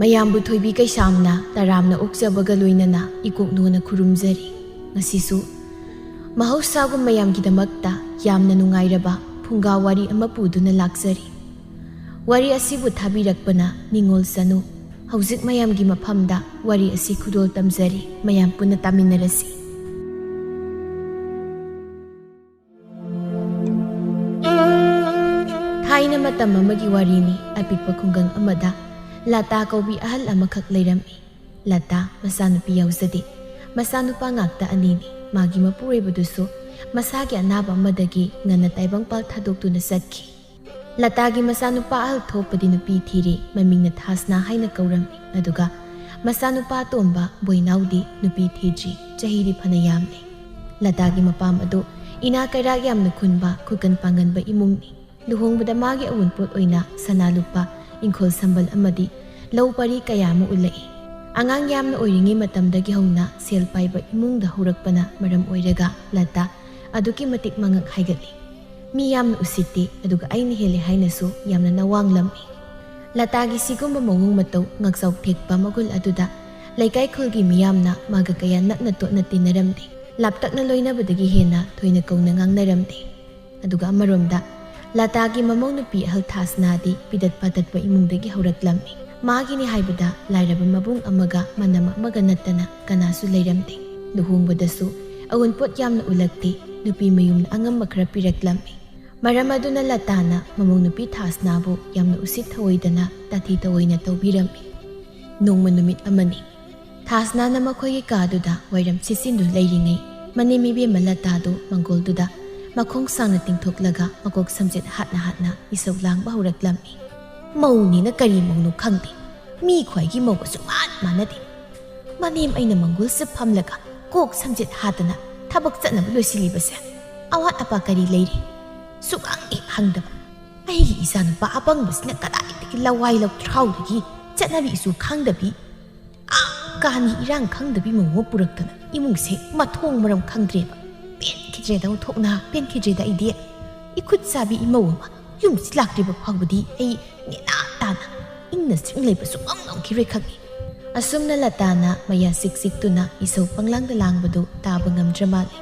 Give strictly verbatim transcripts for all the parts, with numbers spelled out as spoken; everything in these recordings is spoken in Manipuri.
ꯃꯌꯥꯝꯕꯨ ꯊꯣꯏꯕꯤ ꯀꯩꯁꯥꯝꯅ ꯇꯔꯥꯝꯅ ꯑꯣꯛꯆꯕꯒ ꯂꯣꯏꯅꯅ ꯏꯀꯣꯛꯅꯣꯅ ꯈꯨꯔꯨꯝꯖꯔꯤ꯫ ꯉꯁꯤꯁꯨ ꯃꯍꯧꯁꯥꯒꯨꯝ ꯃꯌꯥꯝꯒꯤꯗꯃꯛꯇ ꯌꯥꯝꯅ ꯅꯨꯡꯉꯥꯏꯔꯕ ꯐꯨꯡꯒꯥ ꯋꯥꯔꯤ ꯑꯃ ꯄꯨꯗꯨꯅ ꯂꯥꯛꯆꯔꯤ꯫ ꯋꯥꯔꯤ ꯑꯁꯤꯕꯨ ꯊꯥꯕꯤꯔꯛꯄꯅ ꯅꯤꯡꯉꯣꯜ ꯆꯅꯨ꯫ ꯍꯧꯖꯤꯛ ꯃꯌꯥꯝꯒꯤ ꯃꯐꯝꯗ ꯋꯥꯔꯤ ꯑꯁꯤ ꯈꯨꯗꯣꯜ ꯇꯝꯖꯔꯤ, ꯃꯌꯥꯝ ꯄꯨꯟꯅ ꯇꯥꯃꯤꯟꯅꯔꯁꯤ꯫ ꯊꯥꯏꯅ ꯃꯇꯝ ꯑꯃꯒꯤ ꯋꯥꯔꯤꯅꯤ꯫ ꯑꯄꯤꯛꯄ ꯈꯨꯡꯒꯪ ꯑꯃꯗ ꯂꯇꯥ ꯀꯧꯕꯤ ꯑꯍꯜ ꯑꯃꯈꯛ ꯂꯩꯔꯝꯃꯤ꯫ ꯂꯇꯥ ꯃꯆꯥꯅꯨꯄꯤ ꯌꯥꯎꯖꯗꯦ꯫ ꯃꯆꯥꯅꯨꯄꯥ ꯉꯥꯛꯇ ꯑꯅꯤꯅꯤ꯫ ꯃꯥꯒꯤ ꯃꯄꯨꯔꯣꯏꯕꯗꯨꯁꯨ ꯃꯁꯥꯒꯤ ꯑꯅꯥꯕ ꯑꯃꯗꯒꯤ ꯉꯟꯅ ꯇꯥꯏꯕꯪꯄꯥꯜ ꯊꯥꯗꯣꯛꯇꯨꯅ ꯆꯠꯈꯤ꯫ ꯂꯇꯥꯒꯤ ꯃꯆꯥꯅꯨꯄꯥ ꯑꯍꯜ ꯊꯣꯛꯄꯗꯤ ꯅꯨꯄꯤ ꯊꯤꯔꯦ, ꯃꯃꯤꯡꯅ ꯊꯥꯁꯅꯥ ꯍꯥꯏꯅ ꯀꯧꯔꯝꯃꯤ꯫ ꯑꯗꯨꯒ ꯃꯆꯥꯅꯨꯄꯥ ꯑꯇꯣꯝꯕ ꯕꯣꯏꯅꯥꯎꯗꯤ ꯅꯨꯄꯤ ꯊꯤꯗ꯭ꯔꯤ, ꯆꯍꯤꯗꯤ ꯐꯅ ꯌꯥꯝꯂꯦ꯫ ꯂꯇꯥꯒꯤ ꯃꯄꯥꯝ ꯑꯗꯨ ꯏꯅꯥ ꯀꯩꯔꯥꯛ ꯌꯥꯝꯅ ꯈꯨꯟꯕ, ꯈꯨꯀꯟ ꯄꯥꯡꯒꯟꯕ ꯏꯃꯨꯡꯅꯤ꯫ ꯂꯨꯍꯣꯡꯕꯗ ꯃꯥꯒꯤ ꯑꯋꯨꯟꯄꯣꯠ ꯑꯣꯏꯅ ꯁꯅꯥ ꯂꯨꯄꯥ, ꯏꯪꯈꯣꯜ ꯁꯝꯕꯜ ꯑꯃꯗꯤ ꯂꯧ ꯄꯔꯤ ꯀꯌꯥ ꯑꯃ ꯎꯠꯂꯛꯏ꯫ ꯑꯉꯥꯡ ꯌꯥꯝꯅ ꯑꯣꯏꯔꯤꯉꯩ ꯃꯇꯝꯗꯒꯤ ꯍꯧꯅ ꯁꯦꯜ ꯄꯥꯏꯕ ꯏꯃꯨꯡꯗ ꯍꯧꯔꯛꯄꯅ ꯃꯔꯝ ꯑꯣꯏꯔꯒ ꯂꯇꯥ ꯑꯗꯨꯛꯀꯤ ꯃꯇꯤꯛ ꯃꯉꯛ ꯍꯥꯏꯒꯠꯂꯤ꯫ ꯃꯤ ꯌꯥꯝꯅ ꯎꯁꯤꯠꯇꯦ, ꯑꯗꯨꯒ ꯑꯩꯅ ꯍꯦꯜꯂꯦ ꯍꯥꯏꯅꯁꯨ ꯌꯥꯝꯅ ꯅꯋꯥꯡꯂꯝꯃꯤ꯫ ꯂꯇꯥꯒꯤ ꯁꯤꯒꯨꯝꯕ ꯃꯑꯣꯡ ꯃꯇꯧ, ꯉꯛꯆꯥꯎ ꯊꯦꯛꯄ ꯃꯒꯨꯟ ꯑꯗꯨꯗ ꯂꯩꯀꯥꯏ ꯈꯨꯜꯒꯤ ꯃꯤꯌꯥꯝꯅ ꯃꯥꯒ ꯀꯌꯥ ꯅꯛꯅ ꯇꯣꯠꯅ ꯇꯤꯟꯅꯔꯝꯗꯦ꯫ ꯂꯥꯞꯇꯛꯅ ꯂꯣꯏꯅꯕꯗꯒꯤ ꯍꯦꯟꯅ ꯊꯣꯏꯅ ꯀꯧꯅ ꯉꯥꯡꯅꯔꯝꯗꯦ꯫ ꯑꯗꯨꯒ ꯑꯃꯔꯣꯝꯗ ꯂꯇꯥꯒꯤ ꯃꯃꯧ ꯅꯨꯄꯤ ꯑꯍꯜ ꯊꯥꯁꯅꯥꯗꯤ ꯄꯤꯗꯠ ꯄꯥꯗꯠꯄ ꯏꯃꯨꯡꯗꯒꯤ ꯍꯧꯔꯛꯂꯝꯃꯤ꯫ ꯃꯥꯒꯤꯅꯤ ꯍꯥꯏꯕꯗ ꯂꯥꯏꯔꯕ ꯃꯕꯨꯡ ꯑꯃꯒ ꯃꯅꯝ ꯑꯃꯒ ꯅꯠꯇꯅ ꯀꯅꯥꯁꯨ ꯂꯩꯔꯝꯗꯦ꯫ ꯂꯨꯍꯣꯡꯕꯗꯁꯨ ꯑꯋꯨꯟꯄꯣꯠ ꯌꯥꯝꯅ ꯎꯠꯂꯛꯇꯦ꯫ ꯅꯨꯄꯤ ꯃꯌꯨꯝꯅ ꯑꯉꯝꯕ ꯈꯔ ꯄꯤꯔꯛꯂꯝꯃꯤ꯫ ꯃꯔꯝ ꯑꯗꯨꯅ ꯂꯇꯥꯅ ꯃꯃꯧ ꯅꯨꯄꯤ ꯊꯥꯁꯅꯥꯕꯨ ꯌꯥꯝꯅ ꯎꯁꯤꯠ ꯊꯑꯣꯏꯗꯅ ꯇꯥꯊꯤ ꯇꯑꯣꯏꯅ ꯇꯧꯕꯤꯔꯝꯃꯤ꯫ ꯅꯣꯡꯃ ꯅꯨꯃꯤꯠ ꯑꯃꯅꯤ꯫ ꯊꯥꯁꯅꯥꯅ ꯃꯈꯣꯏꯒꯤ ꯀꯥꯗꯨꯗ ꯋꯥꯏꯔꯝ ꯁꯤꯠꯆꯤꯟꯗꯨꯅ ꯂꯩꯔꯤꯉꯩ, ꯃꯅꯦꯝ ꯏꯕꯦꯝꯃ ꯂꯇꯥꯗꯨ ꯃꯪꯒꯣꯜꯗꯨꯗ ꯃꯈꯣꯡ ꯁꯥꯡꯅ ꯇꯤꯡꯊꯣꯛꯂꯒ ꯃꯀꯣꯛ ꯁꯝꯖꯦꯠ ꯍꯥꯠꯅ ꯍꯥꯠꯅ ꯏꯁꯧ ꯂꯥꯡꯕ ꯍꯧꯔꯛꯂꯝꯃꯤ꯫ ꯃꯧꯅꯤꯅ ꯀꯔꯤ ꯃꯧꯅꯣ ꯈꯪꯗꯦ, ꯃꯤ ꯈ꯭ꯋꯥꯏꯒꯤ ꯃꯧꯒ ꯁꯨꯛꯃꯥꯟ ꯃꯥꯟꯅꯗꯦ꯫ ꯃꯅꯦꯝ ꯑꯩꯅ ꯃꯪꯒꯣꯜꯁꯤꯗ ꯐꯝꯂꯒ ꯀꯣꯛ ꯁꯝꯖꯦꯠ ꯍꯥꯠꯇꯅ ꯊꯕꯛ ꯆꯠꯅꯕ ꯂꯣꯏꯁꯤꯜꯂꯤꯕꯁꯦ ꯑꯋꯥꯠ ꯑꯄꯥ ꯀꯔꯤ ꯂꯩꯔꯤ? ꯁꯨꯛꯍꯪ ꯍꯦꯛ ꯍꯪꯗꯕ꯫ ꯑꯩꯒꯤ ꯏꯆꯥꯅꯨꯄꯥ ꯑꯄꯪꯕꯁꯤꯅ ꯀꯗꯥꯏꯗꯒꯤ ꯂꯋꯥꯏ ꯂꯧꯊ꯭ꯔꯥꯎꯗꯒꯤ ꯆꯠꯅꯕꯤ ꯏꯆꯨ ꯈꯪꯗꯕꯤ, ꯑꯥ, ꯀꯥꯟꯒꯤ ꯏꯔꯥꯡ ꯈꯪꯗꯕꯤ ꯃꯧ ꯑꯃ ꯄꯨꯔꯛꯇꯅ ꯏꯃꯨꯡꯁꯦ ꯃꯊꯣꯡ ꯃꯔꯝ ꯈꯪꯗ꯭ꯔꯦꯕ꯫ ꯄꯦꯟꯈꯤꯗ꯭ꯔꯦꯗ ꯑꯣꯟꯊꯣꯛꯅ, ꯄꯦꯟꯈꯤꯗ꯭ꯔꯦꯗ ꯑꯩꯗꯤ꯫ ꯏꯈꯨꯠ ꯆꯥꯕꯤ ꯏꯃꯧ ꯑꯃ ꯌꯨꯝꯁꯤ ꯂꯥꯛꯇ꯭ꯔꯤꯕ ꯐꯥꯎꯕꯗꯤ ꯑꯩ ꯅꯦꯅꯥ ꯇꯥꯅ ꯅ ꯆꯤꯡ ꯂꯩꯕ ꯁꯨꯛꯉꯝ ꯉꯝꯈꯤꯔꯣꯏ ꯈꯪꯏ꯫ ꯑꯁꯨꯝꯅ ꯂꯇꯥꯅ ꯃꯌꯥ ꯁꯤꯛ ꯁꯤꯛꯇꯨꯅ ꯏꯁꯧ ꯄꯪꯂꯥꯡꯗ ꯂꯥꯡꯕꯗꯨ ꯇꯥꯕ ꯉꯝꯗ꯭ꯔ ꯃꯥꯜꯂꯦ꯫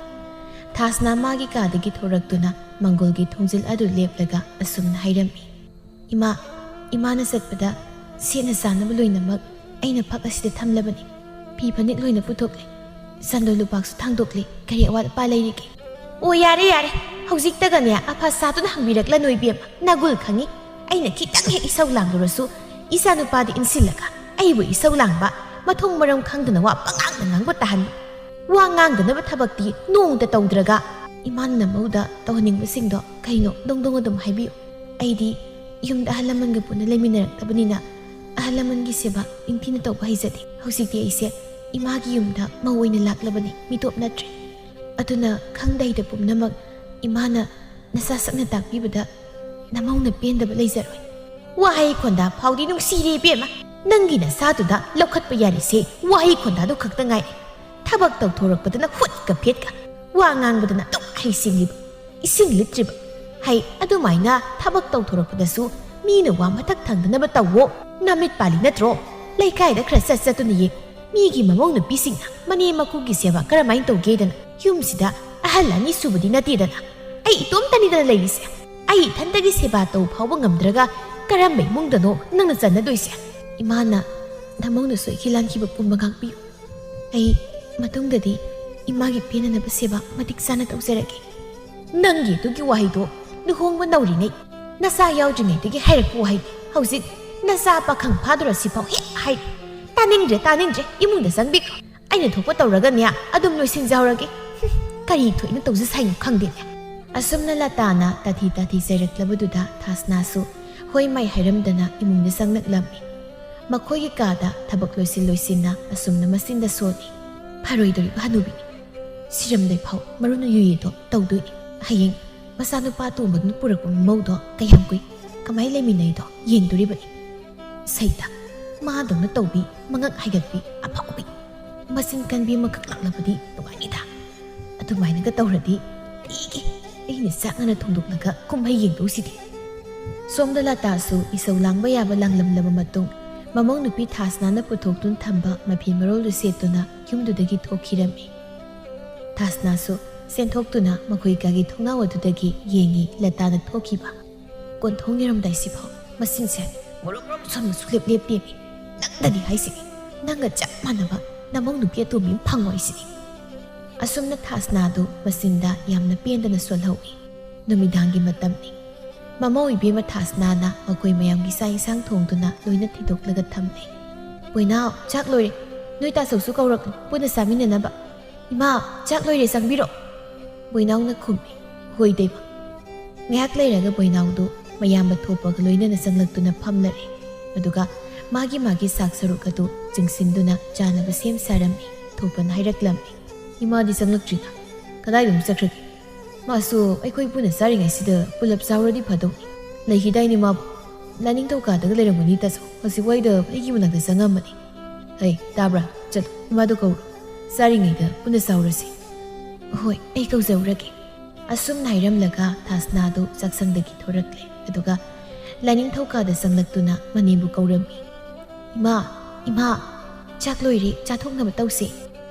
ꯊꯥꯁꯅꯥ ꯃꯥꯒꯤ ꯀꯥꯗꯒꯤ ꯊꯣꯔꯛꯇꯨꯅ ꯃꯪꯒꯣꯜꯒꯤ ꯊꯣꯡꯖꯤꯜ ꯑꯗꯨ ꯂꯦꯞꯂꯒ ꯑꯁꯨꯝꯅ ꯍꯥꯏꯔꯝꯃꯤ, "ꯏꯃꯥ, ꯏꯃꯥꯅ ꯆꯠꯄꯗ ꯁꯦꯠꯅ ꯆꯥꯅꯕ ꯂꯣꯏꯅꯃꯛ ꯑꯩꯅ ꯐꯛ ꯑꯁꯤꯗ ꯊꯝꯂꯕꯅꯤ꯫ ꯐꯤ ꯐꯅꯦꯛ ꯂꯣꯏꯅ ꯄꯨꯊꯣꯛꯂꯦ꯫ ꯆꯟꯗꯣ ꯂꯨꯄꯥꯛꯁꯨ ꯊꯥꯡꯗꯣꯛꯂꯦ꯫ ꯀꯔꯤ ꯑꯋꯥꯠ ꯑꯄꯥ ꯂꯩꯔꯤꯒꯦ?" "ꯑꯣ, ꯌꯥꯔꯦ, ꯌꯥꯔꯦ꯫ ꯍꯧꯖꯤꯛꯇꯒꯅꯦ ꯑꯐ ꯁꯥꯗꯨꯅ ꯍꯪꯕꯤꯔꯛꯂꯅꯨ ꯏꯕꯦꯝꯃ꯫ ꯅꯒꯨꯜ ꯈꯪꯉꯤ꯫ ꯑꯩꯅ ꯈꯤꯇꯪ ꯍꯦꯛ ꯏꯁꯧ ꯂꯥꯡꯂꯨꯔꯁꯨ ꯏꯆꯥꯅꯨꯄꯥꯗꯤ ꯏꯟꯁꯤꯜꯂꯒ ꯑꯩꯕꯨ ꯏꯁꯧ ꯂꯥꯡꯕ, ꯃꯊꯣꯡ ꯃꯔꯝ ꯈꯪꯗꯅ ꯋꯥ ꯄꯉꯥꯡꯗ ꯉꯥꯡꯕ ꯇꯥꯍꯟꯕ꯫ ꯋꯥ ꯉꯥꯡꯗꯅꯕ ꯊꯕꯛꯇꯤ ꯅꯣꯡꯃꯇ ꯇꯧꯗ꯭ꯔꯒ ꯏꯃꯥꯅ ꯅꯃꯧꯗ ꯇꯧꯍꯟꯅꯤꯡꯕꯁꯤꯡꯗꯣ ꯀꯩꯅꯣ ꯗꯣꯡ ꯗꯣꯡ ꯑꯗꯨꯝ ꯍꯥꯏꯕꯤꯌꯨ꯫ ꯑꯩꯗꯤ ꯌꯨꯝꯗ ꯑꯍꯜ ꯂꯃꯟꯒ ꯄꯨꯟꯅ ꯂꯩꯃꯤꯟꯅꯔꯛꯇꯕꯅꯤꯅ ꯑꯍꯜ ꯂꯃꯟꯒꯤ ꯁꯦꯕꯥ ꯅꯤꯡꯊꯤꯅ ꯇꯧꯕ ꯍꯩꯖꯗꯦ꯫ ꯍꯧꯖꯤꯛꯇꯤ ꯑꯩꯁꯦ ꯏꯃꯥꯒꯤ ꯌꯨꯝꯗ ꯃꯧ ꯑꯣꯏꯅ ꯂꯥꯛꯂꯕꯅꯤ, ꯃꯤꯇꯣꯞ ꯅꯠꯇ꯭ꯔꯦ꯫ ꯑꯗꯨꯅ ꯈꯪꯗ ꯍꯩꯗ ꯄꯨꯝꯅꯃꯛ ꯏꯃꯥꯅ ꯅꯆꯥ ꯁꯛꯅ ꯇꯥꯛꯄꯤꯕꯗ ꯅꯃꯧꯅ ꯄꯦꯟꯗꯕ ꯂꯩꯖꯔꯣꯏ꯫" "ꯋꯥꯍꯩ ꯈꯣꯟꯗꯥ ꯐꯥꯎꯗꯤ ꯅꯨꯡꯁꯤꯔꯦ ꯏꯕꯦꯝꯃ꯫ ꯅꯪꯒꯤ ꯅꯆꯥꯗꯨꯗ ꯂꯧꯈꯠꯄ ꯌꯥꯔꯤꯁꯦ ꯋꯥꯍꯩ ꯈꯣꯟꯗꯥꯗꯨ ꯈꯛꯇ ꯉꯥꯏꯔꯦ꯫ ꯊꯕꯛ ꯇꯧꯊꯣꯔꯛꯄꯗꯅ ꯈꯨꯠꯀ ꯐꯦꯠꯀ, ꯋꯥ ꯉꯥꯡꯕꯗꯅ ꯑꯗꯨꯝ ꯍꯩ ꯁꯤꯡꯂꯤꯕ, ꯏꯁꯤꯡ ꯂꯤꯠꯇ꯭ꯔꯤꯕ꯫ ꯍꯩ, ꯑꯗꯨꯃꯥꯏꯅ ꯊꯕꯛ ꯇꯧꯊꯣꯔꯛꯄꯗꯁꯨ ꯃꯤꯅ ꯋꯥ ꯃꯊꯛ ꯊꯪꯗꯅꯕ ꯇꯧꯋꯣ꯫ ꯅꯃꯤꯠ ꯄꯥꯜꯂꯤ ꯅꯠꯇ꯭ꯔꯣ? ꯂꯩꯀꯥꯏꯗ ꯈꯔ ꯆꯠ ꯆꯠꯇꯨꯅ ꯌꯦꯡꯉꯨ꯫ ꯃꯤꯒꯤ ꯃꯃꯧ ꯅꯨꯄꯤꯁꯤꯡꯅ ꯃꯅꯦꯝ ꯃꯀꯨꯒꯤ ꯁꯦꯕꯥ ꯀꯔꯝꯍꯥꯏꯅ ꯇꯧꯒꯦꯗꯅ? ꯌꯨꯝꯁꯤꯗ ꯑꯍꯜ ꯑꯅꯤ ꯁꯨꯕꯗꯤ ꯅꯠꯇꯦꯗꯅ꯫ ꯑꯩ ꯏꯇꯣꯝꯇꯅꯤꯗꯅ ꯂꯩꯔꯤꯁꯦ꯫ ꯑꯩ ꯏꯊꯟꯇꯒꯤ ꯁꯦꯕꯥ ꯇꯧ ꯐꯥꯎꯕ ꯉꯝꯗ꯭ꯔꯒ ꯀꯔꯝꯕ ꯏꯃꯨꯡꯗꯅꯣ ꯅꯪꯅ ꯆꯟꯅꯗꯣꯏꯁꯦ?" "ꯏꯃꯥꯅ ꯅꯃꯧꯅ ꯁꯣꯏꯈꯤ ꯂꯥꯟꯈꯤꯕ ꯄꯨꯝꯕ ꯉꯥꯛꯄꯤꯌꯨ꯫ ꯑꯩ ꯃꯇꯨꯡꯗꯗꯤ ꯏꯃꯥꯒꯤ ꯄꯦꯟꯅꯅꯕ ꯁꯦꯕꯥ ꯃꯇꯤꯛ ꯆꯥꯅ ꯇꯧꯖꯔꯒꯦ꯫" "ꯅꯪꯒꯤ ꯑꯗꯨꯒꯤ ꯋꯥꯍꯩꯗꯣ ꯂꯨꯍꯣꯡꯕ ꯅꯧꯔꯤꯉꯩ, ꯅꯆꯥ ꯌꯥꯎꯗ꯭ꯔꯤꯉꯩꯗꯒꯤ ꯍꯥꯏꯔꯛꯄ ꯋꯥꯍꯩꯅꯤ꯫ ꯍꯧꯖꯤꯛ ꯅꯆꯥ ꯄꯥꯈꯪ ꯐꯥꯗꯣꯔ ꯁꯤꯐꯥꯎ ꯍꯦꯛ ꯍꯥꯏꯔꯤ꯫ ꯇꯥꯅꯤꯡꯗ꯭ꯔꯦ, ꯇꯥꯅꯤꯡꯗ꯭ꯔꯦ, ꯏꯃꯨꯡꯗ ꯆꯪꯕꯤꯈ꯭ꯔꯣ꯫ ꯑꯩꯅ ꯊꯣꯛꯄ ꯇꯧꯔꯒꯅꯦ ꯑꯗꯨꯝ ꯂꯣꯏꯁꯤꯟꯖꯍꯧꯔꯒꯦ꯫ ꯍꯨꯝ, ꯀꯔꯤ ꯊꯣꯛꯏꯅ ꯇꯧꯖꯁꯥꯏꯅꯣ ꯈꯪꯗꯦꯅꯦ꯫" ꯑꯁꯨꯝꯅ ꯂꯇꯥꯅ ꯇꯥꯊꯤ ꯇꯥꯊꯤ ꯆꯩꯔꯛꯂꯕꯗꯨꯗ ꯊꯥꯁꯅꯥꯁꯨ ꯍꯣꯏ ꯃꯥꯏ ꯍꯥꯏꯔꯝꯗꯅ ꯏꯃꯨꯡꯗ ꯆꯪꯂꯛꯂꯝꯃꯤ꯫ ꯃꯈꯣꯏꯒꯤ ꯀꯥꯗ ꯊꯕꯛ ꯂꯣꯏꯁꯤꯟ ꯂꯣꯏꯁꯤꯟꯅ ꯑꯁꯨꯝꯅ ꯃꯆꯤꯟꯗ ꯁꯣꯜꯂꯤ꯫ "ꯐꯔꯣꯏꯗꯧꯔꯤꯕ ꯍꯅꯨꯕꯤꯅꯤ꯫ ꯁꯤꯔꯝꯗꯥꯏ ꯐꯥꯎ ꯃꯔꯨꯅ ꯌꯨꯌꯦꯗꯣ ꯇꯧꯗꯣꯏꯅꯤ꯫ ꯍꯌꯦꯡ ꯃꯆꯥꯅꯨꯄꯥ ꯑꯇꯣꯝꯕꯗꯨꯅ ꯄꯨꯔꯛꯄ ꯃꯃꯧꯗꯣ ꯀꯌꯥꯝ ꯀꯨꯏ ꯀꯃꯥꯏ ꯂꯩꯃꯤꯟꯅꯩꯗꯣ ꯌꯦꯡꯗꯣꯔꯤꯕꯅꯤ꯫ ꯁꯩꯇ, ꯃꯥꯗꯧꯅ ꯇꯧꯕꯤ, ꯃꯉꯛ ꯍꯥꯏꯒꯠꯄꯤ, ꯑꯐꯥꯎꯕꯤ, ꯃꯆꯤꯟ ꯀꯟꯕꯤ ꯑꯃꯈꯛ ꯂꯥꯛꯂꯕꯗꯤ ꯅꯨꯡꯉꯥꯏꯅꯤꯗ꯫ ꯑꯗꯨꯃꯥꯏꯅꯒ ꯇꯧꯔꯗꯤ ꯅꯨꯡꯇꯤꯒꯤ ꯑꯩꯅ ꯆꯥꯛ ꯉꯟꯅ ꯊꯣꯡꯗꯣꯛꯂꯒ ꯀꯨꯝꯍꯩ ꯌꯦꯡꯗꯧꯁꯤꯗꯤ꯫" ꯁꯣꯝꯗ ꯂꯇꯥꯁꯨ ꯏꯁꯧ ꯂꯥꯡꯕ ꯌꯥꯕ ꯂꯥꯡꯂꯝꯂꯕ ꯃꯇꯨꯡ, ꯃꯃꯧ ꯅꯨꯄꯤ ꯊꯥꯁꯅꯥꯅ ꯄꯨꯊꯣꯛꯇꯨꯅ ꯊꯝꯕ ꯃꯐꯤ ꯃꯔꯣꯜꯗꯨ ꯁꯦꯠꯇꯨꯅ ꯌꯨꯝꯗꯨꯗꯒꯤ ꯊꯣꯛꯈꯤꯔꯝꯃꯤ꯫ ꯊꯥꯁꯅꯥꯁꯨ ꯆꯦꯟꯊꯣꯛꯇꯨꯅ ꯃꯈꯣꯏ ꯀꯥꯒꯤ ꯊꯣꯡꯅꯥꯎ ꯑꯗꯨꯗꯒꯤ ꯌꯦꯡꯉꯤ ꯂꯇꯥꯅ ꯊꯣꯛꯈꯤꯕ꯫ ꯀꯣꯟꯊꯣꯡ ꯌꯧꯔꯝꯗꯥꯏꯁꯤꯐꯥꯎ ꯃꯆꯤꯟꯁꯦ ꯃꯨꯔꯨꯝ ꯃꯨꯔꯨꯝ ꯁꯣꯟꯕ ꯁꯨꯛꯂꯦꯞ ꯂꯦꯞꯇꯦꯃꯤ꯫ ꯅꯪꯗꯗꯤ ꯍꯥꯏꯁꯤꯅꯤ, ꯅꯪꯒ ꯆꯞ ꯃꯥꯟꯅꯕ ꯅꯃꯧ ꯅꯨꯄꯤ ꯑꯇꯣꯝꯕꯤ ꯑꯃ ꯐꯪꯉꯣ ꯍꯥꯏꯁꯤꯅꯤ꯫ ꯑꯁꯨꯝꯅ ꯊꯥꯁꯅꯥꯗꯨ ꯃꯆꯤꯟꯗ ꯌꯥꯝꯅ ꯄꯦꯟꯗꯅ ꯁꯣꯜꯍꯧꯏ꯫ ꯅꯨꯃꯤꯗꯥꯡꯒꯤ ꯃꯇꯝꯅꯤ꯫ ꯃꯃꯧ ꯏꯕꯦꯝꯃ ꯊꯥꯁꯅꯥꯅ ꯃꯈꯣꯏ ꯃꯌꯥꯝꯒꯤ ꯆꯥꯛ ꯏꯟꯁꯥꯡ ꯊꯣꯡꯗꯨꯅ ꯂꯣꯏꯅ ꯊꯤꯗꯣꯛꯂꯒ ꯊꯝꯂꯦ꯫ "ꯕꯣꯏꯅꯥꯎ, ꯆꯥꯛ ꯂꯣꯏꯔꯦ꯫ ꯅꯣꯏ ꯇꯥꯆꯧꯁꯨ ꯀꯧꯔꯛꯂꯦ, ꯄꯨꯟꯅ ꯆꯥꯃꯤꯟꯅꯅꯕ꯫ ꯏꯃꯥ, ꯆꯥꯛ ꯂꯣꯏꯔꯦ, ꯆꯪꯕꯤꯔꯣ꯫" ꯕꯣꯏꯅꯥꯎꯅ ꯈꯨꯝꯃꯤ, "ꯍꯣꯏ ꯏꯇꯩꯃ꯫" ꯉꯥꯏꯍꯥꯛ ꯂꯩꯔꯒ ꯕꯣꯏꯅꯥꯎꯗꯨ ꯃꯌꯥꯝꯕ ꯊꯣꯛꯄꯒ ꯂꯣꯏꯅꯅ ꯆꯪꯂꯛꯇꯨꯅ ꯐꯝꯂꯔꯦ꯫ ꯑꯗꯨꯒ ꯃꯥꯒꯤ ꯃꯥꯒꯤ ꯆꯥꯛ ꯁꯔꯨꯛ ꯑꯗꯨ ꯆꯤꯡꯁꯤꯟꯗꯨꯅ ꯆꯥꯅꯕ ꯁꯦꯝ ꯁꯥꯔꯝꯃꯤ꯫ ꯊꯣꯛꯄꯅ ꯍꯥꯏꯔꯛꯂꯝꯃꯤ, "ꯏꯃꯥꯗꯤ ꯆꯪꯂꯛꯇ꯭ꯔꯤꯅ, ꯀꯗꯥꯏꯗ ꯑꯃꯨꯛ ꯆꯠꯈ꯭ꯔꯒꯦ? ꯃꯥꯁꯨ ꯑꯩꯈꯣꯏ ꯄꯨꯟꯅ ꯆꯥꯔꯤꯉꯩꯁꯤꯗ ꯄꯨꯂꯞ ꯆꯥꯎꯔꯗꯤ ꯐꯗꯧꯅꯤ꯫ ꯂꯩꯈꯤꯗꯥꯏꯅꯦ ꯃꯥꯕꯨ? ꯂꯥꯏꯅꯤꯡꯊꯧ ꯀꯥꯗꯒ ꯂꯩꯔꯝꯒꯅꯤ ꯇꯥꯆꯧ꯫ ꯍꯧꯖꯤꯛ ꯋꯥꯏꯗ ꯑꯩꯒꯤ ꯃꯅꯥꯛꯇ ꯆꯪꯉꯝꯕꯅꯤ꯫ ꯍꯩ, ꯇꯥꯕ꯭ꯔꯥ? ꯆꯠꯂꯣ, ꯏꯃꯥꯗꯣ ꯀꯧꯔꯣ꯫ ꯆꯥꯔꯤꯉꯩꯗ ꯄꯨꯟꯅ ꯆꯥꯎꯔꯁꯤ꯫" "ꯍꯣꯏ, ꯑꯩ ꯀꯧꯖꯍꯧꯔꯒꯦ꯫" ꯑꯁꯨꯝꯅ ꯍꯥꯏꯔꯝꯂꯒ ꯊꯥꯁꯅꯥꯗꯨ ꯆꯥꯛꯁꯪꯗꯒꯤ ꯊꯣꯔꯛꯂꯦ꯫ ꯑꯗꯨꯒ ꯂꯥꯏꯅꯤꯡꯊꯧ ꯀꯥꯗ ꯆꯪꯂꯛꯇꯨꯅ ꯃꯅꯦꯕꯨ ꯀꯧꯔꯝꯃꯤ꯫ "ꯏꯃꯥ, ꯏꯃꯥ, ꯆꯥꯛ ꯂꯣꯏꯔꯦ, ꯆꯥꯊꯣꯛꯅꯕ ꯇꯧꯁꯦ꯫"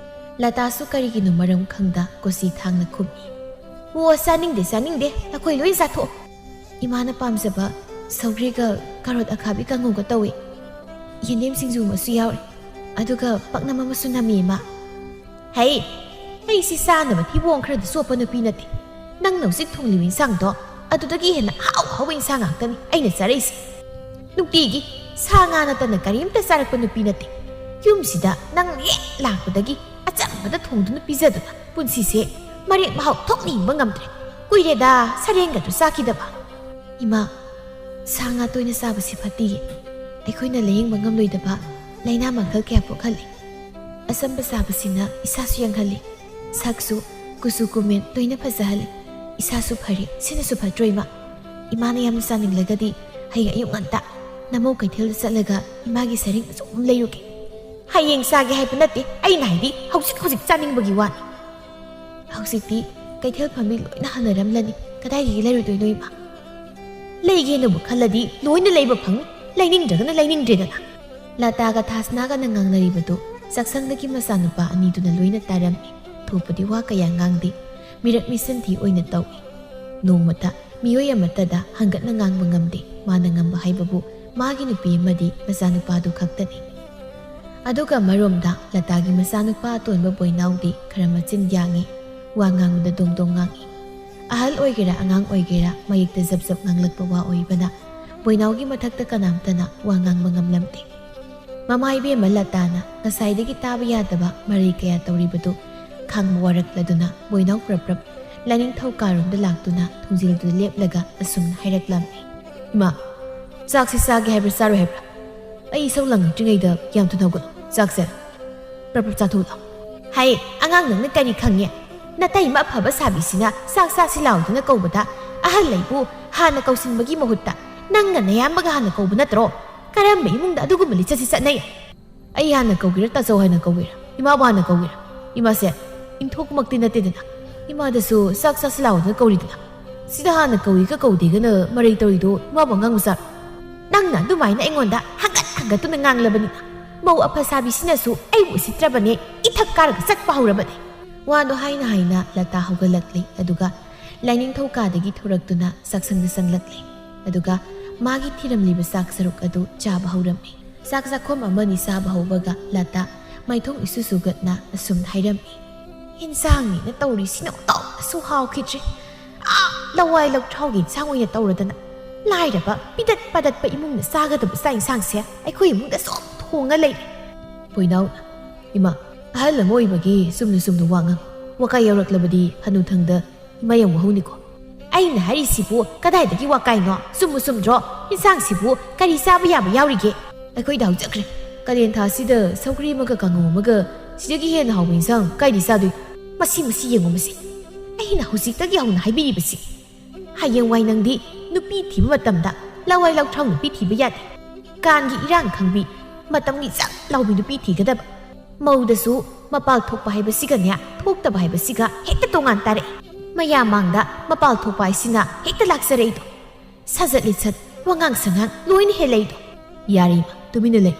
ꯂꯇꯥꯁꯨ ꯀꯔꯤꯒꯤꯅꯣ ꯃꯔꯝ ꯈꯪꯗ ꯀꯣꯆꯤ ꯊꯥꯡꯅ ꯈꯨꯝꯃꯤ꯫ "ꯑꯣ, ꯆꯥꯅꯤꯡꯗꯦ, ꯆꯥꯅꯤꯡꯗꯦ, ꯅꯈꯣꯏ ꯂꯣꯏ ꯆꯥꯊꯣꯛꯑꯣ꯫ ꯏꯃꯥꯅ ꯄꯥꯝꯖꯕ ꯁꯧꯒ꯭ꯔꯤꯒ ꯀꯥꯔꯣꯠ ꯑꯈꯥꯕꯤ ꯀꯥꯡꯉꯧꯒ ꯇꯧꯏ꯫ ꯌꯦꯟꯗꯦꯝ ꯁꯤꯡꯖꯨ ꯑꯃꯁꯨ ꯌꯥꯎꯔꯤ꯫ ꯑꯗꯨꯒ ꯄꯥꯛꯅꯝ ꯑꯃꯁꯨ ꯅꯝꯃꯤ, ꯏꯃꯥ꯫" "ꯍꯩ, ꯑꯩꯁꯤ ꯆꯥꯅꯕ ꯊꯤꯕꯣꯡ ꯈꯔꯗ ꯆꯣꯞꯄ ꯅꯨꯄꯤ ꯅꯠꯇꯦ꯫ ꯅꯪꯅ ꯍꯧꯖꯤꯛ ꯊꯣꯡꯂꯤꯕ ꯏꯟꯁꯥꯡꯗꯣ, ꯑꯗꯨꯗꯒꯤ ꯍꯦꯟꯅ ꯑꯍꯥꯎ ꯑꯍꯥꯎꯕ ꯏꯟꯁꯥꯡ ꯉꯥꯛꯇꯅꯤ ꯑꯩꯅ ꯆꯥꯔꯛꯏꯁꯦ꯫ ꯅꯨꯡꯇꯤꯒꯤ ꯁꯥ ꯉꯥ ꯅꯠꯇꯅ ꯀꯔꯤꯝꯇ ꯆꯥꯔꯛꯄ ꯅꯨꯄꯤ ꯅꯠꯇꯦ꯫ ꯌꯨꯝꯁꯤꯗ ꯅꯪ ꯍꯦꯛ ꯂꯥꯛꯄꯗꯒꯤ ꯑꯆꯝꯕꯗ ꯊꯣꯡꯗꯨꯅ ꯄꯤꯖꯗꯨꯅ ꯄꯨꯟꯁꯤꯁꯦ ꯃꯔꯦꯛ ꯃꯍꯥꯎ ꯊꯣꯛꯅ ꯍꯤꯡꯕ ꯉꯝꯗ꯭ꯔꯦ꯫ ꯀꯨꯏꯔꯦꯗ ꯁꯔꯦꯡꯒꯗꯨ ꯆꯥꯈꯤꯗꯕ꯫" "ꯏꯃꯥ, ꯁꯥ ꯉꯥ ꯇꯣꯏꯅ ꯆꯥꯕꯁꯤ ꯐꯠꯇꯤꯌꯦ꯫ ꯑꯩꯈꯣꯏꯅ ꯂꯥꯌꯦꯡꯕ ꯉꯝꯂꯣꯏꯗꯕ ꯂꯥꯏꯅꯥ ꯃꯈꯜ ꯀꯌꯥ ꯄꯣꯛꯍꯜꯂꯤ꯫ ꯑꯆꯝꯕ ꯆꯥꯕꯁꯤꯅ ꯏꯁꯥꯁꯨ ꯌꯥꯡꯍꯜꯂꯤ, ꯁꯛꯁꯨ, ꯀꯨꯆꯨ ꯀꯨꯃꯦꯟ ꯂꯣꯏꯅ ꯐꯖꯍꯜꯂꯤ꯫ ꯏꯁꯥꯁꯨ ꯐꯔꯦ, ꯁꯤꯅꯁꯨ ꯐꯠꯇ꯭ꯔꯣ ꯏꯃꯥ? ꯏꯃꯥꯅ ꯌꯥꯝꯅ ꯆꯥꯅꯤꯡꯂꯒꯗꯤ ꯍꯌꯦꯡ ꯑꯌꯨꯛ ꯉꯟꯇꯥ ꯅꯃꯧ ꯀꯩꯊꯦꯜꯗ ꯆꯠꯂꯒ ꯏꯃꯥꯒꯤ ꯁꯔꯦꯡ ꯑꯆꯧꯕ ꯑꯃ ꯂꯩꯔꯨꯒꯦ꯫" "ꯍꯌꯦꯡ ꯆꯥꯒꯦ ꯍꯥꯏꯕ ꯅꯠꯇꯦ, ꯑꯩꯅ ꯍꯥꯏꯗꯤ ꯍꯧꯖꯤꯛ ꯍꯧꯖꯤꯛ ꯆꯥꯅꯤꯡꯕꯒꯤ ꯋꯥꯅꯤ꯫" "ꯍꯧꯖꯤꯛꯇꯤ ꯀꯩꯊꯦꯜ ꯐꯝꯕꯤ ꯂꯣꯏꯅ ꯍꯟꯅꯔꯝꯂꯅꯤ, ꯀꯗꯥꯏꯗꯒꯤ ꯂꯩꯔꯨꯗꯣꯏꯅꯣ ꯏꯃꯥ?" ꯂꯩꯒꯦꯅꯕꯨ ꯈꯜꯂꯗꯤ ꯂꯣꯏꯅ ꯂꯩꯕ ꯐꯪꯅꯤ, ꯂꯩꯅꯤꯡꯗ꯭ꯔꯒꯅ ꯂꯩꯅꯤꯡꯗ꯭ꯔꯦꯗꯅ꯫ ꯂꯇꯥꯒ ꯊꯥꯁꯅꯥꯒꯅ ꯉꯥꯡꯅꯔꯤꯕꯗꯨ ꯆꯥꯛꯁꯪꯗꯒꯤ ꯃꯆꯥꯅꯨꯄꯥ ꯑꯅꯤꯗꯨꯅ ꯂꯣꯏꯅ ꯇꯥꯔꯝꯃꯤ꯫ ꯊꯣꯛꯄꯗꯤ ꯋꯥ ꯀꯌꯥ ꯉꯥꯡꯗꯦ, ꯃꯤꯔꯛ ꯃꯤꯁꯟꯊꯤ ꯑꯣꯏꯅ ꯇꯧꯏ꯫ ꯅꯣꯡꯃꯇ ꯃꯤꯑꯣꯏ ꯑꯃꯠꯇꯗ ꯍꯪꯒꯠꯅ ꯉꯥꯡꯕ ꯉꯝꯗꯦ꯫ ꯃꯥꯅ ꯉꯝꯕ ꯍꯥꯏꯕꯕꯨ ꯃꯥꯒꯤ ꯅꯨꯄꯤ ꯑꯃꯗꯤ ꯃꯆꯥꯅꯨꯄꯥꯗꯨ ꯈꯛꯇꯅꯤ꯫ ꯑꯗꯨꯒ ꯑꯃꯔꯣꯝꯗ ꯂꯇꯥꯒꯤ ꯃꯆꯥꯅꯨꯄꯥ ꯑꯇꯣꯟꯕ ꯕꯣꯏꯅꯥꯎꯗꯤ ꯈꯔ ꯃꯆꯤꯟ ꯌꯥꯡꯉꯤ, ꯋꯥ ꯉꯥꯡꯕꯗ ꯗꯣꯡ ꯗꯣꯡ ꯉꯥꯡꯉꯤ꯫ ꯑꯍꯜ ꯑꯣꯏꯒꯦꯔꯥ ꯑꯉꯥꯡ ꯑꯣꯏꯒꯦꯔꯥ ꯃꯌꯦꯛꯇ ꯖꯞ ꯖꯞ ꯉꯥꯡꯂꯛꯄ ꯋꯥ ꯑꯣꯏꯕꯅ ꯕꯣꯏꯅꯥꯎꯒꯤ ꯃꯊꯛꯇ ꯀꯅꯥꯝꯇꯅ ꯋꯥ ꯉꯥꯡꯕ ꯉꯝꯂꯝꯗꯦ꯫ ꯃꯃꯥ ꯏꯕꯦꯝꯃ ꯂꯇꯥꯅ ꯉꯁꯥꯏꯗꯒꯤ ꯇꯥꯕ ꯌꯥꯗꯕ ꯃꯔꯩ ꯀꯌꯥ ꯇꯧꯔꯤꯕꯗꯨ ꯈꯥꯡꯕ ꯋꯥꯔꯛꯂꯗꯨꯅ ꯕꯣꯏꯅꯥꯎ ꯄ꯭ꯔꯞ ꯄ꯭ꯔꯞ ꯂꯥꯏꯅꯤꯡꯊꯧ ꯀꯥꯔꯣꯝꯗ ꯂꯥꯛꯇꯨꯅ ꯊꯣꯡꯖꯤꯜꯗꯨꯗ ꯂꯦꯞꯂꯒ ꯑꯁꯨꯝꯅ ꯍꯥꯏꯔꯛꯂꯝꯃꯤ꯫ "ꯏꯃꯥ, ꯆꯥꯛꯁꯤ ꯆꯥꯒꯦ ꯍꯥꯏꯕ꯭ꯔꯥ ꯆꯥꯔꯣꯏ ꯍꯥꯏꯕ꯭ꯔꯥ? ꯑꯩ ꯏꯁꯧ ꯂꯥꯡꯉꯛꯇ꯭ꯔꯤꯉꯩꯗ ꯌꯥꯝ ꯊꯨꯅ ꯍꯧꯒꯠꯂꯣ꯫ ꯆꯥꯛꯁꯦ ꯄ꯭ꯔꯞ ꯄ꯭ꯔꯞ ꯆꯥꯊꯣꯛꯂꯣ꯫" "ꯍꯥꯏ, ꯑꯉꯥꯡ ꯅꯪꯅ ꯀꯔꯤ ꯈꯪꯉꯦ? ꯅꯇꯩꯃ ꯑꯐꯕ ꯁꯥꯕꯤꯁꯤꯅ ꯆꯥꯛ ꯆꯥꯁꯤ ꯂꯥꯎꯗꯨꯅ ꯀꯧꯕꯗ ꯑꯍꯜ ꯑꯩꯕꯨ ꯍꯥꯟꯅ ꯀꯧꯁꯤꯟꯕꯒꯤ ꯃꯍꯨꯠꯇ ꯅꯪꯅ ꯅꯌꯥꯝꯕꯒ ꯍꯥꯟꯅ ꯀꯧꯕ ꯅꯠꯇ꯭ꯔꯣ? ꯀꯔꯝꯕ ꯏꯃꯨꯡꯗ ꯑꯗꯨꯒꯨꯝꯕ ꯂꯤꯆꯠꯁꯤ ꯆꯠꯅꯩ?" "ꯑꯩ ꯍꯥꯟꯅ ꯀꯧꯒꯦꯔꯥ ꯇꯥꯆꯧ ꯍꯥꯟꯅ ꯀꯧꯒꯦꯔꯥ? ꯏꯃꯥꯕꯨ ꯍꯥꯟꯅ ꯀꯧꯒꯦꯔꯥ? ꯏꯃꯥꯁꯦ ꯏꯟꯊꯣꯛꯄꯃꯛꯇꯤ ꯅꯠꯇꯦꯗꯅ꯫ ꯏꯃꯥꯗꯁꯨ ꯆꯥꯛ ꯆꯥꯁꯤ ꯂꯥꯎꯗꯅ ꯀꯧꯔꯤꯗꯅ꯫ ꯁꯤꯗ ꯍꯥꯟꯅ ꯀꯧꯏꯒ ꯀꯧꯗꯦꯒꯅ ꯃꯔꯩ ꯇꯧꯔꯤꯗꯣ ꯏꯃꯥꯕꯨ ꯑꯉꯥꯡ ꯃꯆꯥꯔꯣ?" "ꯅꯪꯅ ꯑꯗꯨꯃꯥꯏꯅ ꯑꯩꯉꯣꯟꯗ ꯍꯪꯒꯠ ꯍꯟꯒꯠꯇꯨꯅ ꯉꯥꯡꯂꯕꯅꯤꯅ ꯃꯧ ꯑꯐ ꯁꯥꯕꯤꯁꯤꯅꯁꯨ ꯑꯩꯕꯨ ꯎꯁꯤꯠꯇ꯭ꯔꯕꯅꯦ, ꯏꯊꯛ ꯀꯥꯔꯒ ꯆꯠꯄ ꯍꯧꯔꯕꯅꯦ꯫" ꯋꯥꯗꯣ ꯍꯥꯏꯅ ꯍꯥꯏꯅ ꯂꯇꯥ ꯍꯧꯒꯠꯂꯛꯂꯦ, ꯑꯗꯨꯒ ꯂꯥꯏꯅꯤꯡꯊꯧ ꯀꯥꯗꯒꯤ ꯊꯣꯔꯛꯇꯨꯅ ꯆꯥꯛꯁꯪꯗ ꯆꯪꯂꯛꯂꯦ꯫ ꯑꯗꯨꯒ ꯃꯥꯒꯤ ꯊꯤꯔꯝꯂꯤꯕ ꯆꯥꯛ ꯁꯔꯨꯛ ꯑꯗꯨ ꯆꯥꯕ ꯍꯧꯔꯝꯃꯤ꯫ ꯆꯥꯛ ꯆꯥꯛꯈꯣꯝ ꯑꯃꯅꯤ ꯆꯥꯕ ꯍꯧꯕꯒ ꯂꯇꯥ ꯃꯥꯏꯊꯣꯡ ꯏꯁꯨ ꯁꯨꯒꯠꯅ ꯑꯁꯨꯝꯅ ꯍꯥꯏꯔꯝꯃꯤ꯫ "ꯏꯟꯁꯥꯡꯅꯤꯅ ꯇꯧꯔꯤꯁꯤꯅ ꯑꯣꯟꯊꯣꯛꯅꯁꯨ ꯍꯥꯎꯈꯤꯗ꯭ꯔꯦ꯫ ꯑꯥ, ꯂꯋꯥꯏ ꯂꯧꯊ꯭ꯔꯥꯎꯒꯤ ꯏꯟꯁꯥꯡ ꯑꯣꯏꯅ ꯇꯧꯔꯗꯅ꯫ ꯂꯥꯏꯔꯕ ꯄꯤꯗꯠ ꯄꯥꯗꯠꯄ ꯏꯃꯨꯡꯅ ꯆꯥꯒꯗꯕ ꯆꯥꯛ ꯏꯟꯁꯥꯡꯁꯦ ꯑꯩꯈꯣꯏ ꯏꯃꯨꯡꯗ ꯁꯨꯝ ꯊꯣꯡꯉ ꯂꯩꯔꯦ꯫" ꯕꯣꯏꯅꯥꯎꯅ, "ꯏꯃꯥ, ꯑꯍꯜ ꯑꯃ ꯑꯣꯏꯕꯒꯤ ꯆꯨꯝꯅ ꯆꯨꯝꯅ ꯋꯥ ꯉꯥꯡ꯫ ꯋꯥꯀꯥꯏ ꯌꯧꯔꯛꯂꯕꯗꯤ ꯍꯅꯨꯊꯪꯗ ꯏꯃꯥ ꯌꯥꯝ ꯋꯥꯍꯧꯅꯤꯀꯣ꯫" "ꯑꯩꯅ ꯍꯥꯏꯔꯤꯁꯤꯕꯨ ꯀꯗꯥꯏꯗꯒꯤ ꯋꯥꯀꯥꯏꯅꯣ? ꯆꯨꯝꯕꯨ ꯆꯨꯝꯗ꯭ꯔꯣ? ꯏꯟꯁꯥꯡꯁꯤꯕꯨ ꯀꯔꯤ ꯆꯥꯕ ꯌꯥꯕ ꯌꯥꯎꯔꯤꯒꯦ? ꯑꯩꯈꯣꯏꯗ ꯍꯧꯖꯈ꯭ꯔꯦ꯫ ꯀꯥꯂꯦꯟ ꯊꯥꯁꯤꯗ ꯁꯧꯒ꯭ꯔꯤ ꯑꯃꯒ ꯀꯥꯡꯉꯧ ꯑꯃꯒ ꯁꯤꯗꯒꯤ ꯍꯦꯟꯅ ꯍꯥꯎꯕ ꯏꯟꯁꯥꯡ ꯀꯥꯏꯗꯩ ꯆꯥꯗꯣꯏꯅꯣ? ꯃꯁꯤ, ꯃꯁꯤ ꯌꯦꯡꯉꯨ ꯃꯁꯤ꯫ ꯑꯩꯅ ꯍꯧꯖꯤꯛꯇꯒꯤ ꯍꯧꯅ ꯍꯥꯏꯕꯤꯔꯤꯕꯁꯤ꯫ ꯍꯌꯦꯡꯋꯥꯏ ꯅꯪꯗꯤ ꯅꯨꯄꯤ ꯊꯤꯕ ꯃꯇꯝꯗ ꯂꯋꯥꯏ ꯂꯧꯊ꯭ꯔꯥꯎ ꯅꯨꯄꯤ ꯊꯤꯕ ꯌꯥꯗꯦ꯫ ꯀꯥꯟꯒꯤ ꯏꯔꯥꯡ ꯈꯪꯕꯤ, ꯃꯇꯝꯒꯤ ꯆꯞ ꯂꯥꯎꯕꯤ ꯅꯨꯄꯤ ꯊꯤꯒꯗꯕ꯫ ꯃꯧꯗꯁꯨ ꯃꯄꯥꯜ ꯊꯣꯛꯄ ꯍꯥꯏꯕꯁꯤꯒꯅꯦ, ꯊꯣꯛꯇꯕ ꯍꯥꯏꯕꯁꯤꯒ ꯍꯦꯛꯇ ꯇꯣꯉꯥꯟ ꯇꯥꯔꯛꯏ꯫ ꯃꯌꯥꯝ ꯃꯥꯡꯗ ꯃꯄꯥꯜ ꯊꯣꯛꯄ ꯍꯥꯏꯁꯤꯅ ꯍꯦꯛꯇ ꯂꯥꯛꯆꯔꯛꯏꯗꯣ꯫ ꯁꯥꯖꯠ ꯂꯤꯆꯠ, ꯋꯥꯉꯥꯡ ꯁꯉꯥꯡ ꯂꯣꯏꯅ ꯍꯦꯜꯂꯛꯏꯗꯣ꯫ ꯌꯥꯔꯦ ꯏꯃꯥ, ꯇꯨꯃꯤꯟꯅ ꯂꯩ꯫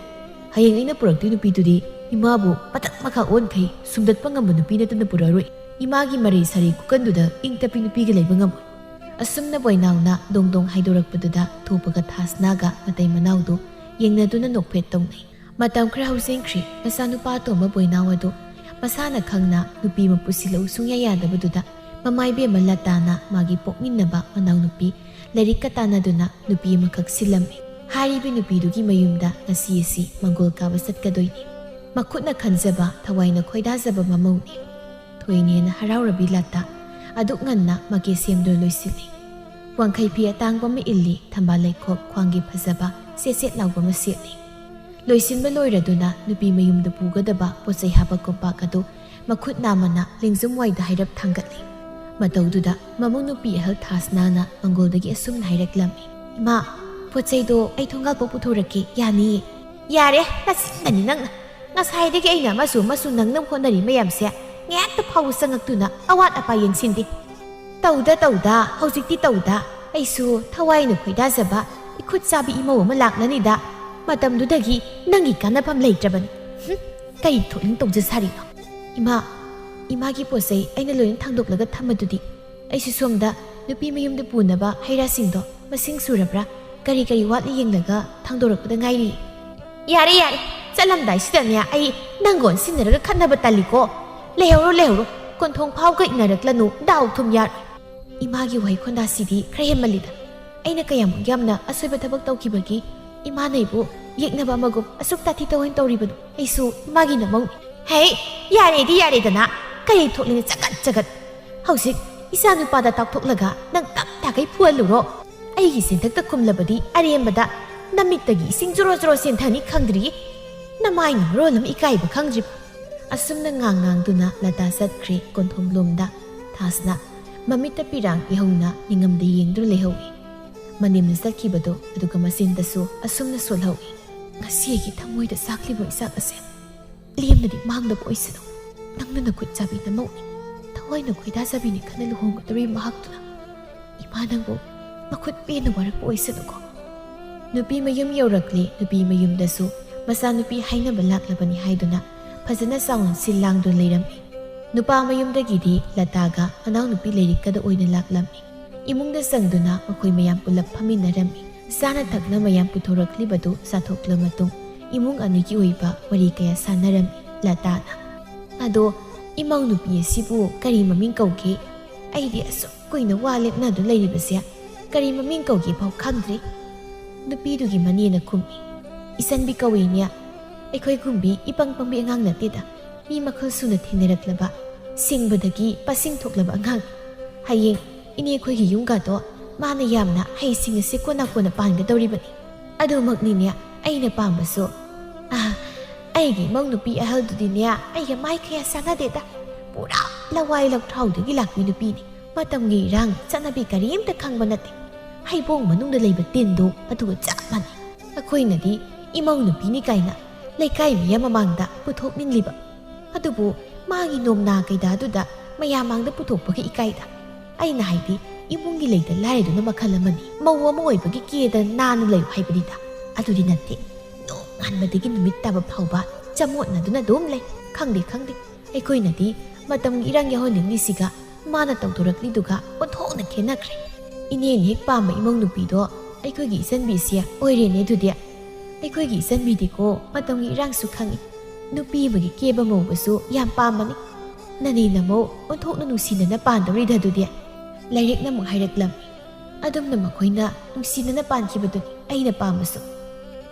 ꯍꯌꯦꯡ ꯑꯩꯅ ꯄꯨꯔꯛꯇꯣꯏ ꯅꯨꯄꯤꯗꯨꯗꯤ ꯏꯃꯥꯕꯨ ꯃꯊꯛ ꯃꯈꯥ ꯑꯣꯟꯈꯩ ꯁꯨꯝꯗꯠꯄ ꯉꯝꯕ ꯅꯨꯄꯤ ꯅꯠꯇꯅ ꯄꯨꯔꯛꯑꯔꯣꯏ꯫ ꯏꯃꯥꯒꯤ ꯃꯔꯩ ꯁꯥꯔꯩ ꯈꯨꯀꯟꯗꯨꯗ ꯏꯪ ꯇꯞꯄꯤ ꯅꯨꯄꯤꯒ ꯂꯩꯕ ꯉꯝꯃꯣꯏ꯫ ꯑꯁꯨꯝꯅ ꯕꯣꯏꯅꯥꯎꯅ ꯗꯣꯡ ꯗꯣꯡ ꯍꯥꯏꯗꯣꯔꯛꯄꯗꯨꯗ ꯊꯣꯛꯄꯒ ꯊꯥꯁꯅꯥꯒ ꯃꯇꯩ ꯃꯅꯥꯎꯗꯨ ꯌꯦꯡꯅꯗꯨꯅ ꯅꯣꯛꯐꯦꯠ ꯇꯧꯅꯩ꯫ ꯃꯇꯝ ꯈꯔ ꯍꯧꯖꯤꯟꯈ꯭ꯔꯦ꯫ ꯃꯆꯥꯅꯨꯄꯥ ꯑꯇꯣꯝꯕ ꯕꯣꯏꯅꯥꯎ ꯑꯗꯨ ꯃꯁꯥꯅ ꯈꯪꯅ ꯅꯨꯄꯤ ꯑꯃ ꯄꯨꯁꯤꯜꯂꯛꯎ ꯁꯨꯡꯌꯥ ꯌꯥꯗꯕꯗꯨꯗ ꯃꯃꯥꯏꯕꯦꯝꯃ ꯂꯇꯥꯅ ꯃꯥꯒꯤ ꯄꯣꯛꯃꯤꯟꯅꯕ ꯃꯅꯥꯎꯅꯨꯄꯤ ꯂꯥꯏꯔꯤꯛꯀ ꯇꯥꯟꯅꯗꯨꯅ ꯅꯨꯄꯤ ꯑꯃꯈꯛ ꯁꯤꯜꯂꯝꯃꯤ꯫ ꯍꯥꯏꯔꯤꯕ ꯅꯨꯄꯤꯗꯨꯒꯤ ꯃꯌꯨꯝꯗ ꯉꯁꯤ ꯑꯁꯤ ꯃꯪꯒꯣꯜ ꯀꯥꯕ ꯆꯠꯀꯗꯣꯏꯅꯤ꯫ ꯃꯈꯨꯠꯅ ꯈꯟꯖꯕ, ꯊꯋꯥꯏꯅ ꯈꯣꯏꯗꯥꯖꯕ ꯃꯃꯧꯅꯤ꯫ ꯊꯣꯏꯅꯦꯅ ꯍꯔꯥꯎꯔꯕꯤ ꯂꯥꯇꯥ ꯑꯗꯨꯛ ꯉꯟꯅ ꯃꯀꯦ ꯁꯦꯝꯗꯨꯅ ꯂꯣꯏꯁꯤꯜꯂꯤ꯫ ꯋꯥꯡꯈꯩ ꯐꯤ ꯑꯇꯥꯡꯕ ꯑꯃ ꯏꯜꯂꯤ, ꯊꯝꯕꯥꯜ ꯂꯩꯈꯣꯛ, ꯈ꯭ꯋꯥꯡꯒꯤ ꯐꯖꯕ, ꯁꯦꯠ ꯁꯦꯠ ꯂꯥꯎꯕ ꯑꯃ ꯁꯦꯠꯂꯤ꯫ ꯂꯣꯏꯁꯤꯟꯕ ꯂꯣꯏꯔꯗꯨꯅ ꯅꯨꯄꯤ ꯃꯌꯨꯝꯗ ꯄꯨꯒꯗꯕ ꯄꯣꯠ ꯆꯩ ꯍꯥꯞꯄ ꯀꯣꯝꯄꯥꯛ ꯑꯗꯨ ꯃꯈꯨꯠ ꯅꯥꯝꯃꯅ ꯂꯦꯡꯖꯨꯝ ꯋꯥꯏꯗ ꯍꯥꯏꯔꯞ ꯊꯥꯡꯒꯠꯂꯤ꯫ ꯃꯇꯧꯗꯨꯗ ꯃꯃꯧ ꯅꯨꯄꯤ ꯑꯍꯜ ꯊꯥꯁꯅꯥꯅ ꯃꯪꯒꯣꯜꯗꯒꯤ ꯑꯁꯨꯝꯅ ꯍꯥꯏꯔꯛꯂꯝꯃꯤ, "ꯏꯃꯥ, ꯄꯣꯠ ꯆꯩꯗꯣ ꯑꯩ ꯊꯣꯡꯒꯥꯜꯐꯥꯎ ꯄꯨꯊꯣꯔꯛꯀꯦ, ꯌꯥꯅꯤꯌꯦ?" "ꯌꯥꯔꯦ, ꯅꯆꯤꯟꯗꯅꯤ ꯅꯪꯅ꯫ ꯉꯁꯥꯏꯗꯒꯤ ꯑꯩꯅ ꯑꯃꯁꯨ ꯑꯃꯁꯨ ꯅꯪꯅꯕ ꯍꯣꯠꯅꯔꯤ ꯃꯌꯥꯝꯁꯦ ꯉꯥꯏꯍꯥꯛꯇ ꯐꯥꯎꯕ ꯆꯪꯉꯛꯇꯨꯅ ꯑꯋꯥꯠ ꯑꯄꯥ ꯌꯦꯡꯁꯤꯟꯗꯦ꯫ ꯇꯧꯗ ꯇꯧꯗ, ꯍꯧꯖꯤꯛꯇꯤ ꯇꯧꯗ꯫ ꯑꯩꯁꯨ ꯊꯋꯥꯏꯅ ꯈꯣꯏꯗꯥꯖꯕ ꯏꯈꯨꯠ ꯆꯥꯕꯤ ꯏꯃꯧ ꯑꯃ ꯂꯥꯛꯂꯅꯤꯗ꯫ ꯃꯇꯝꯗꯨꯗꯒꯤ ꯅꯪꯒꯤ ꯀꯥꯟꯅꯐꯝ ꯂꯩꯇ꯭ꯔꯕꯅꯤ꯫ ꯍꯨꯝ, ꯀꯔꯤ ꯊꯣꯛꯅꯤꯡ ꯇꯧꯖ ꯁꯥꯔꯤꯅꯣ?" "ꯏꯃꯥ, ꯏꯃꯥꯒꯤ ꯄꯣꯠ ꯆꯩ ꯑꯩꯅ ꯂꯣꯏꯅ ꯊꯥꯡꯗꯣꯛꯂꯒ ꯊꯝꯃꯗꯨꯗꯤ꯫ ꯑꯩꯁꯨ ꯁꯣꯝꯗ ꯅꯨꯄꯤ ꯃꯌꯨꯝꯗ ꯄꯨꯅꯕ ꯍꯩ ꯔꯥꯁꯤꯡꯗꯣ ꯃꯁꯤꯡ ꯁꯨꯔꯕ꯭ꯔꯥ, ꯀꯔꯤ ꯀꯔꯤ ꯋꯥꯠꯂꯤ ꯌꯦꯡꯂꯒ ꯊꯥꯡꯗꯣꯔꯛꯄꯗ ꯉꯥꯏꯔꯤ꯫" "ꯌꯥꯔꯦ, ꯌꯥꯔꯦ, ꯆꯠꯂꯝꯗꯥꯏꯁꯤꯗꯅꯦ ꯑꯩ ꯅꯪꯒ ꯑꯣꯟꯁꯤꯟꯅꯔꯒ ꯈꯠꯅꯕ ꯇꯜꯂꯤꯀꯣ꯫ ꯂꯩꯍꯧꯔꯣ, ꯂꯩꯍꯧꯔꯣ, ꯀꯣꯟꯊꯣꯡ ꯐꯥꯎꯒ ꯏꯟꯅꯔꯛꯂꯅꯨ, ꯗꯥꯎ ꯊꯨꯝ ꯌꯥꯔꯣꯏ꯫" ꯏꯃꯥꯒꯤ ꯋꯥꯍꯩ ꯈꯣꯟꯗꯥꯁꯤꯗꯤ ꯈꯔ ꯍꯦꯟꯃꯜꯂꯤꯗ꯫ ꯑꯩꯅ ꯀꯌꯥꯃꯨꯛ ꯌꯥꯝꯅ ꯑꯁꯣꯏꯕ ꯊꯕꯛ ꯇꯧꯈꯤꯕꯒꯤ ꯏꯃꯥꯅ ꯑꯩꯕꯨ ꯌꯦꯛꯅꯕ ꯑꯃꯒꯨꯝ ꯑꯁꯨꯛ ꯇꯥꯊꯤ ꯇꯧꯍꯟ ꯇꯧꯔꯤꯕꯅꯣ? ꯑꯩꯁꯨ ꯏꯃꯥꯒꯤ ꯅꯃꯧꯅꯤ꯫ ꯍꯦ, ꯌꯥꯔꯦꯗꯤ ꯌꯥꯔꯦꯗꯅ, ꯀꯔꯤ ꯊꯣꯛꯂꯤꯅ ꯆꯒꯠ ꯆꯒꯠ꯫ ꯍꯧꯖꯤꯛ ꯏꯆꯥ ꯅꯨꯄꯥꯗ ꯇꯥꯛꯊꯣꯛꯂꯒ ꯅꯪ ꯇꯞ ꯇꯥꯈꯩ ꯐꯨꯍꯜꯂꯨꯔꯣ꯫ ꯑꯩꯒꯤ ꯆꯦꯟꯊꯛꯇ ꯈꯨꯝꯂꯕꯗꯤ ꯑꯔꯦꯝꯕꯗ ꯅꯃꯤꯠꯇꯒꯤ ꯏꯁꯤꯡ ꯖꯣꯔꯣ ꯖꯣꯔꯣ ꯆꯦꯟꯊꯅꯤ ꯈꯪꯗ꯭ꯔꯤ꯫ ꯅꯃꯥꯏꯅ ꯃꯔꯣꯜ ꯑꯃ ꯏꯀꯥꯏꯕ ꯈꯪꯗ꯭ꯔꯤꯕ꯫ ꯑꯁꯨꯝꯅ ꯉꯥꯡ ꯉꯥꯡꯗꯨꯅ ꯂꯇꯥ ꯆꯠꯈ꯭ꯔꯦ ꯀꯣꯟꯊꯣꯡ ꯂꯣꯝꯗ꯫ ꯊꯥꯁꯅ ꯃꯃꯤꯠꯇ ꯄꯤꯔꯥꯡ ꯏꯍꯧꯅ ꯅꯤꯡꯉꯝꯗ ꯌꯦꯡꯗꯨꯅ ꯂꯩꯍꯧꯏ꯫ ꯃꯅꯦꯝꯅ ꯆꯠꯈꯤꯕꯗꯣ ꯑꯗꯨꯒ ꯃꯆꯤꯟꯗꯁꯨ ꯑꯁꯨꯝꯅ ꯁꯣꯜꯍꯧꯏ꯫ "ꯉꯁꯤ ꯑꯩꯒꯤ ꯊꯃꯣꯏꯗ ꯆꯥꯛꯂꯤꯕ ꯏꯆꯥꯛ ꯑꯁꯦ ꯂꯦꯝꯅꯗꯤ ꯃꯥꯡꯗꯕ ꯑꯣꯏꯁꯅꯨ꯫ ꯅꯪꯅ ꯅꯈꯨꯠ ꯆꯥꯕꯤ ꯅꯃꯧꯅꯤ, ꯊꯋꯥꯏꯅ ꯈꯣꯏꯗꯥꯖꯕꯤꯅꯤ ꯈꯟꯅ ꯂꯨꯍꯣꯡꯒꯗꯧꯔꯤ ꯃꯍꯥꯛꯇꯨꯅ ꯏꯃꯥ ꯅꯪꯕꯨ ꯃꯈꯨꯠ ꯄꯦꯟꯅ ꯋꯥꯔꯛꯄ ꯑꯣꯏꯁꯅꯨꯀꯣ꯫ ꯅꯨꯄꯤ ꯃꯌꯨꯝ ꯌꯧꯔꯛꯂꯦ꯫ ꯅꯨꯄꯤ ꯃꯌꯨꯝꯗꯁꯨ ꯃꯆꯥꯅꯨꯄꯤ ꯍꯥꯏꯅꯕ ꯂꯥꯛꯂꯕꯅꯤ ꯍꯥꯏꯗꯨꯅ ꯐꯖꯅ ꯆꯥꯎꯅ ꯁꯤꯜ ꯂꯥꯡꯗꯨꯅ ꯂꯩꯔꯝꯃꯤ꯫ ꯅꯨꯄꯥ ꯃꯌꯨꯝꯗꯒꯤꯗꯤ ꯂꯇꯥꯒ ꯃꯅꯥꯎꯅꯨꯄꯤ ꯂꯩꯔꯤꯛꯀꯗ ꯑꯣꯏꯅ ꯂꯥꯛꯂꯝꯃꯤ꯫ ꯏꯃꯨꯡꯗ ꯆꯪꯗꯨꯅ ꯃꯈꯣꯏ ꯃꯌꯥꯝ ꯄꯨꯂꯞ ꯐꯝꯃꯤꯟꯅꯔꯝꯃꯤ꯫ ꯆꯥꯅ ꯊꯛꯅ ꯃꯌꯥꯝ ꯄꯨꯊꯣꯔꯛꯂꯤꯕꯗꯨ ꯆꯥꯊꯣꯛꯂ ꯃꯇꯨꯡ ꯏꯃꯨꯡ ꯑꯅꯤꯒꯤ ꯑꯣꯏꯕ ꯋꯥꯔꯤ ꯀꯌꯥ ꯁꯥꯟꯅꯔꯝꯃꯤ ꯂꯇꯥꯅ꯫ "ꯑꯗꯣ ꯏꯃꯧ ꯅꯨꯄꯤ ꯑꯁꯤꯕꯨ ꯀꯔꯤ ꯃꯃꯤꯡ ꯀꯧꯒꯦ? ꯑꯩꯗꯤ ꯑꯁꯨꯛ ꯀꯨꯏꯅ ꯋꯥ ꯂꯦꯞꯅꯗꯨꯅ ꯂꯩꯔꯤꯕꯁꯦ ꯀꯔꯤ ꯃꯃꯤꯡ ꯀꯧꯒꯦ ꯐꯥꯎ ꯈꯪꯗ꯭ꯔꯤ꯫" ꯅꯨꯄꯤꯗꯨꯒꯤ ꯃꯅꯦꯅ ꯈꯨꯝꯃꯤ, "ꯏꯆꯟꯕꯤ ꯀꯧꯏꯅꯦ꯫ ꯑꯩꯈꯣꯏꯒꯨꯝꯕꯤ ꯏꯄꯪ ꯄꯪꯕꯤ ꯑꯉꯥꯡ ꯅꯠꯇꯦꯗ꯫ ꯃꯤ ꯃꯈꯜ ꯁꯨꯅ ꯊꯦꯡꯅꯔꯛꯂꯕ, ꯁꯤꯡꯕꯗꯒꯤ ꯄꯁꯤꯡ ꯊꯣꯛꯂꯕ ꯑꯉꯥꯡ꯫ ꯍꯌꯦꯡ ꯏꯅꯦ ꯑꯩꯈꯣꯏꯒꯤ ꯌꯨꯝꯒꯗꯣ ꯃꯥꯅ ꯌꯥꯝꯅ ꯍꯩꯁꯤꯡꯉꯁꯤ ꯀꯣꯟꯅ ꯀꯣꯟꯅ ꯄꯥꯟꯒꯗꯧꯔꯤꯕꯅꯤ꯫ ꯑꯗꯨꯃꯛꯅꯤꯅꯦ ꯑꯩꯅ ꯄꯥꯝꯕꯁꯨ꯫ ꯑꯥ, ꯑꯩꯒꯤ ꯏꯃꯧ ꯅꯨꯄꯤ ꯑꯍꯜꯗꯨꯗꯤꯅꯦ ꯑꯩꯒ ꯃꯥꯏ ꯀꯌꯥ ꯆꯥꯟꯅꯗꯦꯗ꯫ ꯄꯨꯔꯥ ꯂꯋꯥꯏ ꯂꯧꯊꯥꯎꯗꯒꯤ ꯂꯥꯛꯄꯤ ꯅꯨꯄꯤꯅꯤ꯫ ꯃꯇꯝꯒꯤ ꯏꯔꯥꯡ ꯆꯠꯅꯕꯤ ꯀꯔꯤꯝꯇ ꯈꯪꯕ ꯅꯠꯇꯦ꯫ ꯍꯩꯕꯣꯡ ꯃꯅꯨꯡꯗ ꯂꯩꯕ ꯇꯤꯟꯗꯣ ꯑꯗꯨꯒ ꯆꯞ ꯃꯥꯟꯅꯩ꯫ ꯑꯩꯈꯣꯏꯅꯗꯤ ꯏꯃꯧ ꯅꯨꯄꯤꯅꯤ ꯀꯥꯏꯅ ꯂꯩꯀꯥꯏ ꯃꯤꯌꯥꯝ ꯃꯃꯥꯡꯗ ꯄꯨꯊꯣꯛꯅꯤꯡꯂꯤꯕ꯫ ꯑꯗꯨꯕꯨ ꯃꯥꯒꯤ ꯅꯣꯝꯅꯥ ꯀꯩꯗꯥꯗꯨꯗ ꯃꯌꯥꯝ ꯃꯥꯡꯗ ꯄꯨꯊꯣꯛꯄꯒ ꯏꯀꯥꯏꯗ꯫ ꯑꯩꯅ ꯍꯥꯏꯗꯤ ꯏꯃꯨꯡꯒꯤ ꯂꯩꯇ ꯂꯥꯏꯔꯗꯨꯅ ꯃꯈꯜ ꯑꯃꯅꯤ꯫ ꯃꯧ ꯑꯃ ꯑꯣꯏꯕꯒꯤ ꯀꯦꯗ ꯅꯥꯟꯅ ꯂꯩꯌꯨ ꯍꯥꯏꯕꯅꯤꯗ꯫ ꯑꯗꯨꯗꯤ ꯅꯠꯇꯦ꯫ ꯅꯣꯡꯉꯥꯟꯕꯗꯒꯤ ꯅꯨꯃꯤꯠ ꯇꯥꯕ ꯐꯥꯎꯕ ꯆꯃꯣꯠꯅꯗꯨꯅ ꯑꯗꯨꯝ ꯂꯩ꯫ ꯈꯪꯗꯦ, ꯈꯪꯗꯦ꯫ ꯑꯩꯈꯣꯏꯅꯗꯤ ꯃꯇꯝꯒꯤ ꯏꯔꯥꯡ ꯌꯥꯎꯍꯟꯅꯤꯡꯂꯤꯁꯤꯒ ꯃꯥꯅ ꯇꯧꯊꯣꯔꯛꯂꯤꯗꯨꯒ ꯑꯣꯟꯊꯣꯛꯅ ꯈꯦꯠꯅꯈ꯭ꯔꯦ꯫ ꯏꯅꯦꯅ ꯍꯦꯛ ꯄꯥꯝꯕ ꯏꯃꯧ ꯅꯨꯄꯤꯗꯣ ꯑꯩꯈꯣꯏꯒꯤ ꯏꯆꯟꯕꯤꯁꯦ ꯑꯣꯏꯔꯦꯅꯦ ꯑꯗꯨꯗꯤ꯫ ꯑꯩꯈꯣꯏꯒꯤ ꯏꯆꯟꯕꯤꯗꯤꯀꯣ ꯃꯇꯝꯒꯤ ꯏꯔꯥꯡꯁꯨ ꯈꯪꯏ꯫ ꯅꯨꯄꯤ ꯑꯃꯒꯤ ꯀꯦꯕ ꯃꯧꯕꯁꯨ ꯌꯥꯝ ꯄꯥꯝꯕꯅꯤ꯫ ꯅꯅꯦ ꯅꯃꯧ ꯑꯣꯟꯊꯣꯛꯅ ꯅꯨꯡꯁꯤꯅꯅ ꯄꯥꯟꯗꯧꯔꯤꯗ ꯑꯗꯨꯗꯤ꯫" ꯂꯩꯔꯤꯛꯅ ꯑꯃꯨꯛ ꯍꯥꯏꯔꯛꯂꯝꯃꯤ꯫ ꯑꯗꯨꯝꯅ ꯃꯈꯣꯏꯅ ꯅꯨꯡꯁꯤꯅꯅ ꯄꯥꯟꯈꯤꯕꯗꯨꯅꯤ ꯑꯩꯅ ꯄꯥꯝꯕꯁꯨ꯫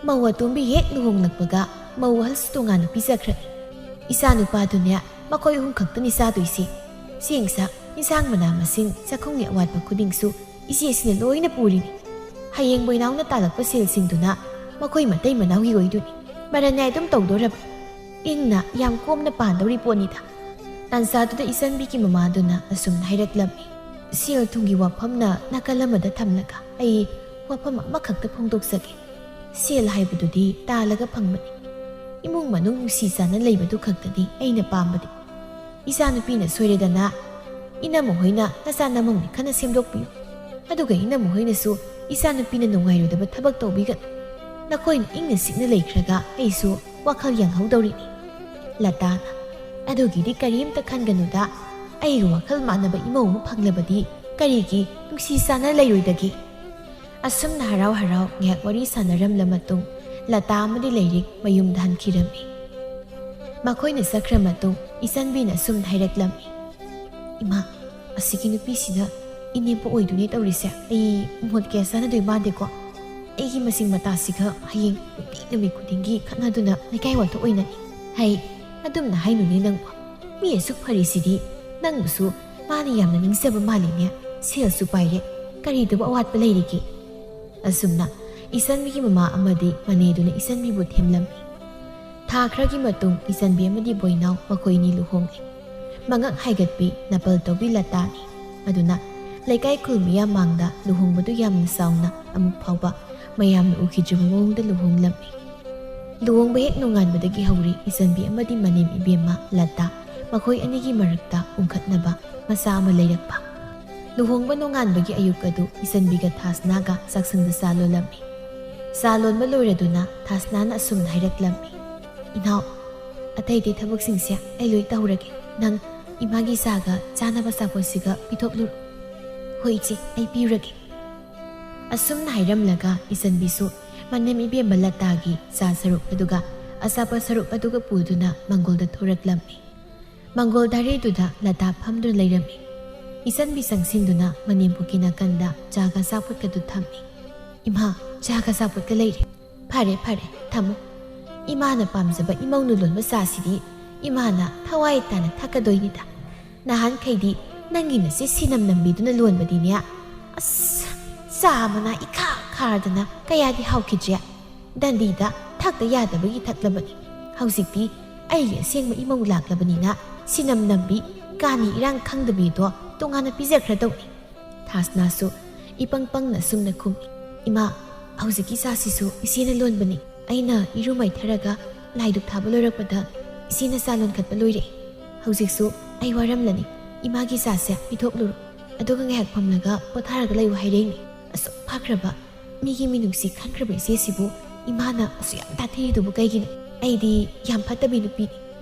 ꯃꯧ ꯑꯇꯣꯝꯕꯤ ꯍꯦꯛ ꯂꯨꯍꯣꯡꯂꯛꯄꯒ ꯃꯧ ꯑꯍꯜꯁꯨ ꯇꯣꯉꯥꯟꯅ ꯄꯤꯖꯈ꯭ꯔꯅꯤ꯫ ꯏꯆꯥ ꯅꯨꯄꯥꯗꯨꯅꯦ ꯃꯈꯣꯏ ꯑꯍꯨꯝ ꯈꯛꯇꯅꯤ ꯆꯥꯗꯣꯏꯁꯦ꯫ ꯆꯦꯡ ꯆꯥꯛ, ꯏꯟꯁꯥꯡ ꯃꯅꯥ ꯃꯁꯤꯡ, ꯆꯥꯛꯈꯨꯝꯒꯤ ꯑꯋꯥꯠꯄ ꯈꯨꯗꯤꯡꯁꯨ ꯏꯆꯦꯁꯤꯅ ꯂꯣꯏꯅ ꯄꯨꯔꯤꯅꯤ꯫ ꯍꯌꯦꯡ ꯕꯣꯏꯅꯥꯎꯅ ꯇꯥꯜꯂꯛꯄ ꯁꯦꯜꯁꯤꯡꯗꯨꯅ ꯃꯈꯣꯏ ꯃꯇꯩ ꯃꯅꯥꯎꯒꯤ ꯑꯣꯏꯗꯣꯏꯅꯤ꯫ ꯃꯔꯟ ꯅꯥꯏ ꯑꯗꯨꯝ ꯇꯧꯗꯣꯔꯕ꯫ ꯏꯪꯅ ꯌꯥꯝ ꯀꯣꯝꯅ ꯄꯥꯟꯗꯧꯔꯤ ꯄꯣꯠꯅꯤꯗ꯫ ꯇꯥꯟꯖꯥꯗꯨꯗ ꯏꯆꯟꯕꯤꯒꯤ ꯃꯃꯥꯗꯨꯅ ꯑꯁꯨꯝꯅ ꯍꯥꯏꯔꯛꯂꯝꯃꯤ, "ꯁꯦꯜ ꯊꯨꯝꯒꯤ ꯋꯥꯐꯝꯅ ꯅꯥꯀꯜ ꯑꯃꯗ ꯊꯝꯂꯒ ꯑꯩ ꯋꯥꯐꯝ ꯑꯃꯈꯛꯇ ꯐꯣꯡꯗꯣꯛꯆꯒꯦ꯫ ꯁꯦꯜ ꯍꯥꯏꯕꯗꯨꯗꯤ ꯇꯥꯜꯂꯒ ꯐꯪꯕꯅꯤ꯫ ꯏꯃꯨꯡ ꯃꯅꯨꯡ ꯅꯨꯡꯁꯤ ꯆꯥꯟꯅ ꯂꯩꯕꯗꯨ ꯈꯛꯇꯅꯤ ꯑꯩꯅ ꯄꯥꯝꯕꯗꯤ꯫ ꯏꯆꯥꯅꯨꯄꯤꯅ ꯁꯣꯏꯔꯦꯗꯅ, ꯏꯅꯝꯃ ꯍꯣꯏꯅ ꯅꯆꯥ ꯅꯃꯧꯅꯤ ꯈꯟꯅ ꯁꯦꯝꯗꯣꯛꯄꯤꯌꯨ꯫ ꯑꯗꯨꯒ ꯏꯅꯝꯃ ꯍꯣꯏꯅꯁꯨ ꯏꯆꯥꯅꯨꯄꯤꯅ ꯅꯨꯡꯉꯥꯏꯔꯣꯏꯗꯕ ꯊꯕꯛ ꯇꯧꯕꯤꯒꯅꯨ꯫ ꯅꯈꯣꯏꯅ ꯏꯪꯅ ꯆꯤꯛꯅ ꯂꯩꯈ꯭ꯔꯒ ꯑꯩꯁꯨ ꯋꯥꯈꯜ ꯌꯥꯡꯍꯧꯗꯧꯔꯤꯅꯤ꯫ ꯂꯇꯥꯅ, ꯑꯗꯨꯒꯤꯗꯤ ꯀꯔꯤꯝꯇ ꯈꯟꯒꯅꯨꯗ, ꯑꯩꯒ ꯋꯥꯈꯜ ꯃꯥꯟꯅꯕ ꯏꯃꯧ ꯑꯃ ꯐꯪꯂꯕꯗꯤ ꯀꯔꯤꯒꯤ ꯅꯨꯡꯁꯤ ꯆꯥꯟꯅ ꯂꯩꯔꯣꯏꯗꯒꯦ? ꯑꯁꯨꯝꯅ ꯍꯔꯥꯎ ꯍꯔꯥꯎ ꯉꯥꯏꯍꯥꯛ ꯋꯥꯔꯤ ꯁꯥꯟꯅꯔꯝꯂ ꯃꯇꯨꯡ ꯂꯇꯥ ꯑꯃꯗꯤ ꯂꯩꯔꯤꯛ ꯃꯌꯨꯝꯗ ꯍꯟꯈꯤꯔꯝꯃꯤ꯫ ꯃꯈꯣꯏꯅ ꯆꯠꯈ꯭ꯔ ꯃꯇꯨꯡ ꯏꯆꯟꯕꯤꯅ ꯑꯁꯨꯝꯅ ꯍꯥꯏꯔꯛꯂꯝꯃꯤ, "ꯏꯃꯥ, ꯑꯁꯤꯒꯤ ꯅꯨꯄꯤꯁꯤꯅ ꯏꯅꯦꯝꯄꯣꯛ ꯑꯣꯏꯗꯣꯏꯅꯦ ꯇꯧꯔꯤꯁꯦ꯫ ꯑꯩ ꯃꯣꯠ ꯀꯌꯥ ꯆꯥꯟꯅꯗꯣꯏ ꯃꯥꯟꯗꯦꯀꯣ꯫ ꯑꯩꯒꯤ ꯃꯁꯤꯡ ꯃꯇꯥꯁꯤꯒ ꯍꯌꯦꯡ ꯅꯨꯡꯇꯤ ꯅꯨꯃꯤꯠ ꯈꯨꯗꯤꯡꯒꯤ ꯈꯠꯅꯗꯨꯅ ꯂꯩꯀꯥꯏ ꯋꯥꯊꯣꯛ ꯑꯣꯏꯅꯅꯤ꯫ ꯍꯩ, ꯑꯗꯨꯝꯅ ꯍꯥꯏꯅꯨꯅꯦ ꯅꯪꯕꯣ꯫ ꯃꯤ ꯑꯁꯨꯛ ꯐꯔꯤꯁꯤꯗꯤ ꯅꯪꯕꯨꯁꯨ ꯃꯥꯅ ꯌꯥꯝꯅ ꯅꯤꯡꯖꯕ ꯃꯥꯜꯂꯤꯅꯦ꯫ ꯁꯦꯜꯁꯨ ꯄꯥꯏꯔꯦ꯫ ꯀꯔꯤꯗꯕꯨ ꯑꯋꯥꯠꯄ ꯂꯩꯔꯤꯒꯦ?" ꯑꯁꯨꯝꯅ ꯏꯆꯟꯕꯤꯒꯤ ꯃꯃꯥ ꯑꯃꯗꯤ ꯃꯅꯦꯗꯨꯅ ꯏꯆꯟꯕꯤꯕꯨ ꯊꯦꯝꯂꯝꯃꯤ꯫ ꯊꯥ ꯈꯔꯒꯤ ꯃꯇꯨꯡ ꯏꯆꯟꯕꯤ ꯑꯃꯗꯤ ꯕꯣꯏꯅꯥꯎ ꯃꯈꯣꯏ ꯑꯅꯤ ꯂꯨꯍꯣꯡꯂꯦ꯫ ꯃꯉꯛ ꯍꯥꯏꯒꯠꯄꯤ ꯅꯄꯜ ꯇꯧꯕꯤ ꯂꯇꯥꯅꯤ꯫ ꯑꯗꯨꯅ ꯂꯩꯀꯥꯏ ꯈꯨꯜ ꯃꯤꯌꯥꯝ ꯃꯥꯡꯗ ꯂꯨꯍꯣꯡꯕꯗꯨ ꯌꯥꯝꯅ ꯆꯥꯎꯅ ꯑꯃꯨꯛ ꯐꯥꯎꯕ ꯃꯌꯥꯝꯅ ꯎꯈꯤꯗ꯭ꯔꯤꯕ ꯃꯑꯣꯡꯗ ꯂꯨꯍꯣꯡꯂꯝꯃꯤ꯫ ꯂꯨꯍꯣꯡꯕ ꯍꯦꯛ ꯅꯣꯡꯉꯥꯟꯕꯗꯒꯤ ꯍꯧꯔꯤ ꯏꯆꯟꯕꯤ ꯑꯃꯗꯤ ꯃꯅꯦꯝ ꯏꯕꯦꯝꯃ ꯂꯇꯥ ꯃꯈꯣꯏ ꯑꯅꯤꯒꯤ ꯃꯔꯛꯇ ꯎꯪꯈꯠꯅꯕ ꯃꯆꯥ ꯑꯃ ꯂꯩꯔꯛꯄ꯫ ꯂꯨꯍꯣꯡꯕ ꯅꯣꯡꯉꯥꯟꯕꯒꯤ ꯑꯌꯨꯛ ꯑꯗꯨ ꯏꯆꯟꯕꯤꯒ ꯊꯥꯁꯅꯥꯒ ꯆꯥꯛꯁꯪꯗ ꯆꯥ ꯂꯣꯜꯂꯝꯃꯤ꯫ ꯆꯥ ꯂꯣꯟꯕ ꯂꯣꯏꯔꯗꯨꯅ ꯊꯥꯁꯅꯥꯅ ꯑꯁꯨꯝꯅ ꯍꯥꯏꯔꯛꯂꯝꯃꯤ, "ꯏꯅꯥꯎ, ꯑꯇꯩ ꯑꯇꯩ ꯊꯕꯛꯁꯤꯡꯁꯦ ꯑꯩ ꯂꯣꯏ ꯇꯧꯔꯒꯦ꯫ ꯅꯪ ꯏꯃꯥꯒꯤ ꯆꯥꯒ ꯆꯥꯅꯕ ꯑꯆꯥꯄꯣꯠꯁꯤꯒ ꯄꯤꯊꯣꯛꯂꯨꯔꯣ꯫" "ꯍꯣꯏ ꯏꯆꯦ, ꯑꯩ ꯄꯤꯔꯨꯔꯒꯦ꯫" ꯑꯁꯨꯝꯅ ꯍꯥꯏꯔꯝꯂꯒ ꯏꯆꯟꯕꯤꯁꯨ ꯃꯅꯦꯝ ꯏꯕꯦꯝꯃ ꯂꯇꯥꯒꯤ ꯆꯥ ꯁꯔꯨꯛ ꯑꯗꯨꯒ ꯑꯆꯥꯄꯣꯠ ꯁꯔꯨꯛ ꯑꯗꯨꯒ ꯄꯨꯗꯨꯅ ꯃꯪꯒꯣꯜꯗ ꯊꯣꯔꯛꯂꯝꯃꯤ꯫ ꯃꯪꯒꯣꯜ ꯗꯥꯏꯔꯤꯗꯨꯗ ꯂꯇꯥ ꯐꯝꯗꯨꯅ ꯂꯩꯔꯝꯃꯤ꯫ ꯏꯆꯟꯕꯤ ꯆꯪꯁꯤꯟꯗꯨꯅ ꯃꯅꯦꯝꯄꯣꯛꯀꯤ ꯅꯥꯀꯟꯗ ꯆꯥꯒ ꯑꯆꯥꯄꯣꯠꯀꯗꯨ ꯊꯝꯃꯤ꯫ "ꯏꯃꯥ, ꯆꯥꯒ ꯑꯆꯥꯄꯣꯠꯀ ꯂꯩꯔꯦ꯫ ꯐꯔꯦ, ꯐꯔꯦ, ꯊꯝꯃꯨ꯫ ꯏꯃꯥꯅ ꯄꯥꯝꯖꯕ ꯏꯃꯧꯅ ꯂꯣꯟꯕ ꯆꯥꯁꯤꯗꯤ ꯏꯃꯥꯅ ꯊꯋꯥꯏ ꯇꯥꯅ ꯊꯛꯀꯗꯣꯏꯅꯤꯗ꯫ ꯅꯍꯥꯟꯈꯩꯗꯤ ꯅꯪꯒꯤ ꯅꯆꯦ ꯁꯤꯅꯝ ꯅꯝꯕꯤꯗꯨꯅ ꯂꯣꯟꯕꯗꯤꯅꯦ, ꯑꯁ, ꯆꯥ ꯃꯅꯥ ꯏꯈꯥ ꯈꯥꯔꯗꯅ ꯀꯌꯥꯗꯤ ꯍꯥꯎꯈꯤꯗ꯭ꯔꯦ꯫ ꯗꯟꯗꯤꯗ ꯊꯛꯇ ꯌꯥꯗꯕꯒꯤ ꯊꯛꯂꯕꯅꯤ꯫ ꯍꯧꯖꯤꯛꯇꯤ ꯑꯩꯒꯤ ꯑꯁꯦꯡꯕ ꯏꯃꯧ ꯂꯥꯛꯂꯕꯅꯤꯅ ꯁꯤꯅꯝ ꯅꯝꯕꯤ, ꯀꯥꯅꯤ ꯏꯔꯥꯡ ꯈꯪꯗꯕꯤꯗꯣ ꯇꯣꯉꯥꯟꯅ ꯄꯤꯖꯈ꯭ꯔꯗꯧꯅꯤ꯫" ꯊꯥꯁꯅꯥꯁꯨ ꯏꯄꯪ ꯄꯪꯅ ꯁꯨꯝꯅ ꯈꯨꯝꯃꯤ, "ꯏꯃꯥ, ꯍꯧꯖꯤꯛꯀꯤ ꯆꯥꯁꯤꯁꯨ ꯏꯆꯦꯅ ꯂꯣꯟꯕꯅꯤ꯫ ꯑꯩꯅ ꯏꯔꯨ ꯃꯥꯏꯊꯔꯒ ꯂꯥꯏꯗꯨꯛ ꯊꯥꯕ ꯂꯣꯏꯔꯛꯄꯗ ꯏꯆꯦꯅ ꯆꯥ ꯂꯣꯟꯈꯠꯄ ꯂꯣꯏꯔꯛꯏ꯫ ꯍꯧꯖꯤꯛꯁꯨ ꯑꯩ ꯋꯥꯔꯝꯂꯅꯤ꯫ ꯏꯃꯥꯒꯤ ꯆꯥꯁꯦ ꯄꯤꯊꯣꯛꯂꯨꯔꯣ꯫" ꯑꯗꯨꯒ ꯉꯥꯏꯍꯥꯛ ꯐꯝꯂꯒ ꯄꯣꯊꯥꯔꯒ ꯂꯩꯌꯨ ꯍꯥꯏꯔꯦꯡꯅꯤ꯫ ꯑꯁꯨꯛ ꯐꯈ꯭ꯔꯕ, ꯃꯤꯒꯤ ꯃꯤꯅꯨꯡꯁꯤ ꯈꯟꯈ꯭ꯔꯕ ꯏꯆꯦꯁꯤꯕꯨ ꯏꯃꯥꯅ ꯑꯁꯨꯛ ꯌꯥꯝ ꯇꯥꯊꯤꯔꯤꯗꯨꯕꯨ ꯀꯩꯒꯤꯅꯣ? ꯑꯩꯗꯤ ꯌꯥꯝ ꯐꯠꯇꯕꯤ ꯅꯨꯄꯤꯅꯤ꯫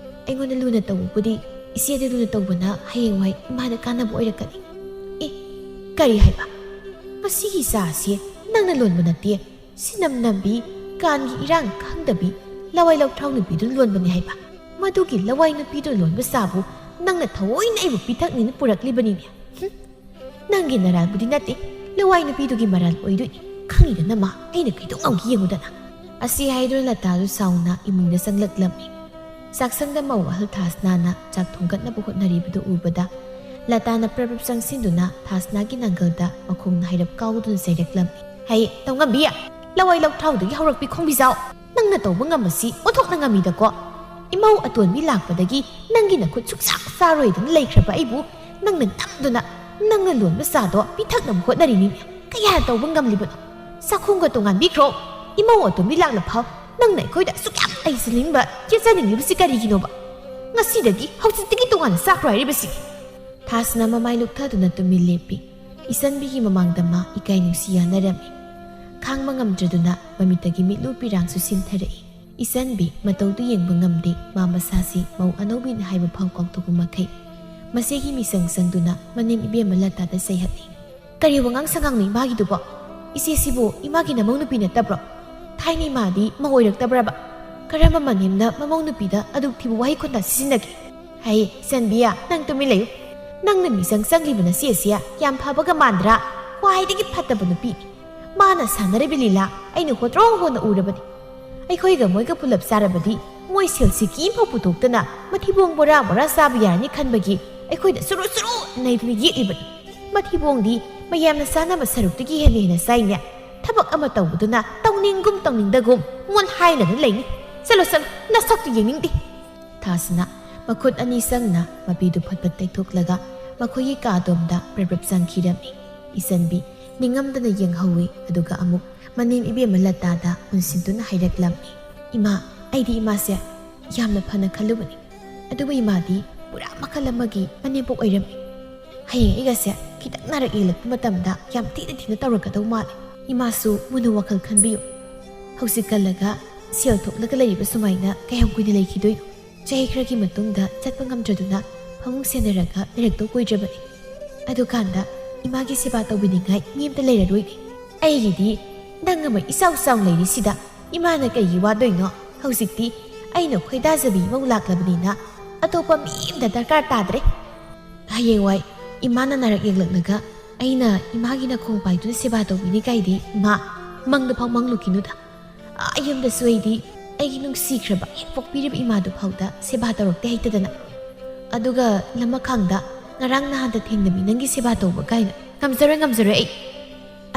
ꯑꯩꯉꯣꯟꯗ ꯂꯨꯅ ꯇꯧꯕꯕꯨꯗꯤ ꯏꯆꯦꯗ ꯂꯨꯅ ꯇꯧꯕꯅ ꯍꯌꯦꯡꯋꯥꯏ ꯏꯃꯥꯗ ꯀꯥꯟꯅꯕ ꯑꯣꯏꯔꯛꯀꯅꯤ꯫ ꯑꯦ, ꯀꯔꯤ ꯍꯥꯏꯕ? ꯃꯁꯤꯒꯤ ꯆꯥꯁꯦ ꯅꯪꯅ ꯂꯣꯟꯕ ꯅꯠꯇꯦ, ꯁꯤꯅꯝ ꯅꯝꯕꯤ, ꯀꯥꯟꯒꯤ ꯏꯔꯥꯡ ꯈꯪꯗꯕꯤ, ꯂꯋꯥꯏ ꯂꯧꯊ꯭ꯔꯥꯎ ꯅꯨꯄꯤꯗꯨꯅ ꯂꯣꯟꯕꯅꯤ ꯍꯥꯏꯕ? ꯃꯗꯨꯒꯤ ꯂꯋꯥꯏ ꯅꯨꯄꯤꯗꯨꯅ ꯂꯣꯟꯕ ꯆꯥꯕꯨ ꯅꯪꯅ ꯊꯑꯣꯏꯅ ꯑꯩꯕꯨ ꯄꯤꯊꯛꯅꯤꯅ ꯄꯨꯔꯛꯂꯤꯕꯅꯤꯅꯦ꯫ ꯍꯨꯝ꯫ ꯅꯪꯒꯤ ꯅꯔꯥꯜꯕꯨꯗꯤ ꯅꯠꯇꯦ, ꯂꯋꯥꯏ ꯅꯨꯄꯤꯗꯨꯒꯤ ꯃꯔꯥꯜ ꯑꯣꯏꯗꯣꯏꯅꯤ꯫ ꯈꯪꯉꯤꯗꯅ ꯃꯥ, ꯑꯩꯅ ꯀꯩꯗꯧ ꯉꯝꯒꯦ ꯌꯦꯡꯉꯨꯗꯅ꯫ ꯑꯁꯤ ꯍꯥꯏꯗꯨꯅ ꯂꯇꯥꯗꯨ ꯁꯥꯎꯅ ꯏꯃꯨꯡꯗ ꯆꯪꯂꯛꯂꯝꯃꯤ꯫ ꯆꯥꯛꯁꯪꯗ ꯃꯧ ꯑꯍꯜ ꯊꯥꯁꯅꯥꯅ ꯆꯥꯛ ꯊꯣꯡꯒꯠꯅꯕ ꯍꯣꯠꯅꯔꯤꯕꯗꯨ ꯎꯕꯗ ꯂꯇꯥꯅ ꯄ꯭ꯔꯞ ꯄ꯭ꯔꯞ ꯆꯪꯁꯤꯟꯗꯨꯅ ꯊꯥꯁꯅꯥꯒꯤ ꯅꯥꯡꯒꯜꯗ ꯃꯈꯣꯡꯅ ꯍꯥꯏꯔꯞ ꯀꯥꯎꯗꯨꯅ ꯆꯩꯔꯛꯂꯝꯃꯤ꯫ "ꯍꯩ, ꯇꯧꯉꯝꯕꯤ, ꯂꯋꯥꯏ ꯂꯧꯊ꯭ꯔꯥꯎꯗꯒꯤ ꯍꯧꯔꯛꯄꯤ ꯈꯣꯡꯕꯤꯖꯥꯎ꯫ ꯅꯪꯅ ꯇꯧꯕ ꯉꯝꯕꯁꯤ ꯑꯣꯟꯊꯣꯛꯅ ꯉꯝꯃꯤꯗꯀꯣ꯫ ꯏꯃꯧ ꯑꯇꯣꯟꯕꯤ ꯂꯥꯛꯄꯗꯒꯤ ꯅꯪꯒꯤ ꯅꯈꯨꯠ ꯁꯨꯛꯆꯥ ꯆꯥꯔꯣꯏꯗꯅ ꯂꯩꯈ꯭ꯔꯕ ꯑꯩꯕꯨ ꯅꯪꯅ ꯅꯝꯗꯨꯅ ꯅꯪꯅ ꯂꯣꯟꯕ ꯆꯥꯗꯣ ꯄꯤꯊꯛꯅꯕ ꯍꯣꯠꯅꯔꯤꯅꯤ꯫ ꯀꯌꯥ ꯇꯧꯕ ꯉꯝꯂꯤꯕꯅꯣ? ꯆꯥꯛꯈꯨꯝꯒ ꯇꯣꯉꯥꯟꯕꯤꯈ꯭ꯔꯣ꯫ ꯏꯃꯧ ꯑꯇꯣꯟꯕꯤ ꯂꯥꯛꯂ ꯐꯥꯎ ꯅꯪꯅ ꯑꯩꯈꯣꯏꯗ ꯑꯁꯨꯛ ꯌꯥꯝ ꯂꯩꯖꯅꯤꯡꯕ, ꯆꯦꯠꯆꯅꯤꯡꯂꯤꯕꯁꯤ ꯀꯔꯤꯒꯤꯅꯣꯕ? ꯉꯁꯤꯗꯒꯤ, ꯍꯧꯖꯤꯛꯇꯒꯤ ꯇꯣꯉꯥꯟꯅ ꯆꯥꯈ꯭ꯔꯣ ꯍꯥꯏꯔꯤꯕꯁꯤ?" ꯊꯥꯁꯅ ꯃꯃꯥꯏ ꯂꯨꯞꯊꯗꯨꯅ ꯇꯨꯃꯤꯟ ꯂꯦꯞꯄꯤ꯫ ꯏꯆꯟꯕꯤꯒꯤ ꯃꯃꯥꯡꯗ ꯃꯥ ꯏꯀꯥꯏ ꯅꯨꯡꯁꯤ ꯌꯥꯅꯔꯝꯃꯤ꯫ ꯈꯥꯡꯕ ꯉꯝꯗ꯭ꯔꯗꯨꯅ ꯃꯃꯤꯠꯇꯒꯤ ꯃꯤꯠꯂꯨ ꯄꯤꯔꯥꯡꯁꯨ ꯁꯤꯟꯊꯔꯛꯏ꯫ ꯏꯆꯟꯕꯤ ꯃꯇꯧꯗꯨ ꯌꯦꯡꯕ ꯉꯝꯗꯦ, ꯃꯥ ꯃꯁꯥꯁꯤ ꯃꯧ ꯑꯅꯧꯕꯤꯅꯤ ꯍꯥꯏꯕ ꯐꯥꯎ ꯀꯥꯎꯊꯣꯛꯄ ꯃꯈꯩ꯫ ꯃꯁꯤꯒꯤ ꯃꯤꯆꯪ ꯆꯪꯗꯨꯅ ꯃꯅꯦꯝ ꯏꯕꯦꯝꯃ ꯂꯇꯥꯗ ꯆꯩꯍꯠꯂꯤ꯫ "ꯀꯔꯤ ꯋꯥꯉꯥꯡ ꯁꯉꯥꯡꯅꯣ ꯏꯃꯥꯒꯤꯗꯨꯕꯣ? ꯏꯆꯦꯁꯤꯕꯨ ꯏꯃꯥꯒꯤ ꯅꯃꯧ ꯅꯨꯄꯤ ꯅꯠꯇꯕ꯭ꯔꯣ? ꯊꯥꯏꯅ ꯏꯃꯥꯗꯤ ꯃꯧ ꯑꯣꯏꯔꯛꯇꯕ꯭ꯔꯕ? ꯀꯔꯝꯕ ꯃꯅꯦꯝꯅ ꯃꯃꯧ ꯅꯨꯄꯤꯗ ꯑꯗꯨꯛ ꯊꯤꯕ ꯋꯥꯍꯩ ꯈꯣꯟꯗꯥ ꯁꯤꯖꯤꯟꯅꯒꯦ?" "ꯍꯩ, ꯏꯆꯟꯕꯤꯌꯥ, ꯅꯪ ꯇꯨꯃꯤꯟ ꯂꯩꯌꯨ꯫ ꯅꯪꯅ ꯃꯤꯆꯪ ꯆꯪꯂꯤꯕ ꯅꯆꯦ ꯑꯁꯤ ꯌꯥꯝ ꯐꯕꯒ ꯃꯥꯟꯗ꯭ꯔꯥ? ꯈ꯭ꯋꯥꯏꯗꯒꯤ ꯐꯠꯇꯕ ꯅꯨꯄꯤꯅꯤ꯫ ꯃꯥꯅ ꯁꯥꯟꯅꯔꯤꯕ ꯂꯤꯂꯥ ꯑꯩꯅ ꯍꯣꯇ꯭ꯔꯣ ꯍꯣꯅ ꯎꯔꯕꯅꯤ꯫ ꯑꯩꯈꯣꯏꯒ ꯃꯣꯏꯒ ꯄꯨꯂꯞ ꯆꯥꯔꯕꯗꯤ ꯃꯣꯏ ꯁꯦꯜ ꯁꯤꯀꯤ ꯑꯃꯐꯥꯎ ꯄꯨꯊꯣꯛꯇꯅ ꯃꯊꯤꯕꯣꯡ ꯕꯣꯔꯥ ꯕꯣꯔꯥ ꯆꯥꯕ ꯌꯥꯔꯅꯤ ꯈꯟꯕꯒꯤ ꯑꯩꯈꯣꯏꯗ ꯆꯨꯔꯨ ꯆꯨꯔꯨ ꯅꯩꯗꯨꯅ ꯌꯦꯠꯂꯤꯕꯅꯤ꯫ ꯃꯊꯤꯕꯣꯡꯗꯤ ꯃꯌꯥꯝꯅ ꯆꯥꯅꯕ ꯁꯔꯨꯛꯇꯒꯤ ꯍꯦꯟꯅ ꯍꯦꯟꯅ ꯆꯥꯏꯅꯦ꯫ ꯊꯕꯛ ꯑꯃ ꯇꯧꯕꯗꯨꯅ ꯇꯧꯅꯤꯡꯒꯨꯝ ꯇꯧꯅꯤꯡꯗꯒꯨꯝ ꯃꯣꯟ ꯍꯥꯏꯅꯗꯨꯅ ꯂꯩꯅꯤ꯫ ꯆꯠꯂꯣ, ꯆꯠꯂꯣ, ꯅꯁꯛꯇꯨ ꯌꯦꯡꯅꯤꯡꯗꯦ꯫" ꯊꯥꯁꯅ ꯃꯈꯨꯠ ꯑꯅꯤ ꯆꯪꯅ ꯃꯄꯤꯗꯨ ꯐꯠ ꯐꯠ ꯇꯩꯊꯣꯛꯂꯒ ꯃꯈꯣꯏꯒꯤ ꯀꯥꯗꯣꯝꯗ ꯄ꯭ꯔꯞ ꯄ꯭ꯔꯞ ꯆꯪꯈꯤꯔꯝꯃꯤ꯫ ꯏꯆꯟꯕꯤ ꯅꯤꯡꯉꯝꯗꯅ ꯌꯦꯡꯍꯧꯏ, ꯑꯗꯨꯒ ꯑꯃꯨꯛ ꯃꯅꯦꯝ ꯏꯕꯦꯝꯃ ꯂꯇꯥꯗ ꯎꯟꯁꯤꯟꯗꯨꯅ ꯍꯥꯏꯔꯛꯂꯝꯃꯤ, "ꯏꯃꯥ, ꯑꯩꯗꯤ ꯏꯃꯥꯁꯦ ꯌꯥꯝꯅ ꯐꯅ ꯈꯜꯂꯨꯕꯅꯤ, ꯑꯗꯨꯕꯨ ꯏꯃꯥꯗꯤ ꯄꯨꯔꯥ ꯃꯈꯜ ꯑꯃꯒꯤ ꯃꯅꯦꯝꯄꯣꯛ ꯑꯣꯏꯔꯝꯃꯤ꯫ ꯍꯌꯦꯡ ꯑꯩꯒꯁꯦ ꯈꯤꯇꯪ ꯅꯥꯔꯛ ꯌꯦꯛꯂꯛꯄ ꯃꯇꯝꯗ ꯌꯥꯝ ꯊꯤꯅ ꯊꯤꯅ ꯇꯧꯔꯛꯀꯗꯧ ꯃꯥꯜꯂꯦ꯫ ꯏꯃꯥꯁꯨ ꯃꯨꯟꯅ ꯋꯥꯈꯜ ꯈꯟꯕꯤꯌꯨ꯫ ꯍꯧꯖꯤꯛ ꯀꯜꯂꯒ ꯁꯦꯜ ꯊꯣꯛꯂꯒ ꯂꯩꯔꯤꯕ ꯁꯨꯃꯥꯏꯅ ꯀꯌꯥꯝ ꯀꯨꯏꯅ ꯂꯩꯈꯤꯗꯣꯏꯅꯣ? ꯆꯍꯤ ꯈꯔꯒꯤ ꯃꯇꯨꯡꯗ ꯆꯠꯄ ꯉꯝꯗ꯭ꯔꯗꯨꯅ ꯐꯃꯨꯡ ꯁꯦꯟꯅꯔꯒ ꯂꯩꯔꯛꯇꯧ ꯀꯨꯏꯗ꯭ꯔꯕꯅꯤ꯫ ꯑꯗꯨꯀꯥꯟꯗ ꯏꯃꯥꯒꯤ ꯁꯦꯕꯥ ꯇꯧꯕꯤꯅꯤꯡꯉꯥꯏ ꯃꯤ ꯑꯃꯇ ꯂꯩꯔꯔꯣꯏꯅꯦ꯫ ꯑꯩꯒꯤꯗꯤ ꯅꯪ ꯑꯃ ꯏꯆꯥꯎ ꯆꯥꯎ ꯂꯩꯔꯤꯁꯤꯗ ꯏꯃꯥꯅ ꯀꯩꯒꯤ ꯋꯥꯗꯣꯏꯅꯣ? ꯍꯧꯖꯤꯛꯇꯤ ꯑꯩꯅ ꯈꯣꯏꯗꯥꯖꯕꯤ ꯃꯧ ꯂꯥꯛꯂꯕꯅꯤꯅ ꯑꯇꯣꯞꯄ ꯃꯤ ꯑꯃꯗ ꯗꯔꯀꯥꯔ ꯇꯥꯗ꯭ꯔꯦ꯫ ꯍꯌꯦꯡꯋꯥꯏ ꯏꯃꯥꯅ ꯅꯥꯔꯛ ꯌꯦꯛꯂꯛꯂꯒ ꯑꯩꯅ ꯏꯃꯥꯒꯤ ꯅꯈꯣꯡ ꯄꯥꯏꯗꯨꯅ ꯁꯦꯕꯥ ꯇꯧꯕꯤꯅꯤ ꯀꯥꯏꯗꯤ ꯏꯃꯥ, ꯃꯪꯗ ꯐꯥꯎ ꯃꯪꯂꯨꯈꯤꯅꯨꯗ꯫ ꯑꯥ ꯌꯨꯝꯗꯁꯨ ꯑꯩꯗꯤ ꯑꯩꯒꯤ ꯅꯨꯡꯁꯤꯈ꯭ꯔꯕ ꯍꯦꯛ ꯄꯣꯛꯄꯤꯔꯤꯕ ꯏꯃꯥꯗꯨ ꯐꯥꯎꯗ ꯁꯦꯕꯥ ꯇꯧꯔꯛꯇꯦ ꯍꯩꯇꯗꯅ꯫ ꯑꯗꯨꯒ ꯂꯃꯈꯥꯡꯗ ꯉꯔꯥꯡ ꯅꯍꯥꯟꯗ ꯊꯦꯡꯅꯕꯤ ꯅꯪꯒꯤ ꯁꯦꯕꯥ ꯇꯧꯕ ꯀꯥꯏꯅ꯫ ꯉꯝꯖꯔꯣꯏ, ꯉꯝꯖꯔꯣꯏ ꯑꯩ꯫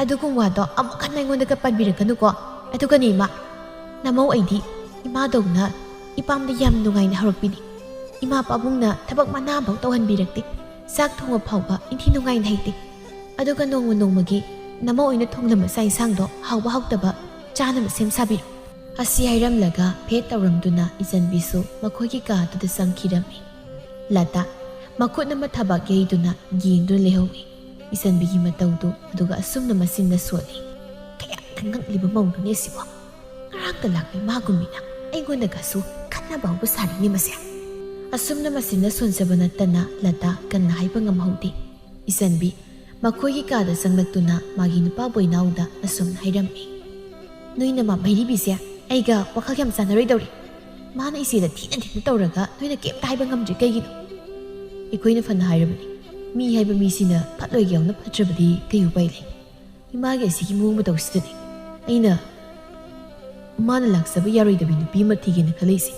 ꯑꯗꯨꯒꯨꯝꯕ ꯋꯥꯗꯣ ꯑꯃꯨꯛ ꯍꯟꯅ ꯑꯩꯉꯣꯟꯗꯒ ꯄꯟꯕꯤꯔꯛꯀꯅꯨꯀꯣ꯫ ꯑꯗꯨꯒꯅꯦ ꯏꯃꯥ, ꯅꯃꯧ ꯑꯩꯗꯤ ꯏꯃꯥꯗꯧꯅ ꯏꯄꯥꯝꯗ ꯌꯥꯝ ꯅꯨꯡꯉꯥꯏꯅ ꯍꯧꯔꯛꯄꯤꯅꯤ꯫ ꯏꯃꯥ ꯄꯥꯕꯨꯡꯅ ꯊꯕꯛ ꯃꯅꯥ ꯑꯃꯐꯥꯎ ꯇꯧꯍꯟꯕꯤꯔꯛꯇꯦ꯫ ꯆꯥꯛ ꯊꯣꯡꯕ ꯐꯥꯎꯕ ꯏꯟꯊꯤ ꯅꯨꯡꯉꯥꯏꯅ ꯍꯩꯇꯦ꯫ ꯑꯗꯨꯒ ꯅꯣꯡꯃ ꯅꯣꯡꯃꯒꯤ ꯅꯃꯧ ꯑꯣꯏꯅ ꯊꯣꯡꯂꯝꯕ ꯆꯥꯛ ꯏꯟꯁꯥꯡꯗꯣ ꯍꯥꯎꯕ ꯍꯥꯎꯇꯕ ꯆꯥꯅꯕ ꯁꯦꯝ ꯁꯥꯕꯤꯔꯣ꯫ ꯑꯁꯤ ꯍꯥꯏꯔꯝꯂꯒ ꯐꯦꯠ ꯇꯧꯔꯝꯗꯨꯅ ꯏꯆꯟꯕꯤꯁꯨ ꯃꯈꯣꯏꯒꯤ ꯀꯥꯗꯨꯗ ꯆꯪꯈꯤꯔꯝꯃꯤ꯫ ꯂꯇꯥ ꯃꯈꯨꯠ ꯑꯃ ꯊꯕꯥꯛ ꯌꯩꯗꯨꯅ ꯌꯦꯡꯗꯨꯅ ꯂꯩꯍꯧꯏ꯫ ꯏꯆꯟꯕꯤꯒꯤ ꯃꯇꯧꯗꯨ ꯑꯗꯨꯒ ꯑꯁꯨꯝꯅ ꯃꯆꯤꯟꯅ ꯁꯣꯜꯂꯤ꯫ ꯀꯌꯥꯗ ꯉꯛꯂꯤꯕ ꯃꯧꯅꯣꯅꯦ ꯑꯁꯤꯕꯣ꯫ ꯉꯔꯥꯡꯇ ꯂꯥꯛꯄ ꯏꯃꯥꯒꯨꯝꯕꯤꯅ ꯑꯩꯉꯣꯟꯗꯒꯁꯨ ꯈꯠꯅꯕ ꯍꯧꯕ ꯁꯥꯔꯤꯅꯦ ꯃꯁꯦ꯫ ꯑꯁꯨꯝꯅ ꯃꯆꯤꯟꯅ ꯁꯣꯟꯖꯕ ꯅꯠꯇꯅ ꯂꯇꯥ ꯀꯟꯅ ꯍꯥꯏꯕ ꯉꯝꯍꯧꯗꯦ꯫ ꯏꯆꯟꯕꯤ ꯃꯈꯣꯏꯒꯤ ꯀꯥꯗ ꯆꯪꯂꯛꯇꯨꯅ ꯃꯥꯒꯤ ꯅꯨꯄꯥ ꯕꯣꯏꯅꯥꯎꯗ ꯑꯁꯨꯝꯅ ꯍꯥꯏꯔꯝꯃꯤ, "ꯅꯣꯏ ꯅꯃꯥ ꯃꯩꯔꯤꯕꯤꯁꯦ ꯑꯩꯒ ꯋꯥꯈꯜ ꯌꯥꯝ ꯆꯥꯟꯅꯔꯣꯏꯗꯧꯔꯤ꯫ ꯃꯥꯅ ꯏꯆꯦꯗ ꯊꯤꯅ ꯊꯤꯅ ꯇꯧꯔꯒ ꯅꯣꯏꯅ ꯀꯩꯝꯇ ꯍꯥꯏꯕ ꯉꯝꯗ꯭ꯔꯤ ꯀꯩꯒꯤꯅꯣ?" ꯑꯩꯈꯣꯏꯅ ꯐꯅ ꯍꯥꯏꯔꯕꯅꯤ, ꯃꯤ ꯍꯥꯏꯕ ꯃꯤꯁꯤꯅ ꯐꯠꯂꯣꯏꯒꯦ ꯌꯥꯎꯅ ꯐꯠꯇ꯭ꯔꯕꯗꯤ ꯀꯩ ꯎꯄꯥꯏ ꯂꯩ? ꯏꯃꯥꯒꯤ ꯑꯁꯤꯒꯤ ꯃꯑꯣꯡ ꯃꯇꯧꯁꯤꯗꯅꯤ ꯑꯩꯅ ꯃꯥꯅ ꯂꯥꯛꯆꯕ ꯌꯥꯔꯣꯏꯗꯕꯤ ꯅꯨꯄꯤ ꯑꯃ ꯊꯤꯒꯦꯅ ꯈꯜꯂꯛꯏꯁꯦ꯫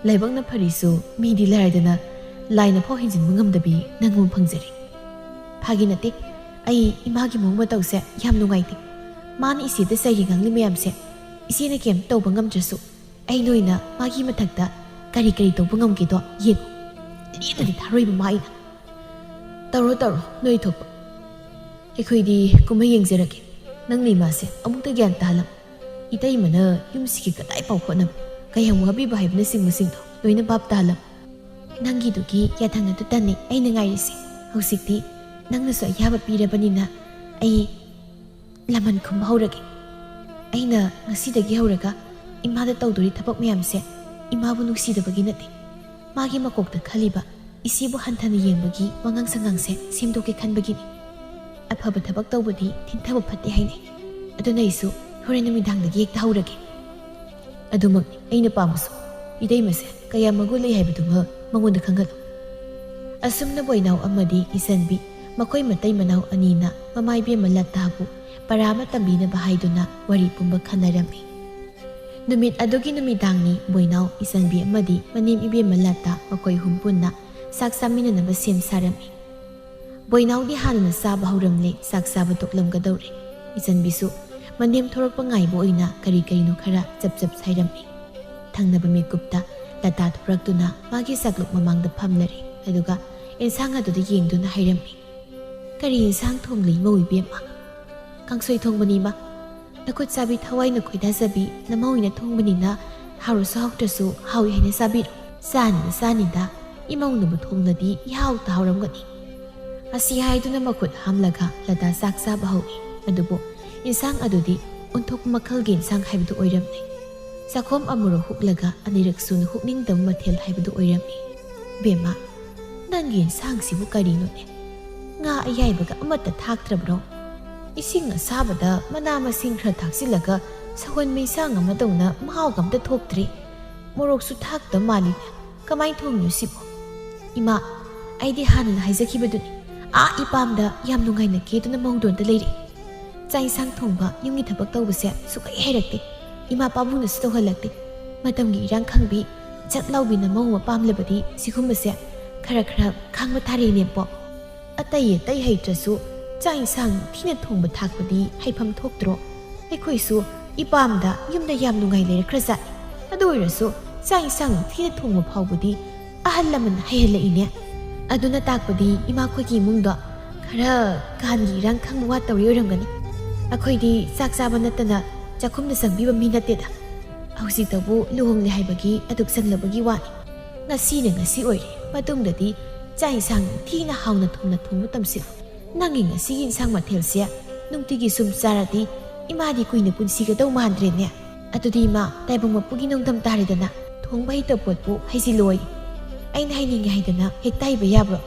ꯂꯥꯏꯕꯛꯅ ꯐꯔꯤꯁꯨ ꯃꯤꯗꯤ ꯂꯥꯏꯔꯗꯅ ꯂꯥꯏꯅ ꯐꯥꯎ ꯍꯦꯟꯖꯤꯟꯕ ꯉꯝꯗꯕꯤ ꯅꯪ ꯑꯃ ꯐꯪꯖꯔꯦ꯫ ꯐꯥꯒꯤ ꯅꯠꯇꯦ, ꯑꯩ ꯏꯃꯥꯒꯤ ꯃꯑꯣꯡ ꯃꯇꯧꯁꯦ ꯌꯥꯝ ꯅꯨꯡꯉꯥꯏꯇꯦ꯫ ꯃꯥꯅ ꯏꯆꯦꯗ ꯆꯩꯔꯤ ꯉꯥꯡꯂꯤ ꯃꯌꯥꯝꯁꯦ ꯏꯆꯦꯅ ꯀꯩꯝ ꯇꯧꯕ ꯉꯝꯗ꯭ꯔꯁꯨ ꯑꯩ ꯅꯣꯏꯅ ꯃꯥꯒꯤ ꯃꯊꯛꯇ ꯀꯔꯤ ꯀꯔꯤ ꯇꯧꯕ ꯉꯝꯒꯦꯗꯣ ꯌꯦꯡꯉꯨ꯫ ꯂꯦꯝꯅꯗꯤ ꯊꯥꯔꯣꯏꯕ ꯃꯥ ꯑꯩꯅ꯫ ꯇꯧꯔꯣ ꯇꯧꯔꯣ ꯅꯣꯏ ꯊꯣꯛꯄ꯫ ꯑꯩꯈꯣꯏꯗꯤ ꯀꯨꯝꯍꯩ ꯌꯦꯡꯖꯔꯒꯦ꯫ ꯅꯪꯅ ꯏꯃꯥꯁꯦ ꯑꯃꯨꯛꯇ ꯒ꯭ꯌꯥꯟ ꯇꯥꯍꯜꯂꯝꯃꯨ꯫ ꯏꯇꯩꯃꯅ ꯌꯨꯝꯁꯤꯒꯤ ꯀꯗꯥꯏ ꯐꯥꯎ ꯍꯣꯠꯅꯕ, ꯀꯌꯥꯝ ꯋꯥꯕꯤꯕ ꯍꯥꯏꯕꯅꯆꯤꯡꯕꯁꯤꯡꯗꯣ ꯂꯣꯏꯅ ꯚꯥꯞ ꯇꯥꯍꯜꯂꯝꯃꯨ꯫ ꯅꯪꯒꯤꯗꯨꯒꯤ ꯌꯥꯊꯪ ꯑꯗꯨꯇꯅꯤ ꯑꯩꯅ ꯉꯥꯏꯔꯤꯁꯦ꯫ ꯍꯧꯖꯤꯛꯇꯤ ꯅꯪꯅꯁꯨ ꯑꯌꯥꯕ ꯄꯤꯔꯕꯅꯤꯅ ꯑꯩ ꯂꯃꯟ ꯈꯨꯝꯕ ꯍꯧꯔꯒꯦ꯫ ꯑꯩꯅ ꯉꯁꯤꯗꯒꯤ ꯍꯧꯔꯒ ꯏꯃꯥꯗ ꯇꯧꯗꯣꯔꯤ ꯊꯕꯛ ꯃꯌꯥꯝꯁꯦ ꯏꯃꯥꯕꯨ ꯅꯨꯡꯁꯤꯗꯕꯒꯤ ꯅꯠꯇꯦ꯫ ꯃꯥꯒꯤ ꯃꯀꯣꯛꯇ ꯈꯜꯂꯤꯕ ꯏꯆꯦꯕꯨ ꯍꯟꯊꯅ ꯌꯦꯡꯕꯒꯤ ꯋꯥꯉꯥꯡ ꯁꯉꯥꯡꯁꯦ ꯁꯦꯝꯗꯣꯛꯀꯦ ꯈꯟꯕꯒꯤꯅꯤ꯫ ꯑꯐꯕ ꯊꯕꯛ ꯇꯧꯕꯗꯤ ꯊꯤꯟꯊꯕ ꯐꯠꯇꯦ ꯍꯥꯏꯅꯩ꯫ ꯑꯗꯨꯅ ꯑꯩꯁꯨ ꯍꯣꯔꯦꯟ ꯅꯨꯃꯤꯗꯥꯡꯗꯒꯤ ꯍꯦꯛꯇ ꯍꯧꯔꯒꯦ꯫ ꯑꯗꯨꯃꯛꯅꯤ ꯑꯩꯅ ꯄꯥꯝꯕꯁꯨ꯫ ꯏꯇꯩꯃꯁꯦ ꯀꯌꯥ ꯃꯒꯨꯟ ꯂꯩ ꯍꯥꯏꯕꯗꯨꯃ ꯃꯉꯣꯟꯗ ꯈꯪꯍꯜꯂꯨ꯫ ꯑꯁꯨꯝꯅ ꯕꯣꯏꯅꯥꯎ ꯑꯃꯗꯤ ꯏꯆꯟꯕꯤ, ꯃꯈꯣꯏ ꯃꯇꯩ ꯃꯅꯥꯎ ꯑꯅꯤꯅ ꯃꯃꯥ ꯏꯕꯦꯝꯃ ꯂꯇꯥꯕꯨ ꯄꯔꯥ ꯑꯃ ꯇꯝꯕꯤꯅꯕ ꯍꯥꯏꯗꯨꯅ ꯋꯥꯔꯤ ꯄꯨꯝꯕ ꯈꯟꯅꯔꯝꯃꯤ꯫ ꯅꯨꯃꯤꯠ ꯑꯗꯨꯒꯤ ꯅꯨꯃꯤꯗꯥꯡꯅꯤ ꯕꯣꯏꯅꯥꯎ, ꯏꯆꯟꯕꯤ ꯑꯃꯗꯤ ꯃꯅꯦꯝ ꯏꯕꯦꯝꯃ ꯂꯇꯥ ꯃꯈꯣꯏ ꯑꯍꯨꯝ ꯄꯨꯟꯅ ꯆꯥꯛ ꯆꯥꯃꯤꯟꯅꯅꯕ ꯁꯦꯝ ꯁꯥꯔꯝꯃꯤ꯫ ꯕꯣꯏꯅꯥꯎꯗꯤ ꯍꯥꯟꯅꯅ ꯆꯥꯕ ꯍꯧꯔꯝꯂꯦ, ꯆꯥꯛ ꯆꯥꯕ ꯇꯣꯛꯂꯝꯒꯗꯧꯔꯦ꯫ ꯏꯆꯟꯕꯤꯁꯨ ꯃꯅꯦꯝ ꯊꯣꯔꯛꯄ ꯉꯥꯏꯕ ꯑꯣꯏꯅ ꯀꯔꯤ ꯀꯔꯤꯅꯣ ꯈꯔ ꯆꯞ ꯆꯞ ꯁꯥꯏꯔꯝꯃꯤ꯫ ꯊꯪꯅꯕ ꯃꯤꯀꯨꯞꯇ ꯂꯇꯥ ꯊꯣꯔꯛꯇꯨꯅ ꯃꯥꯒꯤ ꯆꯥꯛꯂꯨꯛ ꯃꯃꯥꯡꯗ ꯐꯝꯂꯔꯦ, ꯑꯗꯨꯒ ꯑꯦꯟꯁꯥꯡ ꯑꯗꯨꯗ ꯌꯦꯡꯗꯨꯅ ꯍꯥꯏꯔꯝꯃꯤ, "ꯀꯔꯤ ꯏꯟꯁꯥꯡ ꯊꯣꯡꯂꯤ ꯏꯃꯧ ꯏꯕꯦꯝꯃ?" "ꯀꯥꯡꯁꯣꯏ ꯊꯣꯡꯕꯅꯤ ꯏꯃꯥ꯫ ꯅꯈꯨꯠ ꯆꯥꯕꯤ ꯊꯋꯥꯏꯅ ꯈꯣꯏꯗꯥꯖꯕꯤ ꯅꯃꯧꯅ ꯊꯣꯡꯕꯅꯤꯅ ꯍꯥꯎꯔꯁꯨ ꯍꯥꯎꯇ꯭ꯔꯁꯨ ꯍꯥꯎꯏ ꯍꯥꯏꯅ ꯆꯥꯕꯤꯔꯣ꯫ ꯆꯥꯅꯤꯗ ꯆꯥꯅꯤꯗ, ꯏꯃꯧꯅꯕꯨ ꯊꯣꯡꯂꯗꯤ ꯏꯍꯥꯎꯇ ꯍꯥꯎꯔꯝꯒꯅꯤ"꯫ ꯑꯁꯤ ꯍꯥꯏꯗꯨꯅ ꯃꯈꯨꯠ ꯍꯥꯝꯂꯒ ꯂꯇꯥ ꯆꯥꯛ ꯆꯥꯕ ꯍꯧꯏ꯫ ꯑꯗꯨꯕꯨ ꯏꯟꯁꯥꯡ ꯑꯗꯨꯗꯤ ꯑꯣꯟꯊꯣꯛꯄ ꯃꯈꯜꯒꯤ ꯏꯟꯁꯥꯡ ꯍꯥꯏꯕꯗꯨ ꯑꯣꯏꯔꯝꯂꯦ꯫ ꯆꯥꯛꯈꯣꯝ ꯑꯃꯨꯔꯛ ꯍꯨꯛꯂꯒ ꯑꯅꯤꯔꯛ ꯁꯨꯅ ꯍꯨꯛꯅꯤꯡꯗꯕ ꯃꯊꯦꯜ ꯍꯥꯏꯕꯗꯨ ꯑꯣꯏꯔꯝꯃꯤ꯫ "ꯕꯦꯝꯃ, ꯅꯪꯒꯤ ꯏꯟꯁꯥꯡꯁꯤꯕꯨ ꯀꯔꯤꯅꯣꯅꯦ? ꯉꯥ ꯑꯌꯥꯏꯕꯒ ꯑꯃꯠꯇ ꯊꯥꯛꯇ꯭ꯔꯕ꯭ꯔꯣ? ꯏꯁꯤꯡ ꯑꯁꯥꯕꯗ ꯃꯅꯥ ꯃꯁꯤꯡ ꯈꯔ ꯊꯥꯛꯆꯤꯜꯂꯒ ꯁꯧꯍꯟꯕ ꯏꯟꯁꯥꯡ ꯑꯃꯗꯧꯅ ꯃꯍꯥꯎꯒ ꯑꯝꯇ ꯊꯣꯛꯇ꯭ꯔꯦ꯫ ꯃꯣꯔꯣꯛꯁꯨ ꯊꯥꯛꯇꯕ ꯃꯥꯜꯂꯤꯅꯦ꯫ ꯀꯃꯥꯏ ꯊꯣꯡꯉꯤꯅꯣ ꯁꯤꯕꯣ?" "ꯏꯃꯥ, ꯑꯩꯗꯤ ꯍꯥꯟꯅꯅ ꯍꯥꯏꯖꯈꯤꯕꯗꯨꯅꯤ, ꯑꯥ ꯏꯄꯥꯝꯗ ꯌꯥꯝ ꯅꯨꯡꯉꯥꯏꯅ ꯀꯦꯗꯨꯅ ꯃꯧꯗꯣꯟꯗ ꯂꯩꯔꯤ꯫ ꯆꯥꯛ ꯏꯟꯁꯥꯡ ꯊꯣꯡꯕ, ꯌꯨꯝꯒꯤ ꯊꯕꯛ ꯇꯧꯕꯁꯦ ꯁꯨꯛꯍꯩ ꯍꯩꯔꯛꯇꯦ꯫ ꯏꯃꯥ ꯄꯥꯕꯨꯡꯅꯁꯨ ꯇꯧꯍꯜꯂꯛꯇꯦ꯫ ꯃꯇꯝꯒꯤ ꯏꯔꯥꯡ ꯈꯪꯕꯤ, ꯖꯛ ꯂꯥꯎꯕꯤ ꯅꯃꯧ ꯑꯃ ꯄꯥꯝꯂꯕꯗꯤ ꯁꯤꯒꯨꯝꯕꯁꯦ ꯈꯔ ꯈꯔ ꯈꯥꯡꯕ ꯇꯥꯔꯦꯅꯦꯄꯣ꯫ ꯑꯇꯩ ꯑꯇꯩ ꯍꯩꯇ꯭ꯔꯁꯨ ꯆꯥꯛ ꯏꯟꯁꯥꯡ ꯊꯤꯅ ꯊꯣꯡꯕ ꯊꯥꯛꯄꯗꯤ ꯍꯩꯐꯝ ꯊꯣꯛꯇ꯭ꯔꯣ? ꯑꯩꯈꯣꯏꯁꯨ ꯏꯄꯥꯝꯗ ꯌꯨꯝꯗ ꯌꯥꯝ ꯅꯨꯡꯉꯥꯏ ꯂꯩꯔꯛꯈ꯭ꯔꯖꯥꯠꯅꯤ꯫ ꯑꯗꯨ ꯑꯣꯏꯔꯁꯨ ꯆꯥꯛ ꯏꯟꯁꯥꯡ ꯊꯤꯅ ꯊꯣꯡꯕ ꯐꯥꯎꯕꯗꯤ ꯑꯍꯜ ꯂꯃꯟ ꯍꯩꯍꯜꯂꯛꯏꯅꯦ꯫ ꯑꯗꯨꯅ ꯇꯥꯛꯄꯗꯤ ꯏꯃꯥꯈꯣꯏꯒꯤ ꯏꯃꯨꯡꯗꯣ ꯈꯔ ꯀꯥꯟꯒꯤ ꯏꯔꯥꯡ ꯈꯪꯕ ꯋꯥꯠꯇꯧꯔꯤ ꯑꯣꯏꯔꯝꯒꯅꯤ꯫ ꯑꯩꯈꯣꯏꯗꯤ ꯆꯥꯛ ꯆꯥꯕ ꯅꯠꯇꯅ ꯆꯥꯛꯈꯨꯝꯗ ꯆꯪꯕꯤꯕ ꯃꯤ ꯅꯠꯇꯦꯗ꯫ ꯍꯧꯖꯤꯛꯇꯕꯨ ꯂꯨꯍꯣꯡꯂꯦ ꯍꯥꯏꯕꯒꯤ ꯑꯗꯨꯛ ꯆꯪꯂꯕꯒꯤ ꯋꯥꯅꯤ꯫ ꯉꯁꯤꯅ ꯉꯁꯤ ꯑꯣꯏꯔꯦ, ꯃꯇꯨꯡꯗꯗꯤ ꯆꯥꯛ ꯏꯟꯁꯥꯡ ꯅꯤꯡꯊꯤꯅ ꯍꯥꯎꯅ ꯊꯨꯝꯅ ꯊꯣꯡꯕ ꯇꯝꯁꯤꯜꯂꯨ꯫ ꯅꯪꯒꯤ ꯉꯁꯤꯒꯤ ꯏꯟꯁꯥꯡ ꯃꯊꯦꯜꯁꯦ ꯅꯨꯡꯇꯤꯒꯤ ꯁꯨꯝ ꯆꯥꯔꯗꯤ ꯏꯃꯥꯗꯤ ꯀꯨꯏꯅ ꯄꯨꯟꯁꯤꯒꯗꯧ ꯃꯥꯟꯗ꯭ꯔꯦꯅꯦ꯫ ꯑꯗꯨꯗꯤ ꯏꯃꯥ, ꯇꯥꯏꯕꯪ ꯃꯄꯨꯒꯤ ꯅꯣꯡꯗꯝ ꯇꯥꯔꯦꯗꯅ꯫ ꯊꯣꯡꯕ ꯍꯩꯇꯕ ꯄꯣꯠꯄꯨ ꯍꯩꯖꯤꯜꯂꯣꯏ꯫ ꯑꯩꯅ ꯍꯩꯅꯤꯡꯉꯦ ꯍꯥꯏꯗꯅ ꯍꯦꯛꯇ ꯍꯩꯕ ꯌꯥꯕ꯭ꯔꯣ?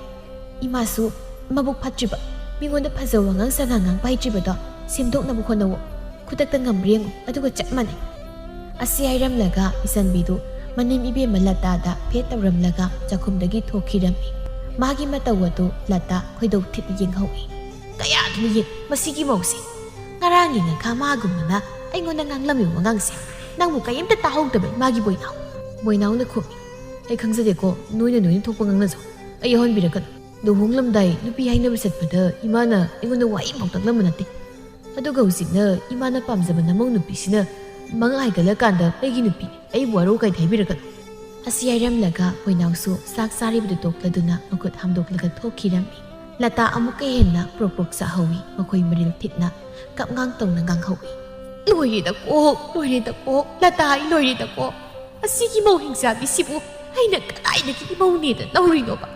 ꯏꯃꯥꯁꯨ ꯃꯕꯨꯛ ꯐꯠꯇ꯭ꯔꯤꯕ, ꯃꯤꯉꯣꯟꯗ ꯐꯖꯕ ꯋꯥꯉꯥꯡ ꯁꯉꯥꯡ ꯉꯥꯡꯕ ꯍꯩꯇ꯭ꯔꯤꯕꯗꯣ ꯁꯦꯝꯗꯣꯛꯅꯕ ꯍꯣꯠꯅꯧꯑꯣ꯫ ꯈꯨꯗꯛꯇ ꯉꯝꯕ꯭ꯔꯥ ꯌꯦꯡꯉꯨ, ꯑꯗꯨꯒ ꯆꯞ ꯃꯥꯟꯅꯩ꯫ ꯑꯁꯤ ꯍꯥꯏꯔꯝꯂꯒ ꯏꯆꯟꯕꯤꯗꯨ ꯃꯅꯦꯝ ꯏꯕꯦꯝꯃ ꯂꯇꯥꯗ ꯐꯦꯠ ꯇꯧꯔꯝꯂꯒ ꯆꯥꯛꯈꯨꯝꯗꯒꯤ ꯊꯣꯛꯈꯤꯔꯝꯃꯤ꯫ ꯃꯥꯒꯤ ꯃꯇꯧ ꯑꯗꯨ ꯂꯇꯥ ꯈꯣꯏꯗꯧ ꯊꯤꯠꯅ ꯌꯦꯡꯍꯧꯏ꯫ "ꯀꯌꯥꯗꯨꯅ ꯌꯦꯡ ꯃꯁꯤꯒꯤ ꯃꯧꯁꯦ! ꯉꯔꯥꯡꯒꯤ ꯉꯈꯥ ꯃꯥꯒꯨꯝꯕꯅ ꯑꯩꯉꯣꯟꯗ ꯉꯥꯡꯂꯝꯃꯤꯕ ꯋꯥꯉꯥꯡꯁꯦ ꯅꯪꯕꯨ ꯀꯔꯤꯝꯇ ꯇꯥꯍꯧꯗꯕ꯭ꯔꯥ ꯃꯥꯒꯤ ꯕꯣꯏꯅꯥꯎ?" ꯕꯣꯏꯅꯥꯎꯅ ꯈꯨꯝꯃꯤ꯫ "ꯑꯩ ꯈꯪꯖꯗꯦꯀꯣ, ꯅꯣꯏꯅ ꯅꯣꯏꯅ ꯊꯣꯛꯄ ꯉꯥꯡꯅꯖꯧ, ꯑꯩ ꯌꯥꯎꯍꯟꯕꯤꯔꯛꯀꯅꯨ꯫ ꯂꯨꯍꯣꯡꯂꯝꯗꯥꯏ ꯅꯨꯄꯤ ꯍꯥꯏꯅꯕ ꯆꯠꯄꯗ ꯏꯃꯥꯅ ꯑꯩꯉꯣꯟꯗ ꯋꯥꯍꯩ ꯑꯃꯐꯥꯎ ꯇꯥꯛꯂꯝꯕ ꯅꯠꯇꯦ꯫ ꯑꯗꯨꯒ ꯍꯧꯖꯤꯛꯅ ꯏꯃꯥꯅ ꯄꯥꯝꯖꯕ ꯅꯃꯧ ꯅꯨꯄꯤꯁꯤꯅ ꯃꯉꯥ ꯍꯥꯏꯒꯠꯂꯀꯥꯟꯗ ꯑꯩꯒꯤ ꯅꯨꯄꯤ ꯑꯩꯕꯨ ꯋꯥꯔꯧ ꯀꯥꯏꯗ ꯍꯥꯏꯕꯤꯔꯛꯀꯅꯨ?" ꯑꯁꯤ ꯍꯥꯏꯔꯝꯂꯒ ꯕꯣꯏꯅꯥꯎꯁꯨ ꯆꯥꯛ ꯆꯥꯔꯤꯕꯗꯨ ꯇꯣꯛꯂꯗꯨꯅ ꯃꯈꯨꯠ ꯍꯥꯝꯗꯣꯛꯂꯒ ꯊꯣꯛꯈꯤꯔꯝꯃꯤ꯫ ꯂꯇꯥ ꯑꯃꯨꯛꯀ ꯍꯦꯟꯅ ꯄ꯭ꯔꯣꯛ ꯄ꯭ꯔꯣꯛ ꯆꯥꯛꯍꯧꯏ꯫ ꯃꯈꯣꯏ ꯃꯔꯤꯜ ꯊꯤꯠꯅ ꯀꯞꯉꯥꯡ ꯇꯧꯅ ꯉꯥꯡꯍꯧꯏ꯫ "ꯂꯣꯏꯔꯦꯗꯀꯣ, ꯂꯣꯏꯔꯦꯗꯀꯣ, ꯂꯇꯥ, ꯑꯩ ꯂꯣꯏꯔꯦꯗꯀꯣ꯫ ꯑꯁꯤꯒꯤ ꯃꯧ ꯍꯤꯡꯆꯥꯕꯤꯁꯤꯕꯨ ꯑꯩꯅ ꯀꯗꯥꯏꯗꯒꯤ ꯏꯃꯧꯅꯦꯅ ꯂꯧꯔꯤꯅꯣꯕ?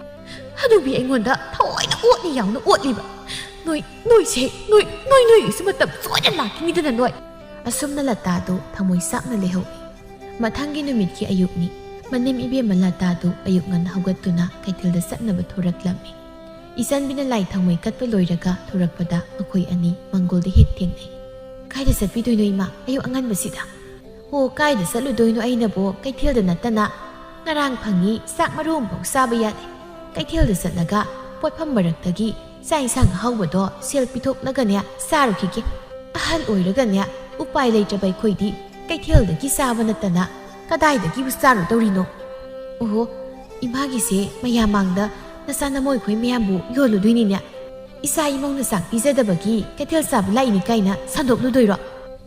ꯍꯅꯨꯕꯤ ꯑꯩꯉꯣꯟꯗ ꯊꯑꯣꯏꯅ ꯑꯣꯠꯅꯤ ꯌꯥꯎꯅ ꯑꯣꯠꯂꯤꯕ꯫ ꯅꯣꯏ, ꯅꯣꯏꯁꯦ, ꯅꯣꯏ, ꯅꯣꯏ, ꯅꯣꯏꯒꯤꯁꯨ ꯃꯇꯝ ꯁꯣꯏꯗꯅ ꯂꯥꯛꯈꯤꯅꯤꯗꯅ ꯅꯣꯏ꯫" ꯑꯁꯨꯝꯅ ꯂꯇꯥꯗꯨ ꯊꯃꯣꯏ ꯆꯥꯛꯅ ꯂꯩꯍꯧꯏ꯫ ꯃꯊꯪꯒꯤ ꯅꯨꯃꯤꯠꯀꯤ ꯑꯌꯨꯛꯅꯤ꯫ ꯃꯅꯦꯝ ꯏꯕꯦꯝꯃ ꯂꯇꯥꯗꯨ ꯑꯌꯨꯛ ꯉꯟꯅ ꯍꯧꯒꯠꯇꯨꯅ ꯀꯩꯊꯦꯜꯗ ꯆꯠꯅꯕ ꯊꯣꯔꯛꯂꯝꯃꯤ꯫ ꯏꯆꯟꯕꯤꯅ ꯂꯥꯏ ꯊꯥꯎꯃꯩ ꯀꯠꯄ ꯂꯣꯏꯔꯒ ꯊꯣꯔꯛꯄꯗ ꯃꯈꯣꯏ ꯑꯅꯤ ꯃꯪꯒꯣꯜꯗ ꯍꯦꯛ ꯊꯦꯡꯅꯩ꯫ "ꯀꯥꯏꯗ ꯆꯠꯄꯤꯗꯣꯏꯅꯣ ꯏꯃꯥ, ꯑꯌꯨꯛ ꯑꯉꯟꯕꯁꯤꯗ?" "ꯑꯣ, ꯀꯥꯏꯗ ꯆꯠꯂꯨꯗꯣꯏꯅꯣ ꯑꯩꯅꯕꯨ ꯀꯩꯊꯦꯜꯗ ꯅꯠꯇꯅ? ꯉꯔꯥꯡ ꯐꯪꯉꯤ, ꯆꯥꯛ ꯃꯔꯨ ꯑꯃꯐꯥꯎ ꯆꯥꯕ ꯌꯥꯗꯦ꯫ ꯀꯩꯊꯦꯜꯗ ꯆꯠꯂꯒ ꯄꯣꯠꯐꯝ ꯃꯔꯛꯇꯒꯤ ꯆꯥꯛ ꯏꯟꯁꯥꯡ ꯑꯍꯥꯎꯕꯗꯣ ꯁꯦꯜ ꯄꯤꯊꯣꯛꯂꯒꯅꯦ ꯆꯥꯔꯨꯈꯤꯒꯦ꯫ ꯑꯍꯜ ꯑꯣꯏꯔꯒꯅꯦ ꯎꯄꯥꯏ ꯂꯩꯇ꯭ꯔꯕ ꯑꯩꯈꯣꯏꯗꯤ ꯀꯩꯊꯦꯜꯗꯒꯤ ꯆꯥꯕ ꯅꯠꯇꯅ ꯀꯗꯥꯏꯗꯒꯤꯕꯨ ꯆꯥꯔꯨꯗꯧꯔꯤꯅꯣ?" "ꯑꯣꯍꯣ, ꯏꯃꯥꯒꯤꯁꯦ ꯃꯌꯥꯝ ꯃꯥꯡꯗ ꯅꯆꯥ ꯅꯃꯧ ꯑꯩꯈꯣꯏ ꯃꯌꯥꯝꯕꯨ ꯌꯣꯜꯂꯨꯗꯣꯏꯅꯤꯅꯦ꯫ ꯏꯆꯥ ꯏꯃꯧꯅ ꯆꯥꯛ ꯄꯤꯖꯗꯕꯒꯤ ꯀꯩꯊꯦꯜ ꯆꯥꯕ ꯂꯥꯛꯏꯅꯤ ꯀꯥꯏꯅ ꯁꯟꯗꯣꯛꯂꯨꯗꯣꯏꯔꯣ?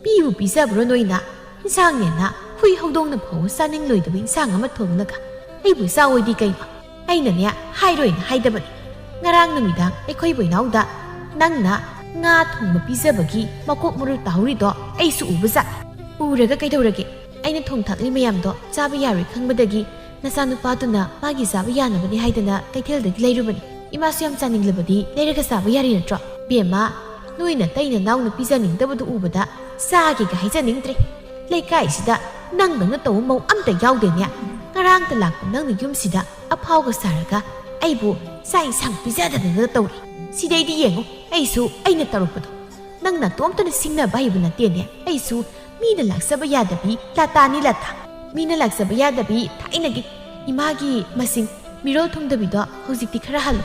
ꯄꯤꯕꯨ ꯄꯤꯖꯕ꯭ꯔꯣ ꯅꯣꯏꯅ? ꯏꯟꯁꯥꯡꯅꯦꯅ ꯍꯨꯏ ꯍꯧꯗꯣꯡꯅ ꯐꯥꯎꯕ ꯆꯥꯅꯤꯡꯂꯣꯏꯗꯕ ꯏꯟꯁꯥꯡ ꯑꯃ ꯊꯣꯡꯂꯒ ꯑꯩꯕꯨ ꯆꯥꯎꯑꯣꯏꯗꯤ ꯀꯩꯅꯣ? ꯑꯩꯅꯅꯦ ꯍꯥꯏꯔꯣꯏꯅ ꯍꯥꯏꯗꯕꯅꯤ꯫ ꯉꯔꯥꯡ ꯅꯨꯃꯤꯗꯥꯡ ꯑꯩꯈꯣꯏ ꯕꯣꯏꯅꯥꯎꯗ ꯅꯪꯅ ꯉꯥ ꯊꯣꯡꯕ ꯄꯤꯖꯕꯒꯤ ꯃꯀꯣꯛ ꯃꯔꯨ ꯇꯥꯍꯧꯔꯤꯗꯣ ꯑꯩꯁꯨ ꯎꯕꯖꯥꯠꯅꯤ꯫ ꯎꯔꯒ ꯀꯩꯗꯧꯔꯒꯦ? ꯑꯩꯅ ꯊꯣꯡ ꯊꯥꯛꯂꯤ ꯃꯌꯥꯝꯗꯣ ꯆꯥꯕ ꯌꯥꯔꯣꯏ ꯈꯪꯕꯗꯒꯤ ꯅꯆꯥꯅꯨꯄꯥꯗꯨꯅ ꯃꯥꯒꯤ ꯆꯥꯕ ꯌꯥꯅꯕꯅꯤ ꯍꯥꯏꯗꯅ ꯀꯩꯊꯦꯜꯗꯒꯤ ꯂꯩꯔꯨꯕꯅꯤ꯫ ꯏꯃꯥꯁꯨ ꯌꯥꯝ ꯆꯥꯅꯤꯡꯂꯕꯗꯤ ꯂꯩꯔꯒ ꯆꯥꯕ ꯌꯥꯔꯦ ꯅꯠꯇ꯭ꯔꯣ? ꯕꯦꯝꯃ, ꯅꯣꯏ ꯅꯇꯩ ꯅꯅꯥꯎꯅ ꯄꯤꯖꯅꯤꯡꯗꯕꯗꯨ ꯎꯕꯗ ꯆꯥꯒꯦꯒ ꯍꯥꯏꯖꯅꯤꯡꯗ꯭ꯔꯦ꯫ ꯂꯩꯀꯥꯏꯁꯤꯗ ꯅꯪꯗꯧꯅ ꯇꯧꯕ ꯃꯧ ꯑꯝꯇ ꯌꯥꯎꯗꯦꯅꯦ꯫ ꯉꯔꯥꯡꯇ ꯂꯥꯛꯄ ꯅꯪꯅ ꯌꯨꯝꯁꯤꯗ ꯑꯐꯥꯎꯒ ꯁꯥꯔꯒ ꯑꯩꯕꯨ ꯆꯥꯛ ꯏꯟꯁꯥꯡ ꯄꯤꯖꯗꯗꯅ ꯇꯧꯔꯤ꯫ ꯁꯤꯗꯩꯗꯤ ꯌꯦꯡꯉꯨ, ꯑꯩꯁꯨ ꯑꯩꯅ ꯇꯧꯔꯛꯄꯗꯣ꯫ ꯅꯪ ꯅꯇꯣꯝꯇꯅ ꯁꯤꯡꯅꯕ ꯍꯩꯕ ꯅꯠꯇꯦꯅꯦ꯫ ꯑꯩꯁꯨ ꯃꯤꯅ ꯂꯥꯛꯆꯕ ꯌꯥꯗꯕꯤ ꯂꯥꯇꯥꯅꯤ ꯂꯥꯇꯥ꯫ ꯃꯤꯅ ꯂꯥꯛꯆꯕ ꯌꯥꯗꯕꯤ ꯊꯥꯏꯅꯒꯤ ꯏꯃꯥꯒꯤ ꯃꯁꯤꯡ ꯃꯤꯔꯣꯜ ꯊꯨꯡꯗꯕꯤꯗꯣ ꯍꯧꯖꯤꯛꯇꯤ ꯈꯔ ꯍꯜꯂꯣ꯫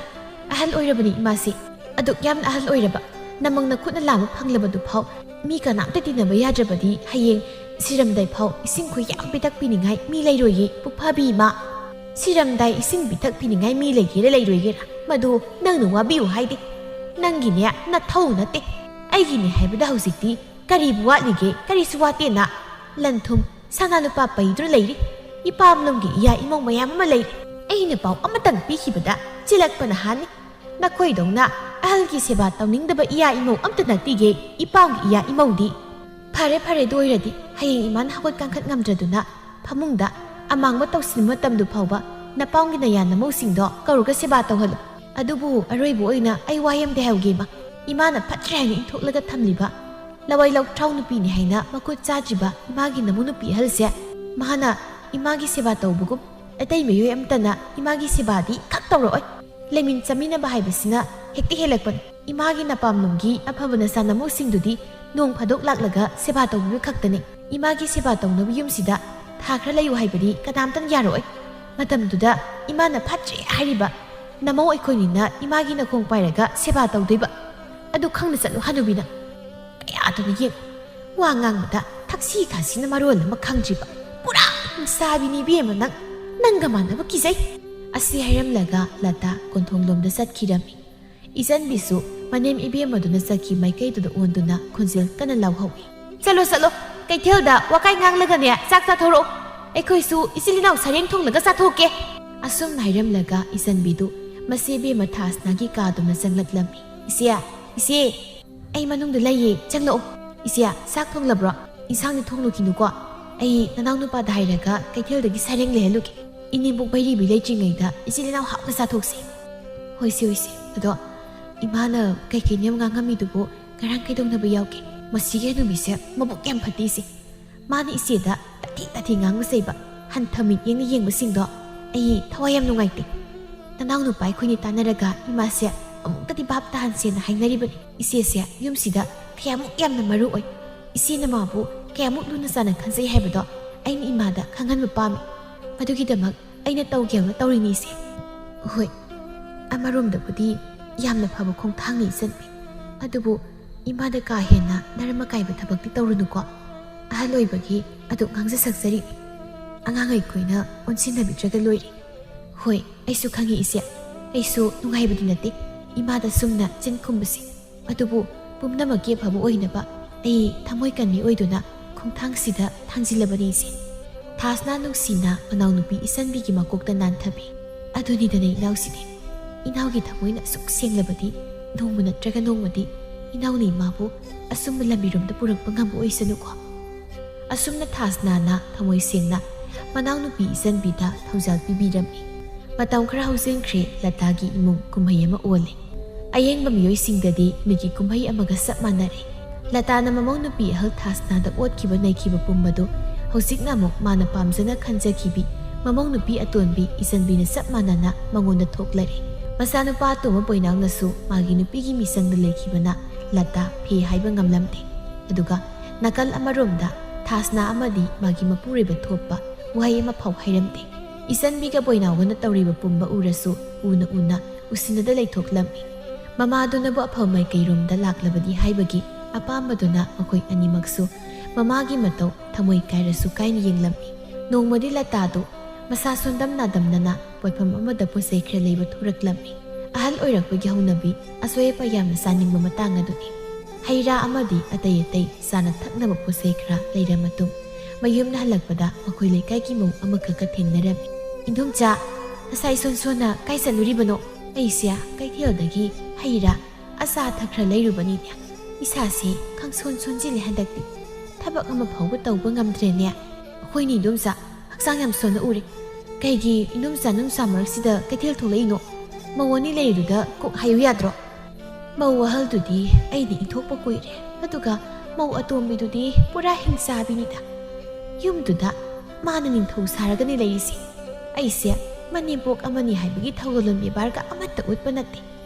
ꯑꯍꯜ ꯑꯣꯏꯔꯕꯅꯤ ꯏꯃꯥꯁꯦ꯫ ꯑꯗꯨꯛ ꯌꯥꯝꯅ ꯑꯍꯜ ꯑꯣꯏꯔꯕ, ꯅꯃꯪ ꯅꯈꯨꯠꯅ ꯂꯥꯝꯕ ꯐꯪꯂꯕꯗꯨ ꯐꯥꯎ ꯃꯤ ꯀꯅꯥꯝꯇ ꯇꯤꯟꯅꯕ ꯌꯥꯗ꯭ꯔꯕꯗꯤ ꯍꯌꯦꯡ ꯁꯤꯔꯝꯗꯥꯏ ꯐꯥꯎ ꯏꯁꯤꯡ ꯈꯨꯌꯥꯝ ꯄꯤꯊꯛꯄꯤꯅꯤꯡꯉꯥꯏ ꯃꯤ ꯂꯩꯔꯣꯏꯌꯦ ꯄꯨꯛꯐꯥꯕꯤ ꯏꯃꯥ꯫ ꯁꯤꯔꯝꯗꯥꯏ ꯏꯁꯤꯡ ꯄꯤꯊꯛꯄꯤꯅꯤꯡꯉꯥꯏ ꯃꯤ ꯂꯩꯒꯦꯔꯥ ꯂꯩꯔꯣꯏꯒꯦꯔꯥ, ꯃꯗꯨ ꯅꯪꯅ ꯋꯥꯕꯤꯌꯨ ꯍꯥꯏꯗꯦ꯫ ꯅꯪꯒꯤꯅꯦ ꯅꯊꯧ ꯅꯠꯇꯦ꯫ ꯑꯩꯒꯤꯅꯦ ꯍꯥꯏꯕꯗ ꯍꯧꯖꯤꯛꯇꯤ ꯀꯔꯤꯕꯨ ꯋꯥꯠꯂꯤꯒꯦ? ꯀꯔꯤꯁꯨ ꯋꯥꯠꯇꯦꯅ꯫ ꯂꯟ ꯊꯨꯝ, ꯁꯅꯥ ꯂꯨꯄꯥ ꯄꯩꯗꯨꯅ ꯂꯩꯔꯤ꯫ ꯏꯄꯥꯝꯂꯣꯝꯒꯤ ꯏꯌꯥ ꯏꯃꯧ ꯃꯌꯥꯝ ꯑꯃ ꯂꯩꯔꯤ꯫ ꯑꯩꯅ ꯄꯥꯎ ꯑꯃꯇꯪ ꯄꯤꯈꯤꯕꯗ ꯆꯤꯜꯂꯛꯄꯅ ꯍꯥꯟꯅꯤ꯫ ꯅꯈꯣꯏꯗꯧꯅ ꯑꯍꯜꯒꯤ ꯁꯦꯕꯥ ꯇꯧꯅꯤꯡꯗꯕ ꯏꯌꯥ ꯏꯃꯧ ꯑꯝꯇ ꯅꯠꯇꯤꯒꯦ ꯏꯄꯥꯝꯒꯤ ꯏꯌꯥ ꯏꯃꯧꯗꯤ꯫ ꯐꯔꯦ, ꯐꯔꯦ, ꯑꯗꯨ ꯑꯣꯏꯔꯗꯤ ꯍꯌꯦꯡ ꯏꯃꯥꯅ ꯍꯧꯒꯠ ꯀꯥꯡꯈꯠ ꯉꯝꯗ꯭ꯔꯗꯨꯅ ꯐꯃꯨꯡꯗ ꯑꯃꯥꯡꯕ ꯇꯧꯁꯤꯟꯕ ꯃꯇꯝꯗꯨ ꯐꯥꯎꯕ ꯅꯄꯥꯝꯒꯤ ꯅꯌꯥ ꯅꯃꯧꯁꯤꯡꯗꯣ ꯀꯧꯔꯒ ꯁꯦꯕꯥ ꯇꯧꯍꯜꯂꯨ꯫ ꯑꯗꯨꯕꯨ ꯑꯔꯣꯏꯕ ꯑꯣꯏꯅ ꯑꯩ ꯋꯥ ꯑꯃꯗꯤ ꯍꯥꯏꯍꯧꯒꯦ ꯏꯃꯥ꯫ ꯏꯃꯥꯅ ꯐꯠꯇ꯭ꯔꯦ ꯍꯥꯏꯅ ꯏꯟꯊꯣꯛꯂꯒ ꯊꯝꯂꯤꯕ ꯂꯋꯥꯏ ꯂꯧꯊ꯭ꯔꯥꯎ ꯅꯨꯄꯤꯅꯤ ꯍꯥꯏꯅ ꯃꯈꯨꯠ ꯆꯥꯗ꯭ꯔꯤꯕ ꯏꯃꯥꯒꯤ ꯅꯃꯧ ꯅꯨꯄꯤ ꯑꯍꯜꯁꯦ, ꯃꯍꯥꯛꯅ ꯏꯃꯥꯒꯤ ꯁꯦꯕꯥ ꯇꯧꯕꯒꯨꯝ ꯑꯇꯩ ꯃꯤꯑꯣꯏ ꯑꯃꯠꯇꯅ ꯏꯃꯥꯒꯤ ꯁꯦꯕꯥꯗꯤ ꯈꯛ ꯇꯧꯔꯛꯑꯣꯏ꯫ ꯂꯩꯃꯤꯟ ꯆꯥꯃꯤꯟꯅꯕ ꯍꯥꯏꯕꯁꯤꯅ ꯍꯦꯛꯇ ꯍꯦꯜꯂꯛꯄꯅꯤ꯫ ꯏꯃꯥꯒꯤ ꯅꯄꯥꯝꯂꯣꯝꯒꯤ ꯑꯐꯕ ꯅꯆꯥ ꯅꯃꯧꯁꯤꯡꯗꯨꯗꯤ ꯅꯣꯡ ꯐꯥꯗꯣꯛ ꯂꯥꯛꯂꯒ ꯁꯦꯕꯥ ꯇꯧꯕꯤꯕ ꯈꯛꯇꯅꯤ꯫ ꯏꯃꯥꯒꯤ ꯁꯦꯕꯥ ꯇꯧꯅꯕ ꯌꯨꯝꯁꯤꯗ ꯊꯥ ꯈꯔ ꯂꯩꯌꯨ ꯍꯥꯏꯕꯗꯤ ꯀꯅꯥꯝꯇꯅ ꯌꯥꯔꯛꯑꯣꯏ꯫ ꯃꯇꯝꯗꯨꯗ ꯏꯃꯥꯅ ꯐꯠꯇ꯭ꯔꯦ ꯍꯥꯏꯔꯤꯕ ꯅꯃꯧ ꯑꯩꯈꯣꯏꯅꯤꯅ ꯏꯃꯥꯒꯤ ꯅꯈꯣꯡ ꯄꯥꯏꯔꯒ ꯁꯦꯕꯥ ꯇꯧꯗꯣꯏꯕ꯫ ꯑꯗꯨ ꯈꯪꯅ ꯆꯠꯂꯨ ꯍꯅꯨꯕꯤ ꯅꯪ꯫ ꯀꯌꯥꯗꯨꯅ ꯌꯦꯡꯉꯨ꯫ ꯋꯥ ꯉꯥꯡꯕꯗ ꯊꯛꯁꯤ ꯈꯥꯁꯤꯅ ꯃꯔꯣꯜ ꯑꯃ ꯈꯪꯗ꯭ꯔꯤꯕ꯫ ꯄꯨꯔꯥ ꯍꯤꯡꯁꯥꯕꯤꯅꯤ ꯏꯕꯦꯝꯃ ꯅꯪ꯫ ꯅꯪꯒ ꯃꯥꯟꯅꯕ ꯀꯤꯖꯩ꯫ ꯑꯁꯤ ꯍꯥꯏꯔꯝꯂꯒ ꯂꯇꯥ ꯀꯣꯟꯊꯣꯡꯂꯣꯝꯗ ꯆꯠꯈꯤꯔꯝꯃꯤ꯫ ꯏꯆꯟꯕꯤꯁꯨ ꯃꯅꯦꯝ ꯏꯕꯦꯝꯃꯗꯨꯅ ꯆꯠꯈꯤ ꯃꯥꯏꯀꯩꯗꯨꯗ ꯑꯣꯟꯗꯨꯅ ꯈꯣꯟꯖꯦꯜ ꯀꯟꯅ ꯂꯥꯎꯍꯧꯏ꯫ "ꯆꯠꯂꯣ, ꯆꯠꯂꯣ꯫ ꯀꯩꯊꯦꯜꯗ ꯋꯥꯀꯥꯏ ꯉꯥꯡꯂꯒꯅꯦ ꯆꯥꯛ ꯆꯥꯊꯣꯔꯛꯑꯣ꯫ ꯑꯩꯈꯣꯏꯁꯨ ꯏꯆꯤꯜ ꯏꯅꯥꯎ ꯁꯔꯦꯡ ꯊꯣꯡꯂꯒ ꯆꯥꯊꯣꯛꯀꯦ꯫" ꯑꯁꯨꯝꯅ ꯍꯥꯏꯔꯝꯂꯒ ꯏꯆꯟꯕꯤꯗꯨ ꯃꯆꯦ ꯏꯕꯦꯝꯃ ꯊꯥꯁꯅꯥꯒꯤ ꯀꯥꯗꯨꯅ ꯆꯪꯂꯛꯂꯝꯃꯤ꯫ "ꯏꯆꯦ, ꯏꯆꯦ, ꯑꯩ ꯃꯅꯨꯡꯗ ꯂꯩꯌꯦ, ꯆꯪꯂꯛꯑꯣ꯫" "ꯏꯆꯦ, ꯆꯥꯛ ꯊꯣꯡꯂꯕ꯭ꯔꯣ? ꯏꯟꯁꯥꯡꯗꯤ ꯊꯣꯡꯂꯨꯈꯤꯅꯨꯀꯣ꯫ ꯑꯩ ꯅꯅꯥꯎ ꯅꯨꯄꯥꯗ ꯍꯥꯏꯔꯒ ꯀꯩꯊꯦꯜꯗꯒꯤ ꯁꯔꯦꯡ ꯂꯩꯍꯜꯂꯨꯒꯦ꯫" ꯏꯅꯦꯝꯕꯣꯛ ꯚꯩꯔꯤꯕꯤ ꯂꯩꯇ꯭ꯔꯤꯉꯩꯗ ꯏꯆꯤꯜ ꯏꯅꯥꯎ ꯍꯥꯞꯅ ꯆꯥꯊꯣꯛꯁꯤ꯫ ꯍꯣꯏꯁꯦ, ꯍꯣꯏꯁꯦ꯫ ꯑꯗꯣ ꯏꯃꯥꯅ ꯀꯩꯀꯩꯅꯦꯕ ꯉꯥꯡꯉꯝꯃꯤꯗꯨꯕꯨ ꯉꯔꯥꯡ ꯀꯩꯗꯧꯅꯕ ꯌꯥꯎꯒꯦ? ꯃꯁꯤꯒꯤ ꯍꯅꯨꯕꯤꯁꯦ ꯃꯕꯨꯛ ꯌꯥꯝ ꯐꯠꯇꯦꯁꯦ꯫ ꯃꯥꯅ ꯏꯆꯦꯗ ꯇꯥꯊꯤ ꯇꯥꯊꯤ ꯉꯥꯡꯕ ꯆꯩꯕ, ꯍꯟꯊ ꯃꯤꯠꯌꯦꯡꯅ ꯌꯦꯡꯕꯁꯤꯡꯗꯣ ꯑꯩ ꯊꯋꯥꯏ ꯌꯥꯝ ꯅꯨꯡꯉꯥꯏꯇꯦ꯫ ꯅꯅꯥꯎ ꯅꯨꯄꯥ ꯑꯩꯈꯣꯏꯅꯤ ꯇꯥꯟꯅꯔꯒ ꯏꯃꯥꯁꯦ ꯑꯃꯨꯛꯇꯗꯤ ꯚꯥꯞ ꯇꯥꯍꯟꯁꯦꯅ ꯍꯥꯏꯅꯔꯤꯕꯅꯤ꯫ ꯏꯆꯦꯁꯦ ꯌꯨꯝꯁꯤꯗ ꯀꯌꯥꯃꯨꯛ ꯌꯥꯝꯅ ꯃꯔꯨ ꯑꯣꯏ, ꯏꯆꯦꯅ ꯃꯥꯕꯨ ꯀꯌꯥꯃꯨꯛ ꯂꯨꯅ ꯆꯥꯟꯅ ꯈꯟꯖꯩ ꯍꯥꯏꯕꯗꯣ ꯑꯩꯅ ꯏꯃꯥꯗ ꯈꯪꯍꯟꯕ ꯄꯥꯝꯃꯤ꯫ ꯑꯗꯨꯒꯤꯗꯃꯛ ꯑꯩꯅ ꯇꯧꯒꯦꯅ ꯇꯧꯔꯤꯅꯤ, ꯏꯆꯦ꯫ ꯍꯣꯏ, ꯑꯃꯔꯣꯝꯗꯕꯨꯗꯤ ꯌꯥꯝꯅ ꯐꯕ ꯈꯣꯡꯊꯥꯡꯅꯤ, ꯏꯆꯟꯕꯤ꯫ ꯑꯗꯨꯕꯨ ꯏꯃꯥꯗ ꯀꯥ ꯍꯦꯟꯅ ꯅꯔꯝ ꯑꯀꯥꯏꯕ ꯊꯕꯛꯇꯤ ꯇꯧꯔꯨꯅꯨꯀꯣ꯫ ꯑꯍꯜ ꯑꯣꯏꯕꯒꯤ ꯑꯗꯨꯛ ꯉꯥꯡꯖ ꯁꯛꯆꯔꯤꯅꯤ꯫ ꯑꯉꯥꯡ ꯑꯩꯈꯣꯏꯅ ꯑꯣꯟꯁꯤꯟꯅꯕꯤꯗ꯭ꯔꯒ ꯂꯣꯏꯔꯦ꯫ ꯍꯣꯏ, ꯑꯩꯁꯨ ꯈꯪꯉꯤ, ꯏꯆꯦ꯫ ꯑꯩꯁꯨ ꯅꯨꯡꯉꯥꯏꯕꯗꯤ ꯅꯠꯇꯦ ꯏꯃꯥꯗ ꯁꯨꯝꯅ ꯆꯤꯟ ꯈꯨꯝꯕꯁꯦ꯫ ꯑꯗꯨꯕꯨ ꯄꯨꯝꯅꯃꯛꯀꯤ ꯑꯐꯕ ꯑꯣꯏꯅꯕ ꯑꯩ ꯊꯃꯣꯏ ꯀꯟꯕꯤ ꯑꯣꯏꯗꯨꯅ ꯈꯣꯡꯊꯥꯡꯁꯤꯗ ꯊꯥꯡꯖꯤꯜꯂꯕꯅꯤ, ꯏꯆꯦ꯫ ꯊꯥꯁꯅꯥ ꯅꯨꯡꯁꯤꯅ ꯃꯅꯥꯎꯅꯨꯄꯤ ꯏꯆꯟꯕꯤꯒꯤ ꯃꯀꯣꯛꯇ ꯅꯥꯟꯊꯕꯤ꯫ ꯑꯗꯨꯅꯤꯗꯅ ꯏꯅꯥꯎꯁꯤꯗꯤ꯫ ꯏꯅꯥꯎꯒꯤ ꯊꯃꯣꯏꯅ ꯑꯁꯨꯛ ꯁꯦꯡꯂꯕꯗꯤ ꯅꯣꯡꯃ ꯅꯠꯇ꯭ꯔꯒ ꯅꯣꯡꯃꯗꯤ ꯏꯅꯥꯎꯅ ꯏꯃꯥꯕꯨ ꯑꯆꯨꯝꯕ ꯂꯝꯕꯤꯔꯣꯝꯗ ꯄꯨꯔꯛꯄ ꯉꯝꯕ ꯑꯣꯏꯁꯅꯨꯀꯣ꯫ ꯑꯁꯨꯝꯅ ꯊꯥꯁꯅꯥꯅ ꯊꯃꯣꯏ ꯁꯦꯡꯅ ꯃꯅꯥꯎꯅꯨꯄꯤ ꯏꯆꯟꯕꯤꯗ ꯊꯧꯖꯥꯜ ꯄꯤꯕꯤꯔꯝꯃꯤ꯫ ꯃꯇꯝ ꯈꯔ ꯍꯧꯖꯤꯟꯈ꯭ꯔꯦ, ꯂꯇꯥꯒꯤ ꯏꯃꯨꯡ ꯀꯨꯝꯍꯩ ꯑꯃ ꯑꯣꯜꯂꯦ꯫ ꯑꯌꯦꯡꯕ ꯃꯤꯑꯣꯏꯁꯤꯡꯗꯗꯤ ꯃꯤꯒꯤ ꯀꯨꯝꯍꯩ ꯑꯃꯒ ꯆꯞ ꯃꯥꯟꯅꯔꯦ꯫ ꯂꯇꯥꯅ ꯃꯃꯧ ꯅꯨꯄꯤ ꯑꯍꯜ ꯊꯥꯁꯅꯥꯗ ꯑꯣꯠꯈꯤꯕ ꯅꯩꯈꯤꯕ ꯄꯨꯝꯕꯗꯨ ꯍꯧꯖꯤꯛꯅ ꯑꯃꯨꯛ ꯃꯥꯅ ꯄꯥꯝꯖꯅ ꯈꯟꯖꯈꯤꯕꯤ ꯃꯃꯧ ꯅꯨꯄꯤ ꯑꯇꯣꯟꯕꯤ ꯏꯆꯟꯕꯤꯅ ꯆꯞ ꯃꯥꯟꯅꯅ ꯃꯉꯣꯟꯗ ꯊꯣꯛꯂꯔꯦ꯫ ꯃꯆꯥꯅꯨꯄꯥ ꯑꯇꯣꯝꯕ ꯕꯣꯏꯅꯥꯎꯅꯁꯨ ꯃꯥꯒꯤ ꯅꯨꯄꯤꯒꯤ ꯃꯤꯆꯪꯗ ꯂꯩꯈꯤꯕꯅ ꯂꯇꯥ ꯐꯤ ꯍꯥꯏꯕ ꯉꯝꯂꯝꯗꯦ꯫ ꯑꯗꯨꯒ ꯅꯥꯀꯜ ꯑꯃꯔꯣꯝꯗ ꯊꯥꯁꯅꯥ ꯑꯃꯗꯤ ꯃꯥꯒꯤ ꯃꯄꯨꯔꯣꯏꯕ ꯊꯣꯛꯄ ꯋꯥꯍꯩ ꯑꯃ ꯐꯥꯎ ꯍꯥꯏꯔꯝꯗꯦ꯫ ꯏꯆꯟꯕꯤꯒ ꯕꯣꯏꯅꯥꯎꯒꯅ ꯇꯧꯔꯤꯕ ꯄꯨꯝꯕ ꯎꯔꯁꯨ ꯎꯅ ꯎꯅ ꯎꯁꯤꯟꯅꯗ ꯂꯩꯊꯣꯛꯂꯝꯃꯤ꯫ ꯃꯃꯥꯗꯨꯅꯕꯨ ꯑꯐꯕ ꯃꯥꯏꯀꯩꯔꯣꯝꯗ ꯂꯥꯛꯂꯕꯗꯤ ꯍꯥꯏꯕꯒꯤ ꯑꯄꯥꯝꯕꯗꯨꯅ ꯃꯈꯣꯏ ꯑꯅꯤꯃꯛꯁꯨ ꯃꯃꯥꯒꯤ ꯃꯇꯧ ꯊꯃꯣꯏ ꯀꯥꯏꯔꯁꯨ ꯀꯥꯏꯅ ꯌꯦꯡꯂꯝꯃꯤ꯫ ꯅꯣꯡꯃꯗꯤ ꯂꯇꯥꯗꯨ ꯃꯁꯥ ꯁꯣꯟꯗꯝ ꯅꯥꯗꯝꯅꯅ ꯄꯣꯠꯐꯝ ꯑꯃꯗ ꯄꯣꯠ ꯆꯩ ꯈꯔ ꯂꯩꯕ ꯊꯣꯔꯛꯂꯝꯃꯤ꯫ ꯑꯍꯜ ꯑꯣꯏꯔꯛꯄꯒꯤ ꯍꯧꯅꯕꯤ ꯑꯁꯣꯏ ꯑꯄꯥ ꯌꯥꯝꯅ ꯆꯥꯅꯤꯡꯕ ꯃꯇꯥꯡ ꯑꯗꯨꯅꯤ꯫ ꯍꯩ ꯔꯥ ꯑꯃꯗꯤ ꯑꯇꯩ ꯑꯇꯩ ꯆꯥꯅ ꯊꯛꯅꯕ ꯄꯣꯠ ꯆꯩ ꯈꯔ ꯂꯩꯔ ꯃꯇꯨꯡ ꯃꯌꯨꯝꯗ ꯍꯜꯂꯛꯄꯗ ꯃꯈꯣꯏ ꯂꯩꯀꯥꯏꯒꯤ ꯃꯧ ꯑꯃꯈꯛꯀ ꯊꯦꯡꯅꯔꯝꯃꯤ꯫ "ꯏꯟꯗꯣꯝꯆꯥ, ꯅꯁꯥ ꯏꯁꯣꯟ ꯁꯣꯟꯅ ꯀꯥꯏ ꯆꯠꯂꯨꯔꯤꯕꯅꯣ?" "ꯑꯩꯁꯦ ꯀꯩꯊꯦꯜꯗꯒꯤ ꯍꯩ ꯔꯥ ꯑꯆꯥ ꯑꯊꯛ ꯈꯔ ꯂꯩꯔꯨꯕꯅꯤꯅꯦ꯫ ꯏꯁꯥꯁꯦ ꯈꯪꯁꯣꯟ ꯁꯣꯟꯖꯤꯜꯂꯦ ꯍꯟꯗꯛꯇꯤ꯫ ꯊꯕꯛ ꯑꯃ ꯐꯥꯎꯕ ꯇꯧꯕ ꯉꯝꯗ꯭ꯔꯦꯅꯦ꯫ ꯍꯣꯏꯅꯦ ꯏꯟꯗꯣꯝꯆꯥ, ꯍꯛꯆꯥꯡ ꯌꯥꯝ ꯁꯣꯟꯅ ꯎꯔꯦ꯫ "ꯀꯩꯒꯤ ꯏꯅꯨꯝꯆꯥ ꯅꯨꯡꯁꯥ ꯃꯔꯛꯁꯤꯗ ꯀꯩꯊꯦꯜ ꯊꯣꯛꯂꯛꯏꯅꯣ? ꯃꯧ ꯑꯅꯤ ꯂꯩꯔꯤꯗꯨꯗ ꯀꯣꯛ ꯍꯥꯏꯌꯨ ꯌꯥꯗ꯭ꯔꯣ?" "ꯃꯧ ꯑꯍꯜꯗꯨꯗꯤ ꯑꯩꯅ ꯏꯟꯊꯣꯛꯄ ꯀꯨꯏꯔꯦ, ꯑꯗꯨꯒ ꯃꯧ ꯑꯇꯣꯝꯕꯤꯗꯨꯗꯤ ꯄꯨꯔꯥ ꯍꯤꯡꯆꯥꯕꯤꯅꯤꯗ꯫ ꯌꯨꯝꯗꯨꯗ ꯃꯥꯅ ꯅꯤꯡꯊꯧ ꯁꯥꯔꯒꯅꯤ ꯂꯩꯔꯤꯁꯦ꯫ ꯑꯩꯁꯦ ꯃꯅꯦꯝꯄꯣꯛ ꯑꯃꯅꯤ ꯍꯥꯏꯕꯒꯤ ꯊꯧꯒꯜꯂꯣꯟ ꯕꯦꯕꯥꯔꯒ ꯑꯃꯠꯇ ꯎꯠꯄ ꯅꯠꯇꯦ꯫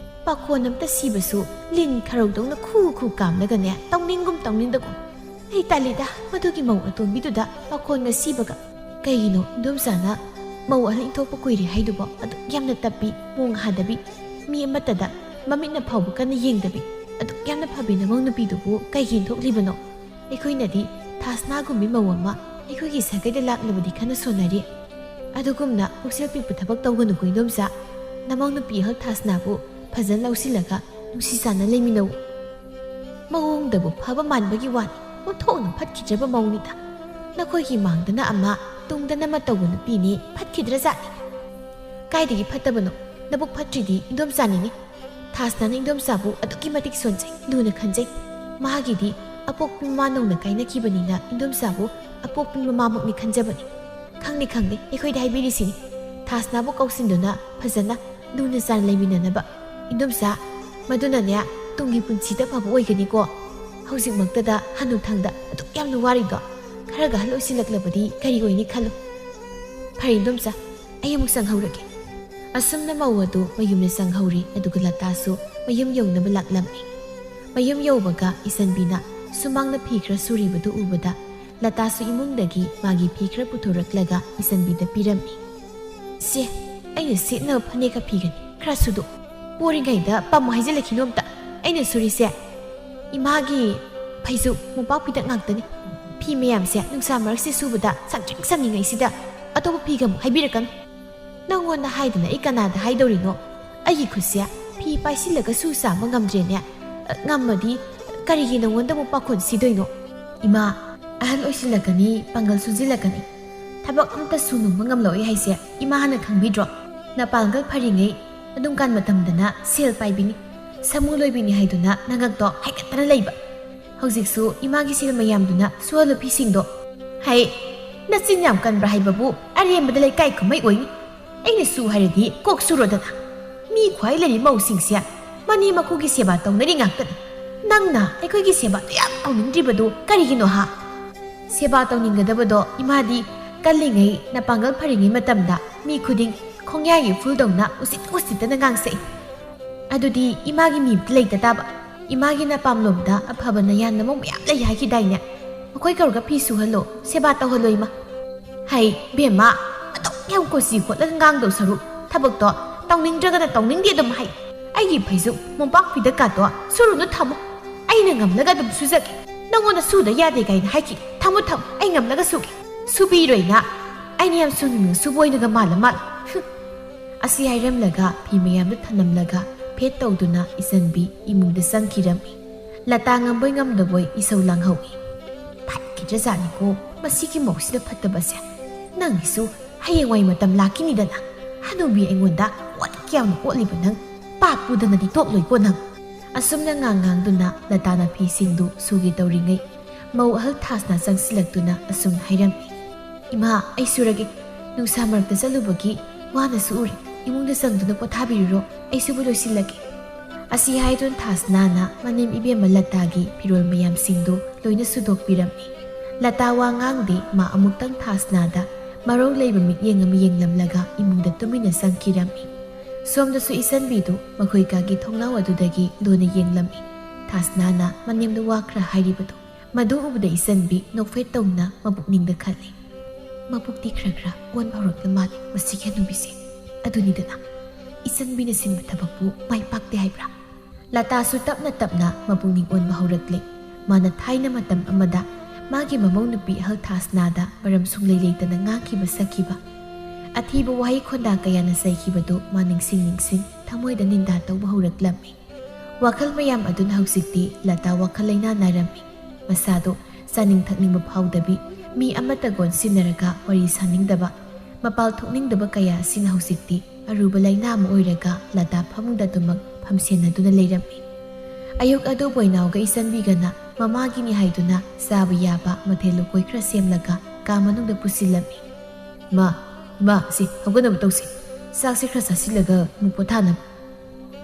ꯄꯥꯈꯣꯟ ꯑꯝꯇ ꯁꯤꯕꯁꯨ ꯂꯤꯟ ꯈꯔꯧꯗꯧꯅ ꯈꯨ ꯈꯨ ꯀꯥꯝꯂꯒꯅꯦ, ꯇꯧꯅꯤꯡꯒꯨꯝ ꯇꯧꯅꯤꯡꯗꯒꯨꯝ꯫ ꯑꯩ ꯇꯜꯂꯤꯗ ꯃꯗꯨꯒꯤ ꯃꯧ ꯑꯇꯣꯝꯕꯤꯗꯨꯗ ꯄꯥꯈꯣꯟꯒ ꯁꯤꯕꯒ꯫ ꯀꯩꯒꯤꯅꯣ ꯏꯟꯗꯣꯝꯆꯥꯅ ꯃꯧ ꯑꯍꯜ ꯏꯟꯊꯣꯛꯄ ꯀꯨꯏꯔꯦ ꯍꯥꯏꯗꯨꯕꯣ? ꯑꯗꯨꯛ ꯌꯥꯝꯅ ꯇꯞꯄꯤ, ꯃꯣꯡ ꯍꯥꯗꯕꯤ, ꯃꯤ ꯑꯃꯠꯇꯗ ꯃꯃꯤꯠꯅ ꯐꯥꯎꯕ ꯀꯟꯅ ꯌꯦꯡꯗꯕꯤ, ꯑꯗꯨꯛ ꯌꯥꯝꯅ ꯐꯕꯤ ꯅꯃꯧ ꯅꯨꯄꯤꯗꯨꯕꯨ ꯀꯩꯒꯤ ꯏꯟꯊꯣꯛꯂꯤꯕꯅꯣ? ꯑꯩꯈꯣꯏꯅꯗꯤ ꯊꯥꯁꯅꯥꯒꯨꯝꯕꯤ ꯃꯧ ꯑꯃ ꯑꯩꯈꯣꯏꯒꯤ ꯁꯥꯒꯩꯗ ꯂꯥꯛꯂꯕꯗꯤ ꯈꯟꯅ ꯁꯣꯟꯅꯔꯤ꯫ ꯑꯗꯨꯒꯨꯝꯅ ꯄꯨꯛꯆꯦꯜ ꯄꯤꯛꯄ ꯊꯕꯛ ꯇꯧꯒꯅꯨꯀꯣ ꯏꯟꯗꯣꯝꯆꯥ꯫ ꯅꯃꯧ ꯅꯨꯄꯤ ꯑꯍꯜ ꯊꯥꯁꯅꯥꯕꯨ ꯐꯖꯅ ꯂꯧꯁꯤꯜꯂꯒ ꯅꯨꯡꯁꯤ ꯆꯥꯟꯅ ꯂꯩꯃꯤꯟꯅꯧ꯫ ꯃꯑꯣꯡꯗꯕꯨ ꯐꯕ ꯃꯥꯟꯕꯒꯤ ꯋꯥꯅꯤ, ꯑꯣꯟꯊꯣꯛꯅ ꯐꯠꯈꯤꯗ꯭ꯔꯕ ꯃꯧꯅꯤꯗ꯫ ꯅꯈꯣꯏꯒꯤ ꯃꯥꯡꯗꯅ ꯑꯃ, ꯇꯨꯡꯗꯅ ꯑꯃ ꯇꯧꯕ ꯅꯨꯄꯤꯅꯤ, ꯐꯠꯈꯤꯗ꯭ꯔꯖꯥꯠꯅꯤ꯫ ꯀꯥꯏꯗꯒꯤ ꯐꯠꯇꯕꯅꯣ? ꯅꯕꯨꯛ ꯐꯠꯇ꯭ꯔꯤꯗꯤ ꯏꯟꯗꯣꯝꯆꯥꯅꯤꯅꯦ꯫ ꯊꯥꯁꯅꯥꯅ ꯏꯟꯗꯣꯝꯆꯥꯕꯨ ꯑꯗꯨꯛꯀꯤ ꯃꯇꯤꯛ ꯁꯣꯟꯖꯩ, ꯂꯨꯅ ꯈꯟꯖꯩ꯫ ꯃꯥꯒꯤꯗꯤ ꯑꯄꯣꯛꯄꯤ ꯃꯃꯥ ꯅꯧꯅ ꯀꯥꯏꯅꯈꯤꯕꯅꯤꯅ ꯏꯟꯗꯣꯝꯆꯥꯕꯨ ꯑꯄꯣꯛꯄꯤ ꯃꯃꯥꯃꯛꯅꯤ ꯈꯟꯖꯕꯅꯤ꯫ ꯈꯪꯗꯦ, ꯈꯪꯗꯦ, ꯑꯩꯈꯣꯏꯗ ꯍꯥꯏꯕꯤꯔꯤꯁꯤꯅꯤ꯫ ꯊꯥꯁꯅꯥꯕꯨ ꯀꯧꯁꯤꯟꯗꯨꯅ ꯐꯖꯅ ꯂꯨꯅ ꯆꯥꯟꯅ ꯂꯩꯃꯤꯟꯅꯅꯕ꯫ ꯏꯟꯗꯣꯝꯆꯥ, ꯃꯗꯨꯅꯅꯦ, ꯇꯨꯡꯒꯤ ꯄꯨꯟꯁꯤꯗ ꯐꯕ ꯑꯣꯏꯒꯅꯤꯀꯣ꯫ ꯍꯧꯖꯤꯛꯃꯛꯇꯗ ꯍꯅꯨꯊꯪꯗ ꯑꯗꯨꯛ ꯌꯥꯝꯅ ꯋꯥꯔꯤꯗꯣ, ꯈꯔꯒ ꯑꯍꯜ ꯑꯣꯏꯁꯤꯜꯂꯛꯂꯕꯗꯤ ꯀꯔꯤ ꯑꯣꯏꯅꯤ ꯈꯜꯂꯨ꯫ ꯐꯔꯦ ꯏꯟꯗꯣꯝꯆꯥ, ꯑꯩ ꯑꯃꯨꯛ ꯆꯪꯍꯧꯔꯒꯦ꯫ ꯑꯁꯨꯝꯅ ꯃꯧ ꯑꯗꯨ ꯃꯌꯨꯝꯗ ꯆꯪꯍꯧꯔꯤ, ꯑꯗꯨꯒ ꯂꯇꯥꯁꯨ ꯃꯌꯨꯝ ꯌꯧꯅꯕ ꯂꯥꯛꯂꯝꯃꯤ꯫ ꯃꯌꯨꯝ ꯌꯧꯕꯒ ꯏꯆꯟꯕꯤꯅ ꯁꯨꯃꯥꯡꯗ ꯐꯤ ꯈꯔ ꯁꯨꯔꯤꯕꯗꯨ ꯎꯕꯗ ꯂꯇꯥꯁꯨ ꯏꯃꯨꯡꯗꯒꯤ ꯃꯥꯒꯤ ꯐꯤ ꯈꯔ ꯄꯨꯊꯣꯔꯛꯂꯒ ꯏꯆꯟꯕꯤꯗ ꯄꯤꯔꯝꯃꯤ꯫ "ꯁꯦ, ꯑꯩꯅ ꯁꯦꯠꯅꯕ ꯐꯅꯦꯛꯀ ꯐꯤꯒꯅꯤ, ꯈꯔ ꯁꯨꯗꯣꯛ꯫ ꯄꯣꯔꯤꯉꯩꯗ ꯄꯥꯝꯃꯣ ꯍꯥꯏꯖꯤꯜꯂꯛꯈꯤꯅꯣ ꯑꯝꯇ꯫ ꯑꯩꯅ ꯁꯨꯔꯤꯁꯦ ꯏꯃꯥꯒꯤ ꯐꯩꯖꯨꯞ ꯃꯣꯝꯄꯥꯛ ꯐꯤꯗꯛ ꯉꯥꯛꯇꯅꯤ꯫ ꯐꯤ ꯃꯌꯥꯝꯁꯦ ꯅꯨꯡꯁꯥ ꯃꯔꯛꯁꯤꯗ ꯁꯨꯕꯗ ꯁꯪꯇ꯭ꯔꯤꯛ ꯁꯪꯉꯤꯉꯩꯁꯤꯗ ꯑꯇꯣꯞꯄ ꯐꯤꯒ ꯑꯃꯨꯛ ꯍꯥꯏꯕꯤꯔꯛꯀꯅꯨ꯫ ꯅꯪꯉꯣꯟꯗ ꯍꯥꯏꯗꯅ ꯑꯩ ꯀꯅꯥꯗ ꯍꯥꯏꯗꯧꯔꯤꯅꯣ? ꯑꯩꯒꯤ ꯈꯨꯠꯁꯦ ꯐꯤ ꯄꯥꯏꯁꯤꯜꯂꯒ ꯁꯨ ꯆꯥꯝꯕ ꯉꯝꯗ꯭ꯔꯦꯅꯦ꯫ ꯑ, ꯉꯝꯃꯗꯤ ꯀꯔꯤꯒꯤ ꯅꯪꯉꯣꯟꯗ ꯑꯃꯨꯛ ꯄꯥꯈꯣꯟ ꯁꯤꯗꯣꯏꯅꯣ?" "ꯏꯃꯥ, ꯑꯍꯜ ꯑꯣꯏꯁꯤꯜꯂꯛꯀꯅꯤ, ꯄꯥꯡꯒꯜ ꯁꯣꯟꯖꯤꯜꯂꯛꯀꯅꯤ꯫ ꯊꯕꯛ ꯑꯝꯇ ꯁꯨ ꯅꯣꯝꯕ ꯉꯝꯂꯛꯑꯣꯏ ꯍꯥꯏꯁꯦ ꯏꯃꯥ ꯍꯥꯟꯅ ꯈꯪꯕꯤꯗ꯭ꯔꯣ? ꯅꯄꯥꯡꯒꯜ ꯐꯔꯤꯉꯩ ꯑꯗꯨꯝ ꯀꯥꯟ ꯃꯇꯝꯗꯅ ꯁꯦꯜ ꯄꯥꯏꯕꯤꯅꯤ, ꯁꯥꯃꯨ ꯂꯣꯏꯕꯤꯅꯤ ꯍꯥꯏꯗꯨꯅ ꯅꯉꯛꯇꯣ ꯍꯥꯏꯒꯠꯇꯅ ꯂꯩꯕ꯫ ꯍꯧꯖꯤꯛꯁꯨ ꯏꯃꯥꯒꯤ ꯁꯦꯜ ꯃꯌꯥꯝꯗꯨꯅ ꯁꯨꯍꯜꯂꯨ ꯐꯤꯁꯤꯡꯗꯣ꯫ ꯍꯩ, ꯅꯆꯤꯟ ꯌꯥꯝ ꯀꯟꯕ꯭ꯔꯥ ꯍꯥꯏꯕꯕꯨ ꯑꯔꯦꯝꯕꯗ ꯂꯩꯀꯥꯏ ꯀꯨꯝꯍꯩ ꯑꯣꯏꯅꯤ꯫ ꯑꯩꯅ ꯁꯨ ꯍꯥꯏꯔꯗꯤ ꯀꯣꯛ ꯁꯨꯔꯣꯗꯅ꯫ ꯃꯤ ꯈ꯭ꯋꯥꯏ ꯂꯩꯔꯤ ꯃꯧꯁꯤꯡꯁꯦ ꯃꯅꯦꯝ ꯃꯀꯨꯒꯤ ꯁꯦꯕꯥ ꯇꯧꯅꯔꯤ ꯉꯥꯛꯇꯅꯤ꯫ ꯅꯪꯅ ꯑꯩꯈꯣꯏꯒꯤ ꯁꯦꯕꯥꯗꯣ ꯌꯥꯝ ꯇꯧꯅꯤꯡꯗ꯭ꯔꯤꯕꯗꯨ ꯀꯔꯤꯒꯤꯅꯣ ꯍꯥ? ꯁꯦꯕꯥ ꯇꯧꯅꯤꯡꯒꯗꯕꯗꯣ ꯏꯃꯥꯗꯤ ꯀꯜꯂꯤꯉꯩ ꯅꯄꯥꯡꯒꯜ ꯐꯔꯤꯉꯩ ꯃꯇꯝꯗ ꯃꯤ ꯈꯨꯗꯤꯡ ꯈꯣꯡꯌꯥꯏꯒꯤ ꯐꯨꯜꯗꯧꯅ ꯎꯁꯤꯠ ꯎꯁꯤꯠꯇꯅ ꯉꯥꯡꯁꯛꯏ꯫ ꯑꯗꯨꯗꯤ ꯏꯃꯥꯒꯤ ꯃꯤꯕꯨꯗꯤ ꯂꯩꯇ ꯇꯥꯕ꯫ ꯏꯃꯥꯒꯤ ꯅꯄꯥꯝꯂꯣꯝꯗ ꯑꯐꯕ ꯅꯌꯥꯟ ꯅꯃꯧ ꯃꯌꯥꯝ ꯂꯩ ꯍꯥꯏꯈꯤꯗꯥꯏꯅꯦ? ꯃꯈꯣꯏ ꯀꯧꯔꯒ ꯐꯤ ꯁꯨꯍꯜꯂꯣ, ꯁꯦꯕꯥ ꯇꯧꯍꯜꯂꯣ ꯏꯃꯥ꯫ ꯍꯩ ꯕꯦꯝꯃ, ꯑꯗꯨꯛ ꯌꯥꯝ ꯀꯣꯆꯤ ꯈꯣꯠꯂꯒ ꯉꯥꯡꯗꯧ ꯁꯔꯨꯛ ꯊꯕꯛꯇꯣ ꯇꯧꯅꯤꯡꯗ꯭ꯔꯒꯅ ꯇꯧꯅꯤꯡꯗꯦ ꯑꯗꯨꯝ ꯍꯥꯏ꯫ ꯑꯩꯒꯤ ꯐꯩꯖꯨꯞ ꯃꯣꯝꯄꯥꯛ ꯐꯤꯗꯛꯀꯥꯗꯣ ꯁꯨꯔꯨꯅꯨ ꯊꯝꯃꯨ꯫ ꯑꯩꯅ ꯉꯝꯂꯒ ꯑꯗꯨꯝ ꯁꯨꯖꯒꯦ꯫ ꯅꯉꯣꯟꯗ ꯁꯨꯗ ꯌꯥꯗꯦ ꯀꯥꯏꯅ ꯍꯥꯏꯈꯤ꯫ ꯊꯝꯃꯨ ꯊꯝꯃꯨ, ꯑꯩ ꯉꯝꯂꯒ ꯁꯨꯒꯦ꯫ ꯁꯨꯕꯤꯔꯣꯏꯅ꯫ ꯑꯩꯅ ꯌꯥꯝ ꯁꯨꯅꯤꯡꯅ ꯁꯨꯕ ꯑꯣꯏꯅꯒ ꯃꯥꯜꯂ ꯃꯥꯜꯂ꯫ ꯍꯨꯝ꯫ ꯑꯁꯤ ꯍꯥꯏꯔꯝꯂꯒ ꯐꯤ ꯃꯌꯥꯝꯗꯨ ꯊꯅꯝꯂꯒ ꯐꯦꯠ ꯇꯧꯗꯨꯅ ꯏꯆꯟꯕꯤ ꯏꯃꯨꯡꯗ ꯆꯪꯈꯤꯔꯝꯃꯤ꯫ ꯂꯇꯥ ꯉꯝꯕꯣꯏ ꯉꯝꯗꯕꯣꯏ ꯏꯁꯧ ꯂꯥꯡꯍꯧꯏ꯫ ꯐꯠꯈꯤꯗ꯭ꯔꯖꯥꯠꯅꯤꯀꯣ, ꯃꯁꯤꯒꯤ ꯃꯧꯁꯤꯅ ꯐꯠꯇꯕꯁꯦ꯫ ꯅꯪꯒꯤꯁꯨ ꯍꯌꯦꯡꯋꯥꯏ ꯃꯇꯝ ꯂꯥꯛꯈꯤꯅꯤꯗꯅ꯫ ꯍꯅꯨꯕꯤ ꯑꯩꯉꯣꯟꯗ ꯑꯣꯠ ꯀꯌꯥꯝꯅ ꯑꯣꯠꯂꯤꯕ ꯅꯪ? ꯄꯥꯞ ꯄꯨꯗꯅꯗꯤ ꯇꯣꯛꯂꯣꯏꯀꯣ ꯅꯪ꯫ ꯑꯁꯨꯝꯅ ꯉꯥꯡ ꯉꯥꯡꯗꯨꯅ ꯂꯇꯥꯅ ꯐꯤꯁꯤꯡꯗꯨ ꯁꯨꯒꯦ ꯇꯧꯔꯤꯉꯩ ꯃꯧ ꯑꯍꯜ ꯊꯥꯁꯅ ꯆꯪꯁꯤꯜꯂꯛꯇꯨꯅ ꯑꯁꯨꯝꯅ ꯍꯥꯏꯔꯝꯃꯤ, "ꯏꯃꯥ, ꯑꯩ ꯁꯨꯔꯒꯦ꯫ ꯅꯨꯡꯁꯥ ꯃꯔꯛꯇ ꯆꯠꯂꯨꯕꯒꯤ ꯋꯥꯅꯁꯨ ꯎꯔꯦ꯫ ꯏꯃꯨꯡꯗ ꯆꯪꯗꯨꯅ ꯄꯣꯊꯥꯕꯤꯔꯨꯔꯣ, ꯑꯩ ꯁꯨꯕ ꯂꯣꯏꯁꯤꯜꯂꯒꯦ"꯫ ꯑꯁꯤ ꯍꯥꯏꯗꯨꯅ ꯊꯥꯁꯅꯥꯅ ꯃꯅꯦꯝ ꯏꯕꯦꯝꯃ ꯂꯇꯥꯒꯤ ꯐꯤꯔꯣꯜ ꯃꯌꯥꯝꯁꯤꯡꯗꯨ ꯂꯣꯏꯅ ꯁꯨꯗꯣꯛꯄꯤꯔꯝꯃꯤ꯫ ꯂꯇꯥ ꯋꯥ ꯉꯥꯡꯗꯦ, ꯃꯥ ꯑꯃꯨꯛꯇꯪ ꯊꯥꯁꯅꯥꯗ ꯃꯔꯧ ꯂꯩꯕ ꯃꯤꯠꯌꯦꯡ ꯑꯃ ꯌꯦꯡꯂꯝꯂꯒ ꯏꯃꯨꯡꯗ ꯇꯨꯃꯤꯟꯅ ꯆꯪꯈꯤꯔꯝꯃꯤ꯫ ꯁꯣꯝꯗꯁꯨ ꯏꯆꯟꯕꯤꯗꯨ ꯃꯈꯣꯏ ꯀꯥꯒꯤ ꯊꯣꯡꯅꯥꯎ ꯑꯗꯨꯗꯒꯤ ꯂꯣꯟꯅ ꯌꯦꯡꯂꯝꯃꯤ꯫ ꯊꯥꯁꯅꯥꯅ ꯃꯅꯦꯝꯗ ꯋꯥ ꯈꯔ ꯍꯥꯏꯔꯤꯕꯗꯨ꯫ ꯃꯗꯨ ꯎꯕꯗ ꯏꯆꯟꯕꯤ ꯅꯣꯛꯐꯦꯠ ꯇꯧꯅ ꯃꯄꯨꯛꯅꯤꯡꯗ ꯈꯜꯂꯤ, "ꯃꯕꯨꯛꯇꯤ ꯈꯔ ꯈꯔ ꯑꯣꯟꯕ ꯍꯧꯔꯛꯂ ꯃꯥꯜꯂꯦ ꯃꯁꯤꯒꯤ ꯍꯅꯨꯕꯤꯁꯦ꯫ ꯑꯗꯨꯅꯤꯗꯅ ꯏꯆꯟꯕꯤꯅ ꯁꯤꯟꯕ ꯊꯕꯛꯄꯨ ꯃꯥꯏ ꯄꯥꯛꯇꯦ ꯍꯥꯏꯕ꯭ꯔꯥ?" ꯂꯇꯥꯁꯨ ꯇꯞꯅ ꯇꯞꯅ ꯃꯄꯨꯛꯅꯤꯡ ꯑꯣꯟꯕ ꯍꯧꯔꯛꯂꯦ꯫ ꯃꯥꯅ ꯊꯥꯏꯅ ꯃꯇꯝ ꯑꯃꯗ ꯃꯥꯒꯤ ꯃꯃꯧ ꯅꯨꯄꯤ ꯑꯍꯜ ꯊꯥꯁꯅꯥꯗ ꯃꯔꯝ ꯁꯨꯡꯂꯩ ꯂꯩꯇꯅ ꯉꯥꯡꯈꯤꯕ ꯁꯛꯈꯤꯕ, ꯑꯊꯤꯕ ꯋꯥꯍꯩ ꯈꯣꯟꯗꯥ ꯀꯌꯥꯅ ꯆꯩꯈꯤꯕꯗꯨ ꯃꯥ ꯅꯤꯡꯁꯤꯡ ꯅꯤꯡꯁꯤꯡ ꯊꯃꯣꯏꯗ ꯅꯤꯟꯗꯥ ꯇꯧꯕ ꯍꯧꯔꯛꯂꯝꯃꯤ꯫ ꯋꯥꯈꯜ ꯃꯌꯥꯝ ꯑꯗꯨꯅ ꯍꯧꯖꯤꯛꯇꯤ ꯂꯇꯥ ꯋꯥꯈꯜ ꯂꯩꯅꯥ ꯅꯥꯔꯝꯃꯤ꯫ ꯃꯁꯥꯗꯣ ꯆꯥꯅꯤꯡ ꯊꯛꯅꯤꯡꯕ ꯐꯥꯎꯗꯕꯤ, ꯃꯤ ꯑꯃꯠꯇꯒ ꯑꯣꯟꯁꯤꯟꯅꯔꯒ ꯋꯥꯔꯤ ꯁꯥꯅꯤꯡꯗꯕ, ꯃꯄꯥꯜ ꯊꯣꯛꯅꯤꯡꯗꯕ ꯀꯌꯥ ꯑꯁꯤꯅ ꯍꯧꯖꯤꯛꯇꯤ ꯑꯔꯨꯕ ꯂꯥꯏꯅꯥ ꯑꯃ ꯑꯣꯏꯔꯒ ꯂꯇꯥ ꯐꯃꯨꯡꯗ ꯑꯗꯨꯃꯛ ꯐꯝꯁꯦꯟꯅꯗꯨꯅ ꯂꯩꯔꯝꯃꯤ꯫ ꯑꯌꯨꯛ ꯑꯗꯨ ꯕꯣꯏꯅꯥꯎꯒ ꯏꯆꯟꯕꯤꯒꯅ ꯃꯃꯥꯒꯤꯅꯤ ꯍꯥꯏꯗꯨꯅ ꯆꯥꯕ ꯌꯥꯕ ꯃꯊꯦꯜ ꯂꯨꯀꯣꯏ ꯈꯔ ꯁꯦꯝꯂꯒ ꯀꯥ ꯃꯅꯨꯡꯗ ꯄꯨꯁꯤꯜꯂꯝꯃꯤ꯫ "ꯏꯃꯥ, ꯏꯃꯥ, ꯁꯤ ꯍꯧꯒꯠꯅꯕ ꯇꯧꯁꯤ꯫ ꯆꯥꯛꯁꯤ ꯈꯔ ꯆꯥꯁꯤꯜꯂꯒ ꯑꯃꯨꯛ ꯄꯣꯊꯥꯅꯕ꯫"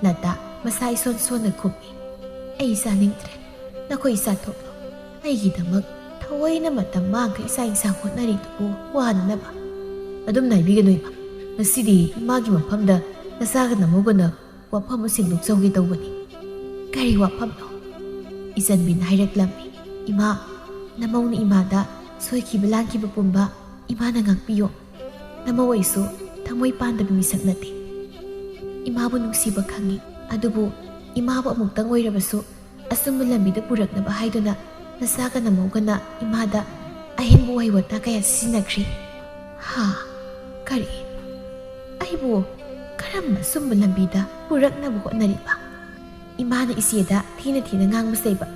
ꯂꯇꯥ ꯃꯁꯥ ꯏꯁꯣꯟ ꯁꯣꯟꯅ ꯈꯨꯝꯃꯤ꯫ "ꯑꯩ ꯆꯥꯅꯤꯡꯗ꯭ꯔꯦ꯫ ꯅꯈꯣꯏ ꯆꯥꯊꯣꯛꯂꯣ꯫ ꯑꯩꯒꯤꯗꯃꯛ ꯊꯑꯣꯏꯅ ꯃꯇꯝ ꯃꯥꯡꯈꯩ ꯆꯥꯛ ꯏꯟꯁꯥꯡ ꯍꯣꯠꯅꯔꯤꯗꯨꯕꯨ ꯋꯥꯅꯅꯕ꯫" "ꯑꯗꯨꯝ ꯅꯥꯏꯕꯤꯒꯅꯨ ꯏꯃꯥ꯫ ꯉꯁꯤꯗꯤ ꯏꯃꯥꯒꯤ ꯃꯐꯝꯗ ꯅꯆꯥꯒ ꯅꯃꯧꯒꯅ ꯋꯥꯐꯝ ꯑꯃ ꯁꯦꯡꯗꯣꯛꯆꯍꯧꯒꯦ ꯇꯧꯕꯅꯤ꯫" "ꯀꯔꯤ ꯋꯥꯐꯝꯅꯣ?" ꯏꯆꯟꯕꯤꯅ ꯍꯥꯏꯔꯛꯂꯝꯃꯤ꯫ "ꯏꯃꯥ, ꯅꯃꯧꯅ ꯏꯃꯥꯗ ꯁꯣꯏꯈꯤꯕ ꯂꯥꯟꯈꯤꯕ ꯄꯨꯝꯕ ꯏꯃꯥꯅ ꯉꯥꯛꯄꯤꯌꯨ꯫ ꯅꯃꯧ ꯑꯩꯁꯨ ꯊꯃꯣꯏ ꯄꯥꯟꯗꯕ ꯃꯤꯁꯛ ꯅꯠꯇꯦ꯫ ꯏꯃꯥꯕꯨ ꯅꯨꯡꯁꯤꯕ ꯈꯪꯏ, ꯑꯗꯨꯕꯨ ꯏꯃꯥꯕꯨ ꯑꯃꯨꯛꯇꯪ ꯑꯣꯏꯔꯕꯁꯨ ꯑꯆꯨꯝꯕ ꯂꯝꯕꯤꯗ ꯄꯨꯔꯛꯅꯕ ꯍꯥꯏꯗꯨꯅ ꯅꯆꯥꯒ ꯅꯃꯧꯒꯅ ꯏꯃꯥꯗ ꯑꯍꯦꯟꯕ ꯋꯥꯍꯩ ꯋꯥꯇꯥ ꯀꯌꯥ ꯁꯤꯖꯤꯟꯅꯈ꯭ꯔꯦ꯫" "ꯍꯥ? ꯀꯔꯤ? ꯑꯩꯕꯨ ꯀꯔꯝꯕ ꯑꯆꯨꯝꯕ ꯂꯝꯕꯤꯗ ꯄꯨꯔꯛꯅꯕ ꯍꯣꯠꯅꯔꯤꯕ? ꯏꯃꯥꯅ ꯏꯆꯦꯗ ꯊꯤꯅ ꯊꯤꯅ ꯉꯥꯡꯕ ꯆꯩꯕ,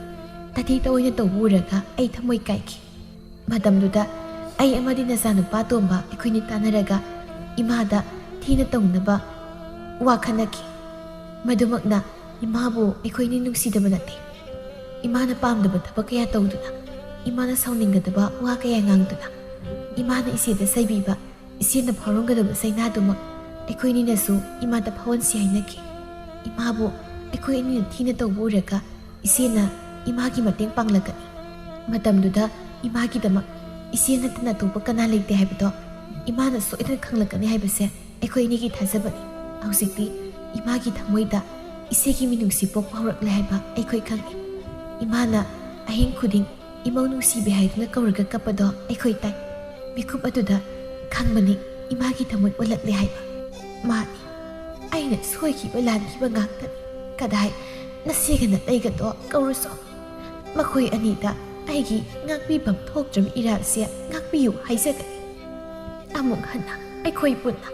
ꯇꯥꯊꯤ ꯇꯥꯑꯣꯏꯅ ꯇꯧꯕ ꯎꯔꯒ ꯑꯩ ꯊꯃꯣꯏ ꯀꯥꯏꯈꯤ꯫ ꯃꯇꯝꯗꯨꯗ ꯑꯩ ꯑꯃꯗꯤ ꯅꯆꯥꯅꯨꯄꯥ ꯑꯇꯣꯝꯕ ꯑꯩꯈꯣꯏꯅꯤ ꯇꯥꯟꯅꯔꯒ ꯏꯃꯥꯗ ꯊꯤꯅ ꯇꯧꯅꯕ ꯋꯥ ꯈꯟꯅꯈꯤ꯫ ꯃꯗꯨꯃꯛꯅ ꯏꯃꯥꯕꯨ ꯑꯩꯈꯣꯏꯅꯤ ꯅꯨꯡꯁꯤꯗꯕ ꯅꯠꯇꯦ꯫ ꯏꯃꯥꯅ ꯄꯥꯝꯗꯕ ꯊꯕꯛ ꯀꯌꯥ ꯇꯧꯗꯨꯅ, ꯏꯃꯥꯅ ꯁꯥꯎꯅꯤꯡꯒꯗꯕ ꯋꯥ ꯀꯌꯥ ꯉꯥꯡꯗꯨꯅ, ꯏꯃꯥꯅ ꯏꯆꯦꯗ ꯆꯩꯕꯤꯕ, ꯏꯆꯦꯅ ꯐꯥꯎꯔꯝꯒꯗꯕ ꯆꯩꯅꯥꯗꯨꯃꯛ ꯑꯩꯈꯣꯏꯅꯤꯅꯁꯨ ꯏꯃꯥꯗ ꯐꯥꯎꯍꯟꯁꯤ ꯍꯥꯏꯅꯈꯤ꯫ ꯏꯃꯥꯕꯨ ꯑꯩꯈꯣꯏ ꯑꯅꯤꯅ ꯊꯤꯅ ꯇꯧꯕ ꯎꯔꯒ ꯏꯆꯦꯅ ꯏꯃꯥꯒꯤ ꯃꯇꯦꯡ ꯄꯥꯡꯂꯛꯀꯅꯤ꯫ ꯃꯇꯝꯗꯨꯗ ꯏꯃꯥꯒꯤꯗꯃꯛ ꯏꯆꯦ ꯅꯠꯇꯅ ꯑꯇꯣꯞꯄ ꯀꯅꯥ ꯂꯩꯇꯦ ꯍꯥꯏꯕꯗꯣ ꯏꯃꯥꯅ ꯁꯣꯏꯗꯅ ꯈꯪꯂꯛꯀꯅꯤ ꯍꯥꯏꯕꯁꯦ ꯑꯩꯈꯣꯏ ꯑꯅꯤꯒꯤ ꯊꯥꯖꯕꯅꯤ꯫ ꯍꯧꯖꯤꯛꯇꯤ ꯏꯃꯥꯒꯤ ꯊꯃꯣꯏꯗ ꯏꯆꯦꯒꯤ ꯃꯤꯅꯨꯡꯁꯤ ꯄꯣꯛꯄ ꯍꯧꯔꯛꯂꯦ ꯍꯥꯏꯕ ꯑꯩꯈꯣꯏ ꯈꯪꯏ꯫ ꯏꯃꯥꯅ ꯑꯍꯤꯡ ꯈꯨꯗꯤꯡ ꯏꯃꯧ ꯅꯨꯡꯁꯤꯕꯤ ꯍꯥꯏꯗꯨꯅ ꯀꯧꯔꯒ ꯀꯞꯄꯗꯣ ꯑꯩꯈꯣꯏ ꯇꯥꯏ꯫ ꯃꯤꯀꯨꯞ ꯑꯗꯨꯗ ꯈꯪꯕꯅꯤ ꯏꯃꯥꯒꯤ ꯊꯃꯣꯏ ꯑꯣꯜꯂꯛꯂꯦ ꯍꯥꯏꯕ꯫ ꯃꯥꯅꯤ, ꯑꯩꯅ ꯁꯣꯏꯈꯤꯕ ꯂꯥꯟꯈꯤꯕ ꯉꯥꯛꯇꯅꯤ꯫ ꯀꯗꯥꯏ, ꯅꯆꯦꯒ ꯅꯇꯩꯒꯗꯣ ꯀꯧꯔꯨꯆꯣ꯫ ꯃꯈꯣꯏ ꯑꯅꯤꯗ ꯑꯩꯒꯤ ꯉꯥꯛꯄꯤꯐꯝ ꯊꯣꯛꯇ꯭ꯔꯕ ꯏꯔꯥꯜꯁꯦ ꯉꯥꯛꯄꯤꯌꯨ ꯍꯥꯏꯖꯒꯅꯤ꯫ ꯑꯃꯨꯛ ꯍꯟꯅ ꯑꯩꯈꯣꯏ ꯄꯨꯟꯅ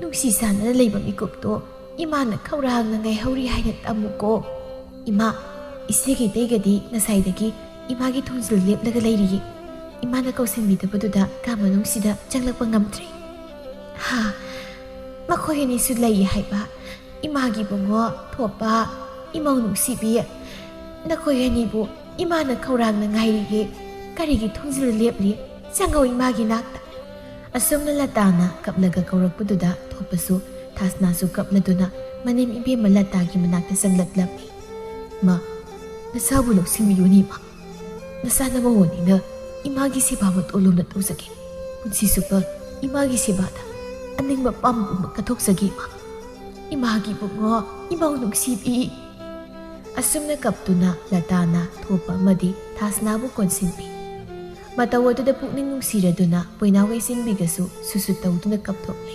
ꯅꯨꯡꯁꯤ ꯆꯥꯟꯅꯅ ꯂꯩꯕ ꯃꯤꯀꯨꯞꯇꯣ ꯏꯃꯥꯅ ꯈꯧꯔꯥꯡꯅ ꯉꯥꯏꯍꯧꯔꯤ ꯍꯥꯏꯅ ꯇꯝꯃꯨꯀꯣ꯫ ꯏꯃꯥ, ꯏꯆꯦꯒ ꯏꯇꯩꯒꯗꯤ ꯉꯁꯥꯏꯗꯒꯤ ꯏꯃꯥꯒꯤ ꯊꯣꯡꯖꯤꯜ ꯂꯦꯞꯂꯒ ꯂꯩꯔꯤꯌꯦ꯫ ꯏꯃꯥꯅ ꯀꯧꯁꯤꯟꯕꯤꯗꯕꯗꯨꯗ ꯀꯥ ꯃꯅꯨꯡꯁꯤꯗ ꯆꯪꯂꯛꯄ ꯉꯝꯗ꯭ꯔꯦ꯫ ꯍꯥ, ꯃꯈꯣꯏ ꯑꯅꯤꯁꯨ ꯂꯩꯌꯦ ꯍꯥꯏꯕ? ꯏꯃꯥꯒꯤ ꯏꯕꯨꯡꯉꯣ, ꯊꯣꯛꯄ, ꯏꯃꯧ ꯅꯨꯡꯁꯤꯕꯤ, ꯅꯈꯣꯏ ꯑꯅꯤꯕꯨ ꯏꯃꯥꯅ ꯈꯧꯔꯥꯡꯅ ꯉꯥꯏꯔꯤꯌꯦ꯫ ꯀꯔꯤꯒꯤ ꯊꯣꯡꯖꯤꯜ ꯂꯦꯞꯂꯤ? ꯆꯪꯉꯧ ꯏꯃꯥꯒꯤ ꯅꯥꯛꯇ꯫ ꯑꯁꯨꯝꯅ ꯂꯇꯥꯅ ꯀꯞꯂꯒ ꯀꯧꯔꯛꯄꯗꯨꯗ ꯊꯣꯛꯄꯁꯨ ꯊꯥꯁꯅꯥꯁꯨ ꯀꯞꯂꯗꯨꯅ ꯃꯅꯦꯝ ꯏꯕꯦꯝꯃ ꯂꯇꯥꯒꯤ ꯃꯅꯥꯛꯇ ꯆꯪꯂꯛꯂꯝꯃꯤ꯫ "ꯃꯥ, ꯅꯁꯥꯕꯨ ꯂꯧꯁꯤꯟꯕꯤꯌꯨꯅꯦ ꯏꯃꯥ꯫ ꯅꯁꯥ ꯅꯃꯧ ꯑꯅꯤꯅ ꯏꯃꯥꯒꯤ ꯁꯦꯕꯥ ꯃꯇꯣꯜ ꯂꯣꯝꯅ ꯇꯧꯖꯒꯦ꯫ ꯄꯨꯟꯁꯤ ꯆꯨꯞꯄ ꯏꯃꯥꯒꯤ ꯁꯦꯕꯥꯗ ꯑꯅꯤꯡꯕ ꯑꯄꯥꯝꯕ ꯄꯨꯝꯕ ꯀꯠꯊꯣꯛꯆꯒꯦ ꯏꯃꯥ꯫ ꯏꯃꯥꯒꯤ ꯏꯕꯨꯡꯉꯣ, ꯏꯃꯧ ꯅꯨꯡꯁꯤꯕꯤ"꯫ ꯑꯁꯨꯝꯅ ꯀꯞꯇꯨꯅ ꯂꯇꯥꯅ ꯊꯣꯛꯄ ꯑꯃꯗꯤ ꯊꯥꯁꯅꯥꯕꯨ ꯀꯣꯟꯁꯤꯟꯕꯤ꯫ ꯃꯇꯧ ꯑꯗꯨꯗ ꯄꯨꯛꯅꯤꯡ ꯅꯨꯡꯁꯤꯔꯗꯨꯅ ꯄꯣꯏꯅꯥꯎ ꯌꯩꯁꯤꯟꯕꯤꯒꯁꯨ ꯁꯨꯁꯨ ꯇꯧꯗꯨꯅ ꯀꯞꯊꯣꯛꯂꯦ꯫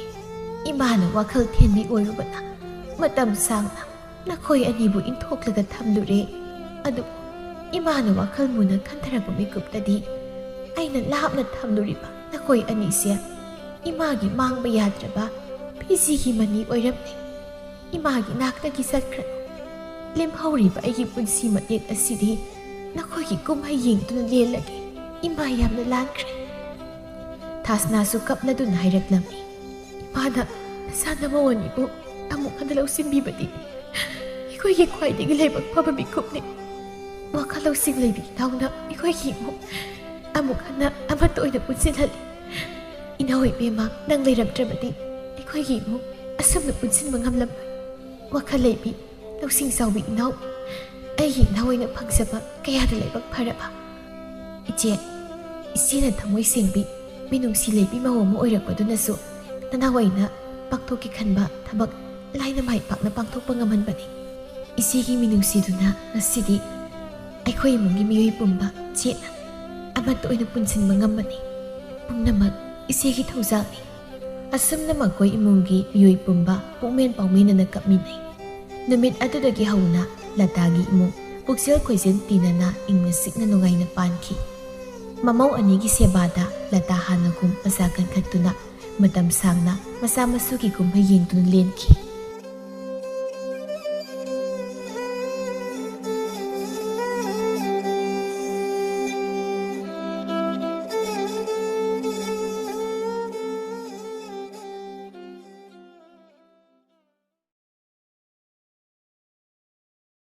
"ꯏꯃꯥꯅ ꯋꯥꯈꯜ ꯊꯦꯟꯕꯤ ꯑꯣꯏꯔꯨꯕꯅ ꯃꯇꯝ ꯁꯥꯡꯅ ꯅꯈꯣꯏ ꯑꯅꯤꯕꯨ ꯏꯟꯊꯣꯛꯂꯒ ꯊꯝꯂꯨꯔꯦ꯫ ꯑꯗꯨꯕꯨ ꯏꯃꯥꯅ ꯋꯥꯈꯜ ꯃꯨꯟꯅ ꯈꯟꯊꯔꯛꯄ ꯃꯤꯀꯨꯞꯇꯗꯤ ꯑꯩꯅ ꯂꯥꯞꯅ ꯊꯝꯂꯨꯔꯤꯕ ꯅꯈꯣꯏ ꯑꯅꯤꯁꯦ ꯏꯃꯥꯒꯤ ꯃꯥꯡꯕ ꯌꯥꯗ꯭ꯔꯕ ꯐꯤꯖꯤꯒꯤ ꯃꯅꯤ ꯑꯣꯏꯔꯝꯂꯦ꯫ ꯏꯃꯥꯒꯤ ꯅꯥꯛꯇꯒꯤ ꯆꯠꯈ꯭ꯔꯅꯨ꯫ ꯂꯦꯝꯍꯧꯔꯤꯕ ꯑꯩꯒꯤ ꯄꯨꯟꯁꯤ ꯃꯇꯦꯛ ꯑꯁꯤꯗꯤ ꯅꯈꯣꯏꯒꯤ ꯀꯨꯝꯍꯩ ꯌꯦꯡꯗꯨꯅ ꯂꯦꯜꯂꯒꯦ꯫ ꯏꯃꯥ ꯌꯥꯝꯅ ꯂꯥꯟꯈ꯭ꯔꯦ"꯫ ꯊꯥꯁꯅꯥꯁꯨ ꯀꯞꯂꯗꯨꯅ ꯍꯥꯏꯔꯛꯂꯝꯃꯤ꯫ "ꯏꯃꯥꯅ ꯅꯁꯥ ꯅꯃꯧ ꯑꯅꯤꯕꯨ ꯑꯃꯨꯛ ꯍꯟꯅ ꯂꯧꯁꯤꯟꯕꯤꯕꯗꯤ ꯑꯩꯈꯣꯏꯒꯤ ꯈ꯭ꯋꯥꯏꯗꯒꯤ ꯂꯥꯏꯕꯛ ꯐꯕ ꯃꯤꯀꯨꯞꯅꯤ꯫ ꯋꯥꯈꯜ ꯂꯧꯁꯤꯡ ꯂꯩꯕꯤ ꯏꯅꯥꯎꯅ ꯑꯩꯈꯣꯏꯒꯤ ꯏꯃꯨꯡ ꯑꯃꯨꯛ ꯍꯟꯅ ꯑꯃꯠꯇ ꯑꯣꯏꯅ ꯄꯨꯟꯁꯤꯜꯍꯜꯂꯤ꯫ ꯏꯅꯥꯎ ꯏꯕꯦꯝꯃ, ꯅꯪ ꯂꯩꯔꯝꯗ꯭ꯔꯕꯗꯤ ꯑꯩꯈꯣꯏꯒꯤ ꯏꯃꯨꯡ ꯑꯁꯨꯝꯅ ꯄꯨꯟꯁꯤꯟꯕ ꯉꯝꯂꯝꯂꯣꯏ꯫ ꯋꯥꯈꯜ ꯂꯩꯕꯤ, ꯂꯧꯁꯤꯡ ꯆꯥꯎꯕꯤ ꯏꯅꯥꯎ, ꯑꯩꯒꯤ ꯏꯅꯥꯎ ꯑꯣꯏꯅ ꯐꯪꯖꯕ ꯀꯌꯥꯗ ꯂꯥꯏꯕꯛ ꯐꯔꯕ꯫ ꯏꯆꯦ, ꯏꯆꯦꯅ ꯊꯃꯣꯏ ꯁꯦꯡꯕꯤ, ꯃꯤꯅꯨꯡꯁꯤ ꯂꯩꯕꯤ ꯃꯧ ꯑꯃ ꯑꯣꯏꯔꯛꯄꯗꯨꯅꯁꯨ ꯅꯅꯥꯎ ꯑꯩꯅ ꯄꯥꯡꯊꯣꯛꯀꯦ ꯈꯟꯕ ꯊꯕꯛ ꯂꯥꯏꯅ ꯃꯥꯏ ꯄꯥꯛꯅ ꯄꯥꯡꯊꯣꯛꯄ ꯉꯝꯍꯟꯕꯅꯤ꯫ ꯏꯆꯦꯒꯤ ꯃꯤꯅꯨꯡꯁꯤꯗꯨꯅ ꯉꯁꯤꯗꯤ ꯑꯩꯈꯣꯏ ꯏꯃꯨꯡꯒꯤ ꯃꯤꯑꯣꯏ ꯄꯨꯝꯕ ꯆꯦꯠꯅ ꯑꯃꯠꯇ ꯑꯣꯏꯅ ꯄꯨꯟꯁꯤꯟꯕ ꯉꯝꯕꯅꯤ꯫ ꯄꯨꯝꯅꯃꯛ ꯏꯆꯦꯒꯤ ꯊꯧꯖꯥꯜꯅꯤ"꯫ ꯑꯁꯨꯝꯅ ꯃꯈꯣꯏ ꯏꯃꯨꯡꯒꯤ ꯃꯤꯑꯣꯏ ꯄꯨꯝꯕ ꯄꯨꯛꯃꯦꯟ ꯄꯥꯎꯃꯦꯟꯅꯅ ꯀꯞꯃꯤꯟꯅꯩ꯫ ꯅꯨꯃꯤꯠ ꯑꯗꯨꯗꯒꯤ ꯍꯧꯅ ꯂꯇꯥꯒꯤ ꯏꯃꯨꯡ ꯄꯨꯛꯆꯦꯜ ꯈꯣꯏꯖꯦꯜ ꯇꯤꯟꯅꯅ ꯏꯪꯅ ꯆꯤꯛꯅ ꯅꯨꯡꯉꯥꯏꯅ ꯄꯥꯟꯈꯤ꯫ ꯃꯃꯧ ꯑꯅꯤꯒꯤ ꯁꯦꯕꯥꯗ ꯂꯇꯥ ꯍꯥꯟꯅꯒꯨꯝ ꯃꯆꯥ ꯀꯟꯈꯠꯇꯨꯅ ꯃꯇꯝ ꯁꯥꯡꯅ ꯃꯆꯥ ꯃꯁꯨꯒꯤ ꯀꯨꯝꯍꯩ ꯌꯦꯡꯗꯨꯅ ꯂꯦꯟꯈꯤ꯫